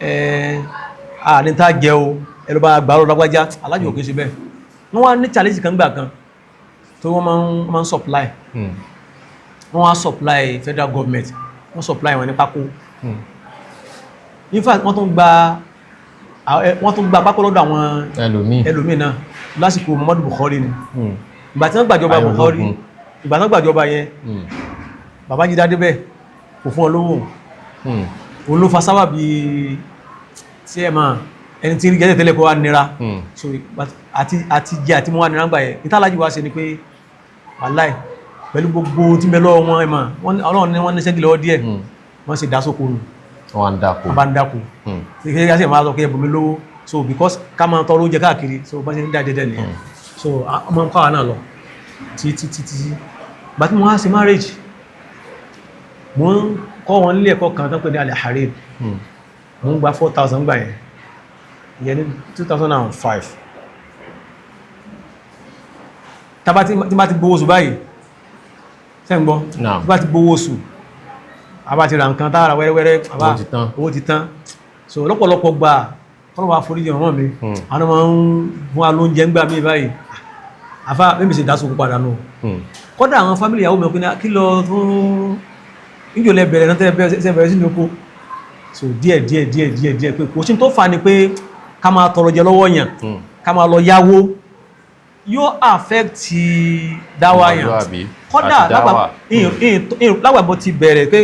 ẹ àní tá jẹ o, ẹ ló bá gbà lọ lágbájá alájò òkè ṣe bẹ́ẹ̀. Wọ́n wá ní challenge kan gbà kan tó wọ́n máa ń supply, wọ́n wá supply federal government, wọ́n supply wọn ní pákó. In fact, wọ́n tún gba pákó lọ́dọ̀ àwọn ẹlòmíì. ẹlòmíì náà lásìkò Muhammadu Buhari ni. Ìgbà tí wọ́n gbàjọba Ayọ̀ Buhari, ológun. ìgbà tí wọ́n gbàjọba yẹn, Babangida débẹ̀, kò fún ọ lówó. Òun ló fa sábàbí tí ẹ máa ẹni tí ń rí gẹ́gẹ́ tẹ́lẹ̀ kó wá nira. So àti jẹ àti mú wá nira gbà yẹn. Ìtàlájì wá ṣe ni pé wàláì, pẹ̀lú gbogbo tí ń bẹ lọ́wọ́ wọn, ẹ mọ̀ Ọlọ́run ní wọ́n ní sẹ́gi lọ́wọ́ díẹ̀, wọ́n sì dá sóko nù. Wọ́n á dáko. Wọ́n bá ń dáko. Kí ẹ sì máa sọ pé ẹbùn mi lówó, so because ká máa tọrọ oúnjẹ káàkiri, so bá ṣe ń dá dẹ́dẹ́ nìyẹn. So ọmọ ń kọ́ àwọn náà lọ tí tí tí tí gbà tí mo wá sí marriage, mo ń kọ́ wọn nílé ẹ̀kọ́ kan tó ń pè ní Al-Harir. Mo ń gba 4,000 gbà yẹn, ìyẹn ní 2005. Tábà tí bá ti gbowó oṣù báyìí, ṣé ń gbọ́? Naam. Tí bá ti gbowó oṣù, a bá ti ra nǹkan tára wẹ́rẹ́wẹ́rẹ́, àbá Owó ti tán. Owó ti tán. So lọ́pọ̀lọpọ̀ gbà, kọ́nà wà foríjì ọmọ mi, àwọn ọmọ ń fún wa lóúnjẹ ń gbà mí báyìí. Àfa mímì sì dá sókun padà nù. Kọ́dà àwọn family ìyàwó mi ọkùnrin kí lọ tún níjò lẹ bẹ̀rẹ̀ náà tẹ́ bẹ̀rẹ̀ sínú oko. So díẹ̀ díẹ̀ díẹ̀ díẹ̀ díẹ̀, pé kò sí tó fà ni pé ká máa tọrọ jẹ lọ́wọ́ yàn, ká máa lọ yáwó, yóò affect dáwà yàn. Ọmọlúwàbí Kọ́dà àti dáwà. lágbàgbọ́ ti bẹ̀rẹ̀ pé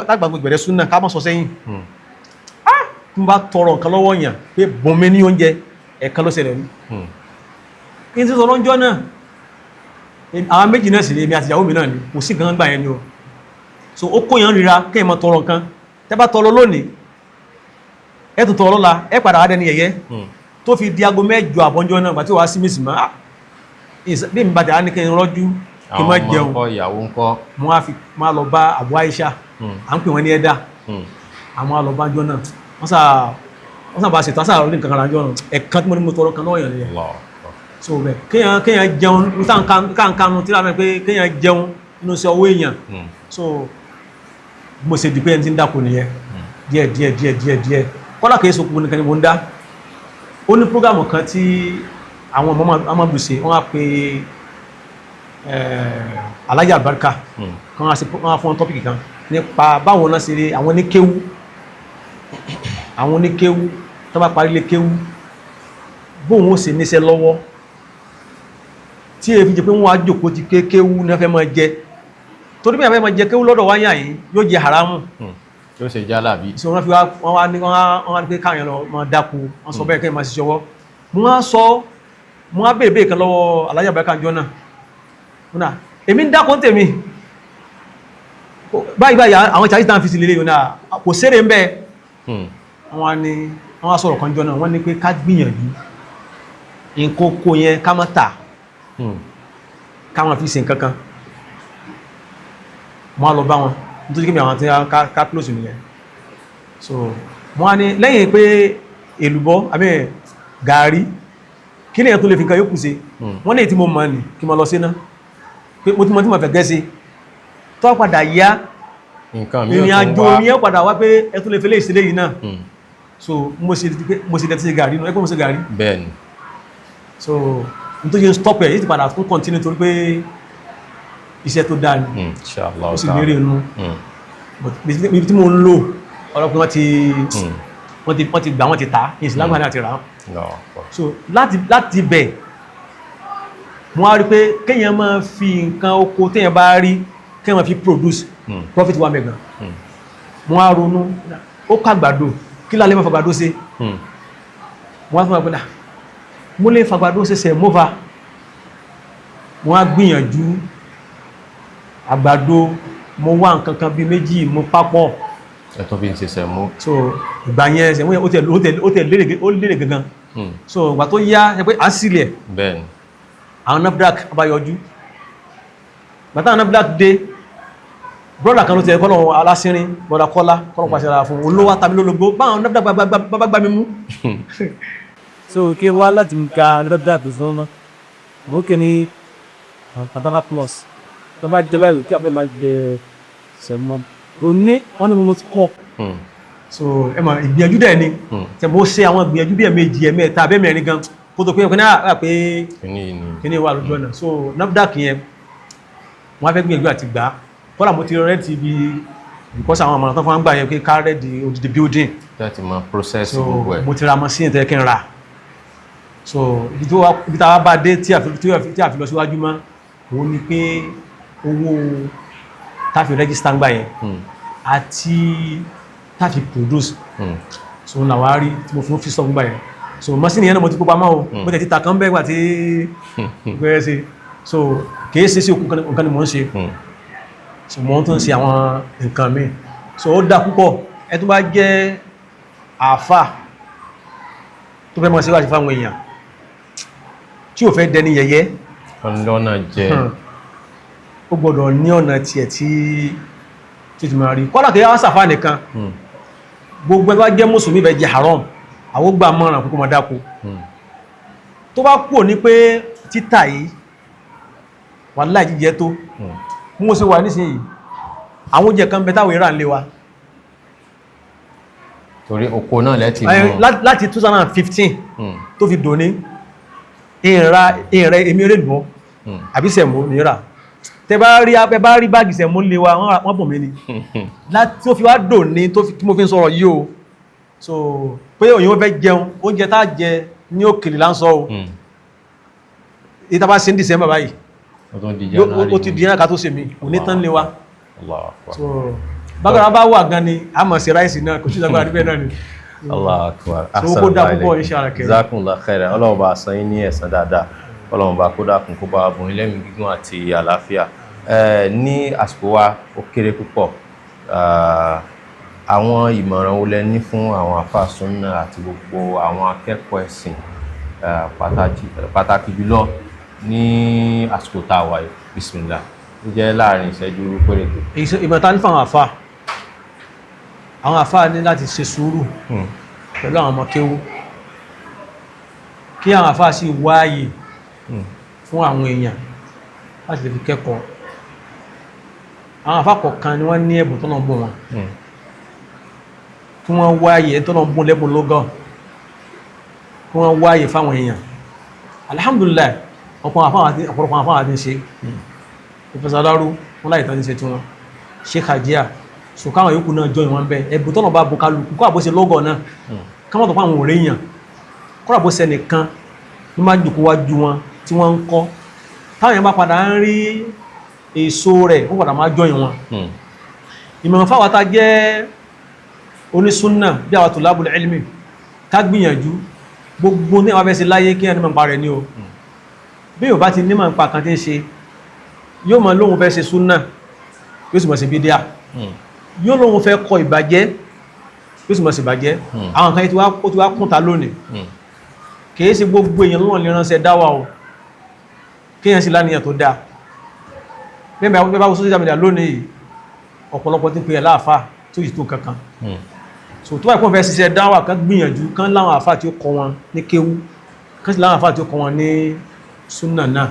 lágbàgbọ́ bẹ̀rẹ̀ súnà, ká má sọ sẹ́yìn. Tí mo bá tọrọ nǹkan lọ́wọ́ yàn pé bùn mi ní oúnjẹ, ẹ̀kan ló ṣẹlẹ̀ ní. Kí n ti sọ lọ́njọ́ náà, àwọn méjì náà sì ni, èmi àti ìyàwó mi náà ni, kò sí nǹkan gbà yẹn ni o. So ó kó yàn ríra kéèyàn máa tọrọ nǹkan. Tẹ́ bá tọrọ lónìí, ẹ tún tọrọ lọ́la, ẹ padà wá dẹni yẹ̀yẹ́. Tó fi di aago 8 àbọ̀njọ́ náà, gbà tí wàá sí mísì mọ́, ah, bí mi bá tẹ̀ á ní kí n rọ́jú kí n má Àwọn ọmọ jẹun. ńkọ́? Ìyàwó ńkọ́? Mo wá fi máa lọ bá Abu Aisha, à ń pè wọ́n ní ẹ̀dá. Àwọn alọ́bánjọ́ náà, wọ́n sà bá ṣètò àṣà orí nǹkan kan rájọ́ náà. Ẹ̀kan tí mo ní mo tọrọ kan lọ́wọ́ yàn nìyẹn. Allah. So bẹ́ẹ̀, kéèyàn jẹun káàkánú tí lábẹ́ pé kéèyàn jẹun nínú sí ọwọ́ èèyàn. So mo ṣe di pé ẹni tí ń dáko nìyẹn, díẹ̀ díẹ̀ díẹ̀ díẹ̀ díẹ̀. Kọ́lá kìí sokùn nìkan ni mo ń dá. Ó ní program kan tí àwọn ọmọ amadu ṣe, wọ́n á pe Alájà Àlùbáríkà kan, wọ́n á fún wọn topic kan nípa báwọn náà ṣe rí àwọn oníkéwú, àwọn oníkéwú tó bá parí lé kéwú, bóun ó ṣe níṣẹ́ lọ́wọ́ tí èyí fi jẹ́ pé wọ́n á jòkó ti ké kéwú ní wọ́n fẹ́ máa jẹ, torí bí wọ́n fẹ́ máa jẹ kéwú lọ́dọ̀ wáyà yìí, yóò jẹ haramu. Yóò ṣe jálàbí. So wọ́n fi wá, wọ́n wá ní wọ́n wá ní pé káwọn yẹn lọ máa dáko. Wọ́n sọ bẹ́ẹ̀, kẹ́yìn máa ṣiṣẹ́ ọwọ́. Mo wá sọ, mo wá béèrè béèrè kan lọ́wọ́ Alájà Àlùbáríkà jọ náà. Mo náà èmi ń dáko ń tèmi báyìí báyìí, àwọn Chinese náà fi sí lélẹ́yìn náà, kò sérè ń bẹ́ẹ̀. Wọ́n wá ní, wọ́n wá sọ̀rọ̀ kan jọ náà, wọ́n ní pé ká gbìyànjú nǹkan oko yẹn, ká má tà, ká má fi ṣe nǹkan kan. Mo á lọ bá wọn nítorí kí mi àwọn tí ká close nìyẹn. So mo á ní lẹ́yìn pé èlùbọ́ àbí gàárì, kí lèyàn tó lè fi nǹkan yókù ṣe? Wọ́n ní èyí tí mo mọ̀ ní kí mo lọ sí náà pé mo ti mọ̀ tí mo fẹ́ gẹ́ sí tó padà yá. Nǹkan mi ò Ìrìn tún àjò wá. mi yẹn padà wá pé ẹ tún lè fi léyìí sílé yìí náà. So mo ṣe di pé mo ṣe dẹ́tí ṣe gàrí nù, ẹ pé mo ṣe gàrí. Bẹ́ẹ̀ni. So n tó yẹ stop ẹ̀ yìí ti padà tún continue torí pé iṣẹ́ tó dáa ni. Inshallah. Ó sì lérè inú. But ibi tí mo ń lò ọlọ́pàá, wọ́n ti gbà, wọ́n ti tà ní ìsìlágbà náà ti rà á. Allahu Akbar. So láti bẹ̀, mo wá rí pé kéèyàn máa fi nǹkan oko téèyàn bá rí, kéèyàn máa fi produce, profit wà mẹ́gan. Mo wá ronú, ó kọ́ àgbàdo, kí lálẹ́ máa fàgbàdo ṣe? Mo wá fún wa pé náà mo lè fàgbàdo ṣe sẹ̀mófà. Mo wá gbìyànjú àgbàdo, mo wá nǹkan kan bíi méjì, mo papọ̀. Ẹ tó fi ń ṣe sẹ̀mó. So ìgbà yẹn, sẹ̀mó yẹn ó tẹ̀ lérè, ó lérè gangan. So ìgbà tó yá, ṣe pé à ń sílẹ̀, àwọn NAFDAC bá yọjú. Bàtà NAFDAC dé, brother kan ló ti ẹ̀ kọ́lọ̀ alásínrín, brother Kọ́lá, kọ́lọ̀ pàṣẹ ara fún olówó tàbí lólobó báwọn NAFDAC bá gbá mi mú. So ke wá láti ga NAFDAC sọ́nà mo kì ní Patala Plus tó bá jẹ́ báyìí kí a fẹ́ máa jẹ sẹ̀mọ́ òní, wọ́n ní mo ti kọ́. So ẹ mọ̀, ìgbìyànjú dẹ̀ ni. Tẹ̀ mo ṣe àwọn ìgbìyànjú bí ẹ̀ẹ̀mejì, ẹ̀ẹ̀mẹ́ta, abẹ́mẹ̀rin gan kó tó pé ẹ̀kọ́ náà pé Kíní yìí ni. Kíní wà lójú ọ̀nà. So NAFDAC yẹn, wọ́n á fẹ́ gbìyànjú àti gbà á. Kọ́lá mo ti rent ibi, because àwọn àmọ̀ràn tó fún wa ń gbà yẹn pé ká rent odidi building Láti máa process so gbogbo ẹ̀. mo ti ra machine tẹ́ kí n rà. So ibi tá a bá dé tí a fi lọ síwájú mọ́ òun ni pé owó tá a fi register ń gbà yẹn àti tá a fi produce. So ń làwọn á rí tí mo fi ń fi sọ gbà yẹn. So machine yẹn náà mo ti kó pamọ́ o. Mo tẹ̀ ti ta kan bẹ́ẹ̀ gbà tí gbẹ́rẹ́ sí. So kìí ṣe sí òkú nǹkan ni mò ń ṣe. So mo tún ń ṣe àwọn nǹkan míì. So ó dá púpọ̀. Ẹ tó bá jẹ́ àáfà tó fẹ́ mọ̀ sí wáṣí fáwọn èèyàn tí ò fẹ́ dẹni yẹ̀yẹ́, Lọ́nà jẹ. Ó gbọ́dọ̀ ní ọ̀nà tiẹ̀ tí ti máa rí. Kọ́lá kìí wá sàfà nìkan, gbogbo ẹ tó bá jẹ́ mùsùlùmí fẹ́ jẹ haram, àwọn gbà mọ́ràn kókó máa dáko. Tó bá kúrò ní pé títà yìí, wàláhì jíjẹ tó mú sí wà nísìnyí, àwọn oúnjẹ kan bẹ táwọn ìrà ń lé wa. Torí oko náà lẹ́tì mú. Láti 2015 tó fi dòní, Ìrà ìrẹ èmi rè lùbọ́ àbí sẹ̀mó mi rà. Tẹ bá rí, ẹ bá rí báàgì sẹ̀mó lé wa, wọ́n bùn mí ni láti tó fi wá dò ní tó fi tí mo fi ń sọ̀rọ̀ yìí o. So pé òyìnbó fẹ́ jẹun, oúnjẹ tá a jẹ ní òkèlè là ń sọ o. Èyí tá a bá ṣe ní December báyìí, Ó tún di January. ó ti di náà ká tó ṣe mí kò ní tán lé wa. Allahu Akbar. So bákan bá wà gan ni a mọ̀ sí ráìsì náà, kò sí ìjọba àdúgbò náà ni. Allahu Akbar. So, kó dáa púpọ̀, inshallah kẹrin. Jazakumullahu khairan. Ọlọ́run bá san yín ní ẹ̀san dáadáa. Ọlọ́run bá kó dákun kó bá bùn yín lẹ́mìí gígùn àti àlàáfíà. Ní àsìkò wa ó kéré púpọ̀. Àwọn ìmọ̀ràn wo lẹ ní fún àwọn àfáà súnnà àti gbogbo àwọn akẹ́kọ̀ọ́ ẹ̀sìn, pàtàkì jùlọ ní àsìkò tá a wà yìí? Bismillah. Ó jẹ́ láàrin ìṣẹ́jú péréte. Ìmọ̀ ta ní fún àwọn àfáà, àwọn àfáà ní láti ṣe sùúrù pẹ̀lú àwọn ọmọ kéwú, kí àwọn àfáà sì wáyè fún àwọn èèyàn láti lè fi kẹ́kọ̀ọ́. Àwọn àfáà kọ̀ọ̀kan ni wọ́n ní ẹ̀bùn tọ́nà bùn wọn, kí wọ́n wáyè tọ́nà bùn lẹ́bùn lógán, kí wọ́n wáyè fáwọn èèyàn. Alhamdulillah, ọ̀pọ̀lọpọ̀ àfáà àti ń ṣe ìfẹsàlárú wọn láì tán ní ṣe tí wọn ṣe kàjíà so káwọn yòókù náà jọ ìwọ̀n bẹ́ẹ̀. Ẹ̀bùn tọ́nà bá bu kálukú kó àbóṣe lọ́gọ̀ náà, káwọn tó pa àwọn òré èèyàn kó àbóṣe nìkan ló máa ń jòkó wájú wọn tí wọ́n ń kọ́, táwọn èèyàn bá padà ń rí èso rẹ̀, wọ́n padà máa jọ ìwọ̀n. Ìmọ̀ràn fáwọn tá a jẹ́ onísúnnà bí àwọn tulabul ilmi, ká gbìyànjú gbogbo ní àwọn abẹ́sẹ̀ láyé kí ẹni mọ̀ nípa rẹ̀ ní o. Bí yóò bá ti nímọ̀ nípa kan tí ń ṣe, yóò mọ̀ lóhun fẹ́ ṣe súnnà, yóò sì mọ̀ sí bídíà. Yóò lóhun fẹ́ kọ ìbàjẹ́, yóò sì mọ̀ sí ìbàjẹ́. Àwọn kan ó ti wá kúnta lónìí. Kìí ṣe gbogbo èèyàn lọ́nà lè ránṣẹ́ dáwà o. Kéèyàn sì láníyàn tó dáa. Bẹ́ẹ̀ bá wo social media lónìí yìí, ọ̀pọ̀lọpọ̀ tí ń pè é láàfáà tó yìí tó kankan. So tó bá ìpọ́n fẹ́ ṣiṣẹ́ dáwà, kan gbìyànjú kan láwọn àfáà tí ó kọ́ wọn ní kéwú, kan sì láwọn àfáà tí ó kọ́ wọn ní súnà náà.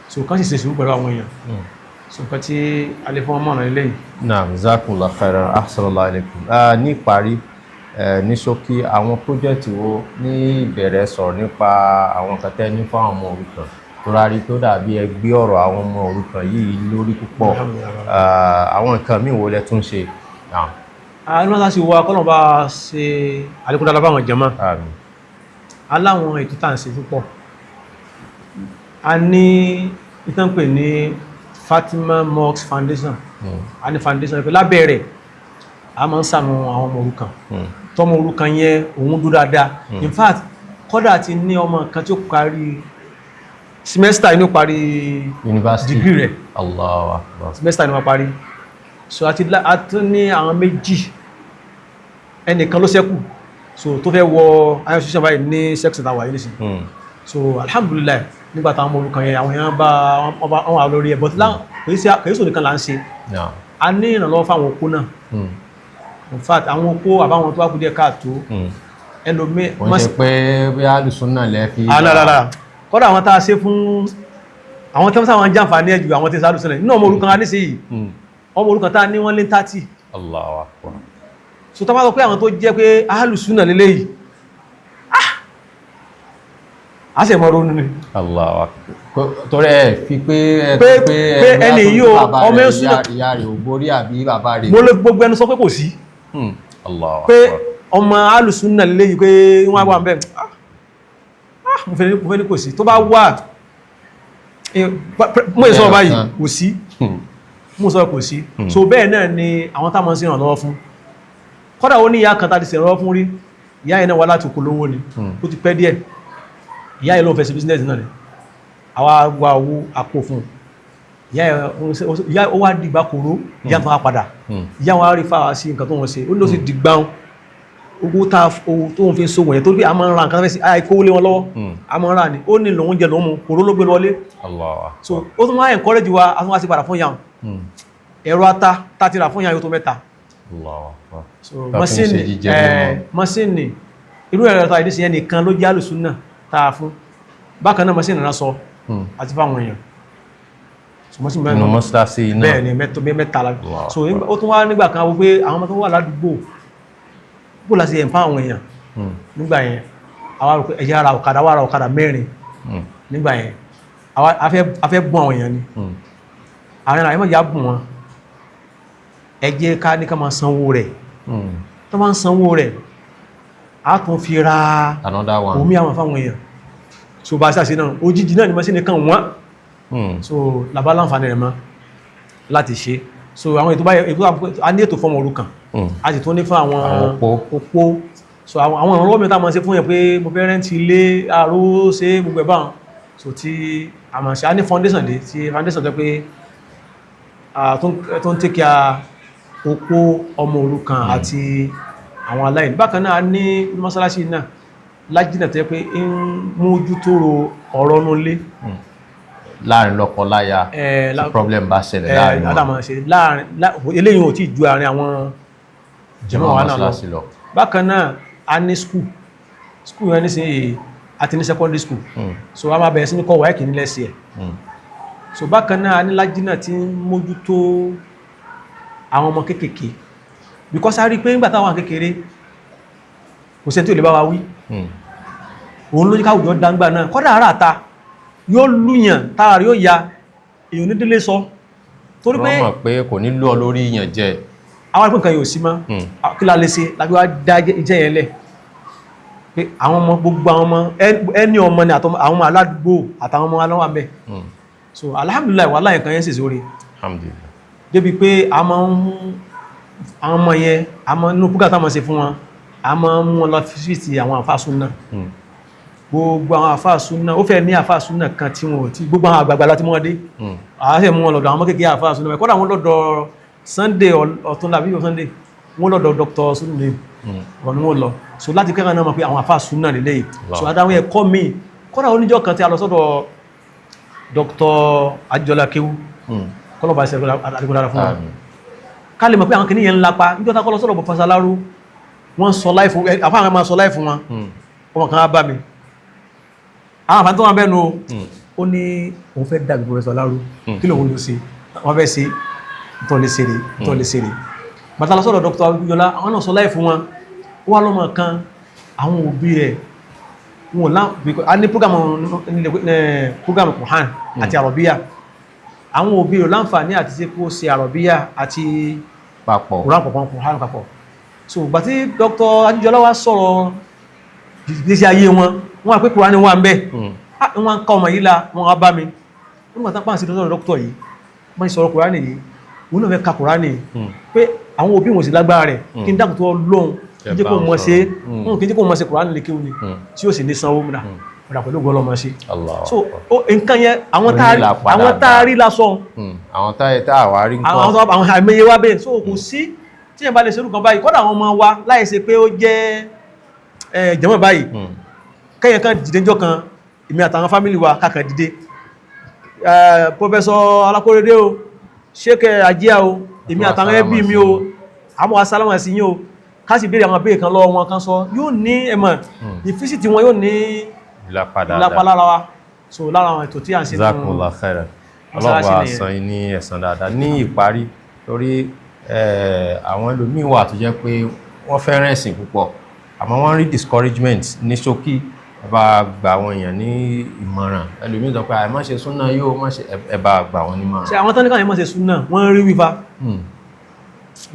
So kan sì ṣe sùúrù pẹ̀lú àwọn èèyàn. So nǹkan tí a lè fún ọmọ ọ̀nà eléyìí. Naam, jazakumullahu khairan, ahsanallahu alaikum. Ní ìparí, ní ṣókí, àwọn project wo ní ìbẹ̀rẹ̀ sọ̀rọ̀ nípa àwọn nǹkan tẹ́ ní fún àwọn ọmọ òrukàn, tó rárí tó dàbí ẹgbẹ́ ọ̀rọ̀ àwọn ọmọ òrukàn yìí lórí púpọ̀. Àwọn nǹkan míì wo lẹ tún ṣe? Naam. Àwọn ọmọ sì wá kọ́nà bá ṣe àlékún dáadáa fáwọn jàmá. Àmín. Aláwọn ètò tá à ń ṣe púpọ̀. A ní ìtàn pè ní Fatima Mosque Foundation. A ní foundation pé lábẹ́ rẹ̀ a máa ń ṣàánú àwọn ọmọ òrukàn. Tọmọ òrukàn yẹn òun dúró dáadáa. In fact, kọ́dà ti ní ọmọ kan tí ó parí semester inú, parí University. degree rẹ̀. Allahu Akbar. Semester ni wọ́n parí. So a tún ní àwọn méjì, ẹnìkan ló ṣẹ́kù, so tó fẹ́ wọ ayọ̀ institution báyìí ní section tàwa yìí nísìnyí. So alhamdulillah, nígbà táwọn ọmọ òrukàn yẹn, àwọn èèyàn bá wọn wà lórí ẹ̀, but kìí sọ nìkan là ń ṣe. A ní ìrànlọ́wọ́ fáwọn opó náà. In fact, àwọn opó àbáwọn tó wá kú díẹ̀ káàtó, ẹlòmíì. Wọ́n ṣe pé bí alùsùn náà lẹ́ fi. Alárara kọ́dà, àwọn tá a ṣe fún, àwọn tó ń sáwọn jàǹfààní ẹ̀jù àwọn tí ń sáré sílẹ̀ nínú ọmọ òrukàn a ní sí yìí. Ọmọ òrukàn tá a ní wọ́n lé 30. Allahu Akbar. So tó bá sọ pé àwọn tó jẹ́ pé alùsùn náà lélẹ́yìí, a sì mọ́ ronú ni. Allahu Akbar. Torí ẹ fi pé ẹ Pé bóyá ẹni tó yìí o, bàbá ọmọ rẹ̀, ẹ̀sùn náà- ìyá rẹ̀ ò borí àbí bàbá rẹ̀. Mo lè gbogbo ẹnu sọ pé kò sí Allahu pé Akbar. ọmọ alùsùn náà lélẹ́yìí pé wọ́n á wà ń bẹ̀. Mo fẹ́ ní kò sí. Tó bá wà, mo lè sọ báyìí, kò sí. Mo sọ kò sí. So bẹ́ẹ̀ náà ni àwọn táwọn sí ìrànlọ́wọ́ fún. Kọ́dà ó ní ìyá kan tá ti ṣèrànlọ́wọ́ fún rí. Ìyá yẹn náà wá láti oko lówó ni. Ó ti pẹ́ díẹ̀, ìyá yẹn ló ń fẹ́ ṣe business náà ni. Àwa gba owó àpò fún un. Ìyá yẹn ìyá ó wá dìgbà kòró, ìyá tó wá padà. Ìyá wọn á rí fáwa sí nǹkan tó wọ́n ṣe, ó ló sì dìgbà owó tá owó tó ń fi ṣòwò yẹn, tó bí a máa ń ra nǹkan fẹ́ sí àìkówó lé wọn lọ́wọ́. A máa ń ra ni, ó ní lòun jẹ lòun mu, kòró ló gbé lọlé. Allahu Akbar. So ó tún wá encourage wa, a tún wá sí padà fún yàn ẹ̀rọ ata tá ti rà fún yàn yóò tó mẹ́ta. Allahu Akbar. So Tá fi ń ṣe mọ́sìnì jíjẹ mímu. Mọ́sìnì irú ẹ̀rọ ata ìdísìn yẹn nìkan ló jẹ́ àlùsùn náà tá a fún. Bákan náà, mọ́sìnì náà sọ àti fáwọn èèyàn. So mọ́sìnì Inú mọ́ṣáláṣí náà. Bẹ́ẹ̀ ni, mẹ́tọ́ bí mẹ́ta la. Allahu So ó tún wá nígbà kan wọ́n pé àwọn ọmọ tó wà ládùúgbò bó la ṣe ẹ̀ ń fáwọn èèyàn. Nígbà yẹn àwa rò pé ẹ̀yà ara ọ̀kadà wà, ra ọ̀kadà mẹ́rin. Nígbà yẹn a fẹ́ bùn àwọn èèyàn ni. Àwọn èèyàn ẹ̀mọ̀já bùn wọn, ẹ jẹ́ ká ní ká máa sanwó rẹ̀. Tó máa ń sanwó rẹ̀, a tún fi ra Another one. omi àwọn fáwọn èèyàn. So bá ṣàṣe náà, òjijì náà ni mọ́sí kan wọ́n. So làbá láǹfààní rẹ̀ mọ́ láti ṣe. So àwọn ètò báyìí, ètò a ní, ètò fọ́mọ òrukàn, a sì tún ní fún àwọn Àwọn opó. Opó. So àwọn ìrànlọ́wọ́ mi tá a máa ṣe fún yẹn pé mo fẹ́ rent ilé, àrò ṣe gbogbo ẹ̀ báwọn. So tí a máa ṣe, a ní foundation dé, tí foundation tó pé tó ń take care opó, ọmọ òrukàn àti àwọn aláìní. Bákan náà, a ní mọ́sálásí náà lájínà tó yẹ pé ń mójútó ọ̀rọ̀ nulé. Láàrin lọ́kọ láya, tí problem bá ṣẹlẹ̀ láàrin wọn. Látàmà ṣe láàrin eléyìí ò tí ju àárín àwọn jàmáà wa náà lọ. Mọ́ṣáláṣí lọ. Bákan náà, a ní school yẹn nísìnyí, a ti ní secondary school. So a máa bẹ̀rẹ̀ sí ní kọ́ WAEC ní lẹ́sì ẹ̀. So bákan náà, a ní lájínà tí ń mójútó àwọn ọmọ kéékèèké, because a rí i pé nígbà táwọn kékeré, kò sẹ́ni tí ò lè bá wa wí. Òun ló ní káwùjọ dáńgbà náà. Kọ́dà ara àta yóò lúyàn, tára rẹ̀ yóò ya, èèyàn ní délé sọ torí pé Wọ́n mọ̀ pé kò ní lú ọ lórí ìyàn jẹ. Àwọn ìpín kan yóò sí mọ́. Kí la lè ṣe lábí wá dá iṣẹ́ yẹn lẹ̀ pé àwọn ọmọ, gbogbo àwọn ọmọ, ẹni ọmọ ni, àwọn ọmọ aládùúgbò àtàwọn ọmọ aláwọ̀ mẹ́. So alhamdulillah, wàhálà nǹkan yẹn sì sóre. Alhamdulillah. Débi pé a máa ń àwọn ọmọ yẹn, a máa nínú púgà táwọn ṣe fún wọn, a máa ń mú wọn lọ fíìsì àwọn àfáà súnà. Gbogbo àwọn àfáà súnà, ó fẹ́ ní àfáà súnà kan tí wọn ò tí, gbogbo àwọn àgbààgbà láti mú wọn dé. Àwọn sì mú wọn lọ́dọ̀ àwọn ọmọ kékeré àfáà súnà. Kọ́dà wọn lọ́dọ̀ Sunday ọ̀túnla bí Sunday, wọn lọ́dọ̀ Dr. Sunday wọn ni wọn lọ. So láti kẹ́kọ̀ọ́ náà mọ̀ pé àwọn àfáà súnà lélẹ́yìí. So adáwọn ẹ̀kọ́ míì, kọ́dà oníjọ́ kan tí a lọ sọ́dọ̀ Dr. Adjola Kewu, kọ́lọ́ba ṣe àdìgbò dára fún wọn. Àmín. Ká lè mọ̀ pé àwọn kìíní yẹn ń lapa. Níjọ́ tá kọ́ lọ sọ́dọ̀ bọ̀ fasaláró, wọ́n sọ láìfù, àfáà àwọn máa sọ láìfù wọn. Ọmọ kan á bá mi, àwọn àfáà tó wà bẹ́ẹ̀ nu o. Ó ní òun fẹ́ dàbí Professor Aláró. Kí lòun ló ṣe wọ́n fẹ́ ṣe tó lè ṣe rè, tó lè ṣe rè. Bàtà lọ sọ́dọ̀ Dr. Abiyola, àwọn náà sọ láìfù wọn. Ó wá lọ́mọ kan, àwọn òbí rẹ̀ wọn ò lá, because a ní program Quran àti àrọ̀bíyà. Àwọn òbí rẹ̀ láǹfààní àti ṣe kó ṣe àrọ̀bíyà àti Papọ̀. Quran papọ̀, Quran papọ̀. So gbà tí Dr. Ajíjọlá wá sọ̀rọ̀ ìgbésí ayé wọn, wọ́n wá pé Quran wà ń bẹ̀. Wọ́n ń ká ọmọ yìí la, wọ́n wá bá mi wọ́n gbà tán pàǹsí lọ́sọ̀rọ̀ dr yìí, wọ́n sọ̀rọ̀ Quran yìí, wọ́n náà fẹ́ ka Quran pé àwọn òbí wọn sì lágbára rẹ̀. Kí n dákun tó lóhun kí n jẹ́ kó mọ̀ ṣe, kí n jẹ́ kó mọ̀ ṣe Quran lè kéwù ni tí ó sì ní sanwó múra ọ̀dà pẹ̀lú ògbọ́n lọ́mọ ṣe. Allah. So nǹkan yẹn, àwọn tá a rí lásán. Àwọn tá a wá rí nǹkan. Àwọn àìmọye wá bẹ́ẹ̀. So kò sí tí yẹn bá lè ṣerú kan báyìí, kọ́dà àwọn ọmọ wa, láì ṣe pé ó jẹ́ jẹ́mọ̀ báyìí, kẹ́yìn kan dìde ńjọ́ kan, èmi àtàwọn family wa kàkàn dìde, Professor Alákórédé o, Sheikh Ajia o, èmi àtàwọn ẹbí mi o, àmọ́ asálámà sí yín o, ká sì béèrè àwọn béèrè kan lọ́wọ́ wọn kan sọ, yóò ní ẹ̀mọ̀ ìfísì tí wọn yóò ní ìlàpá ìlàpá lára wa. So lára àwọn ètò tí à ń ṣe nínú Jazakumullah khairan. mọ́sálásí Ọlọ́run nìyẹn. san yín ní ẹ̀san dáadáa. Ní ìparí, torí àwọn ẹlòmíín wà tó jẹ́ pé wọ́n fẹ́ràn ẹ̀sìn púpọ̀, àmọ́ wọ́n rí discouragement. Ní ṣókí, ẹ bá gba àwọn èèyàn ní ìmọ̀ràn. Ẹlòmíín sọ pé àì má ṣe súnà, yóò má ṣe, ẹ bá gbà wọ́n nímọ̀ràn. Ṣe àwọn tán ní káwọn yẹn má ṣe súnà, wọ́n rí wífa,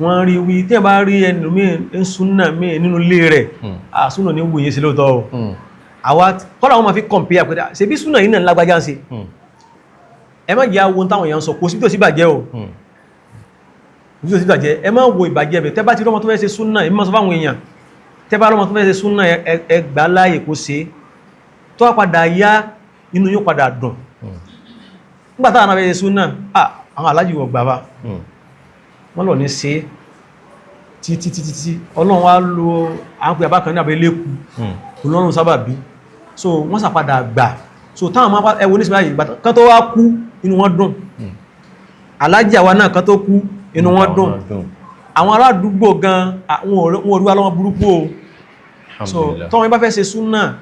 wọ́n rí wí. Tí ẹ bá rí ẹnu míì ń súnà míì nínú ilé rẹ̀, àsúnà ní wù yín sí lóòótọ́ o. Àwa kọ́lá wọn máa fi compare pé ṣe bí súnà yìí náà lágbájá ń ṣe. Ẹ má jẹ́ àwọn táwọn èèyàn sọ, kò sí tó sí bàjẹ́ o, kò sí tó sí bàjẹ́. Ẹ má wo ìbàjẹ́ bẹ̀. Tẹ́ bá ti rọ́mọ tó fẹ́ ṣe súnà, èmi máa sọ fáwọn èèyàn, tẹ́ bá rọ́mọ tó fẹ́ ṣe súnà, ẹ gbà á láàyè kó ṣe. Tó wá padà yá, inú yóò padà dùn. Nígbà táwọn náà fẹ́ ṣe súnà, àwọn alájì wọ̀ gbà bá wọ́n lọ ní ṣe títí títí tí Ọlọ́run wá lo àwọn pè àbákan ní abẹ́ lẹ́kù Ọlọ́run sábà bí. So wọ́n sàpadà gbà. So táwọn máa ẹwọ ní síbáyìí kan tó wá kú, inú wọn dùn. Alájì àwa náà kan tó kú, inú wọn dùn. Àwọn aládùúgbò gan, àwọn ò rí wa lọ́wọ́ burúkú o. So tọ́wọ́n bá fẹ́ ṣe súnà,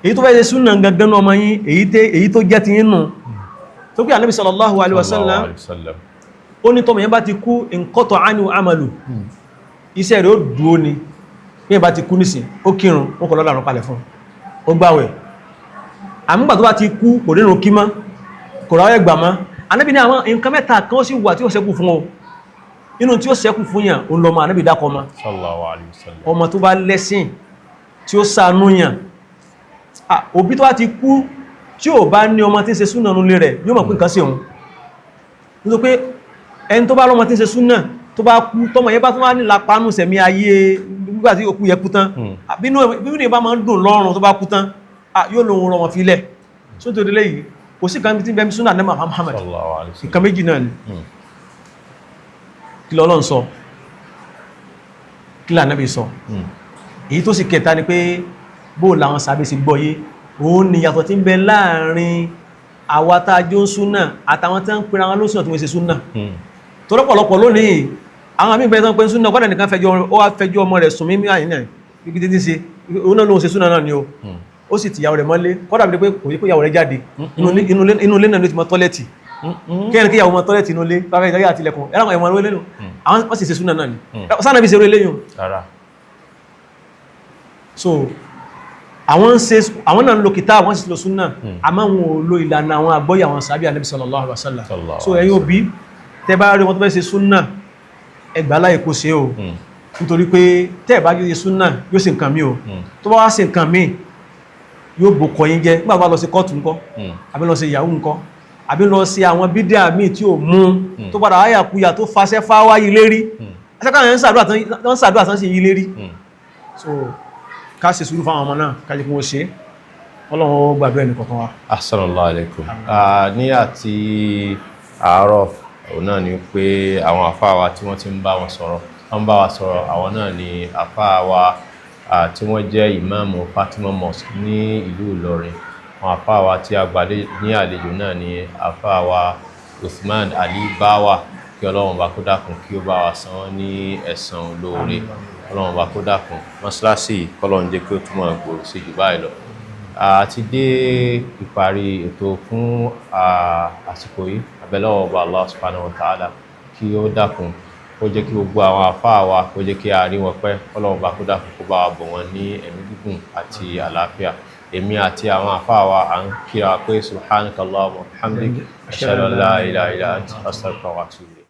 èyí tó fẹ́ ṣe súnà gangan náà ọmọ yín, èyí tó jẹ́ ti yín nù tó pé Ànábì sallallahu alaihi wasallam ó ní tọ́mọ yẹn bá ti kú, inqata anhu amalu, iṣẹ́ rẹ̀ ó dúó ni. Bí yẹn bá ti kú nísìn, ó kírun, ó kọ̀ lọ́dà rán palẹ̀ fún, ó gbàwẹ̀. Àmúgbà tó bá ti kú kò rírun kí mọ́, kò ráyẹ̀ gbà mọ́. Ànábì ní àwọn nǹkan mẹ́ta kan ó sì wà tí ó ṣẹ́kù fún ọ. Inú tí ó ṣẹ́kù fún yàn òun lọ́mọ. Ànábì dákọ̀ ọmọ, Sallallahu alayhi wa sallam. ọmọ tó bá lẹ́sìn tí ó ṣàánú yàn. Òbí tó bá ti kú tí ò bá ní ọmọ tí ń ṣe súnà nulẹ̀ rẹ̀, yóò mọ̀ pé nǹkan sí òun, nítorí pé ẹni tó bá lọ́mọ tí ń ṣe súnà tó bá kú, tọmọ yẹn bá tún wá ní lápánú sẹ̀mí ayé nígbà tí òkú yẹ kú tán, bínú yẹn bá máa ń dùn lọ́rùn tó bá kú tán, yóò lóhun rọmọ filẹ̀. Sótò délé yìí, kò sí kan tí ń bẹ súnà ní Muhammad. Sallallahu alayhi wa sallam. Nǹkan méjì náà ni. Kí l'Ọlọ́run sọ, kí l'Ànábì sọ. Èyí tó sì kẹta ni pé bó làwọn sàbẹ̀ sì gbọ́yé. Òun ni ìyàtọ̀ tí ń bẹ láàrin àwa tá a jó ń súnà àtàwọn tí wọ́n ń pera wọn lóṣùnà tí wọ́n ṣe súnà. Tọ́lọ́pọ̀lọpọ̀ lónìí, àwọn àmì ìbẹ̀rẹ̀ tó ń pè ń súnà kọ́dà nìkan fẹjọ́, ó wá fẹjọ́ ọmọ rẹ̀ sùn mímí àyìn náà ibi títí ṣe òun náà lóun ṣe súnà náà ni o. Ó sì tìyàwó rẹ̀ mọ́lé, kọ́dà bí pé kò yẹ kó ìyàwó rẹ̀ jáde. Inú ilé náà ló ti mọ tọ́lẹ̀tì. Kẹ́rin kí ìyàwó mọ tọ́lẹ̀tì inú ilé bá fẹ́ ìdáyà àtìlẹ̀kùn ẹ̀rọ àwọn ẹ̀wọ̀n lẹ́nu àwọn wọ́n sì ṣe súnà náà ni sáà bí ṣe eré lẹ́yìn. Rárá. So àwọn ń ṣe, àwọn náà ń lo kìtà, wọ́n sì lo súnà, àmọ́ wọn ò lo ìlànà àwọn àgbọ́yé àwọn sàbí Ànábì sallallahu alaihi wasallam. Sallallahu So ẹ̀yin òbí tẹ́ bá rí wọn tó fẹ́ ṣe súnà, ẹ gbà láyè kó ṣe o, nítorí pé tẹ́ ẹ̀ bá ṣe súnà, yóò ṣe nǹkan mi o. Tó bá wá ṣe nǹkan mi, yóò bò kọ yín jẹ́. Nígbà tó bá lọ sí kóòtù ńkọ́, àbí lọ sí ìyàwó ńkọ́, àbí lọ sí àwọn bídíà míì tí ò mú tó padà wáyà kuyà tó faṣẹ́ fáwá yìí lérí, ẹsẹ̀ ń ṣàdúrà tán sí yí lérí. So ká ṣe sùúrù fáwọn ọmọ náà, ká jẹ́ kí wọ́n ṣe. Ọlọ́run ó gbàdúrà ẹnì kọ̀ọ̀kan wa. Assalamu alaikum. Ní àti àárọ̀ òun náà ni pé àwọn àfáà wa tí wọ́n ti ń bá wọn sọ̀rọ̀, wọ́n ń bá wa sọ̀rọ̀, àwọn náà ni àfáà wa tí wọ́n jẹ́ ìmáàmù Fatima Mosque ní ìlú Ìlọrin. Àwọn àfáà wa tí a gbà ní àlejò náà ni àfáà wa Usman Ali Bawa. Kí Ọlọ́run bá kó dákun kí ó bá wa san wọ́n ní ẹ̀san olóore. Ọlọ́run bá kó dákun, mọ́ṣáláṣí kọ́lọ́run jẹ́ kí ó túmọ̀ gbòòrò sí jù báyìí lọ. A ti dé ìparí ètò fún àsìkò yìí. Abẹ́lẹ́wọ̀ ọba Allah subhanahu wa ta'ala kí ó dákun kó jẹ́ kí gbogbo àwọn àfáà wa, kó jẹ́ kí a rí wọn pẹ́. Ọlọ́run bá kó dákun kó bá wa bọ̀ wọ́n ní ẹ̀mí gígùn àti àlàáfíà. Èmi àti àwọn àfáà wa, à ń kíra pé subhanaka Allahumma wa bihamdik, ashhadu an la ilaha illa anta, astaghfiruka wa atubu ilayk.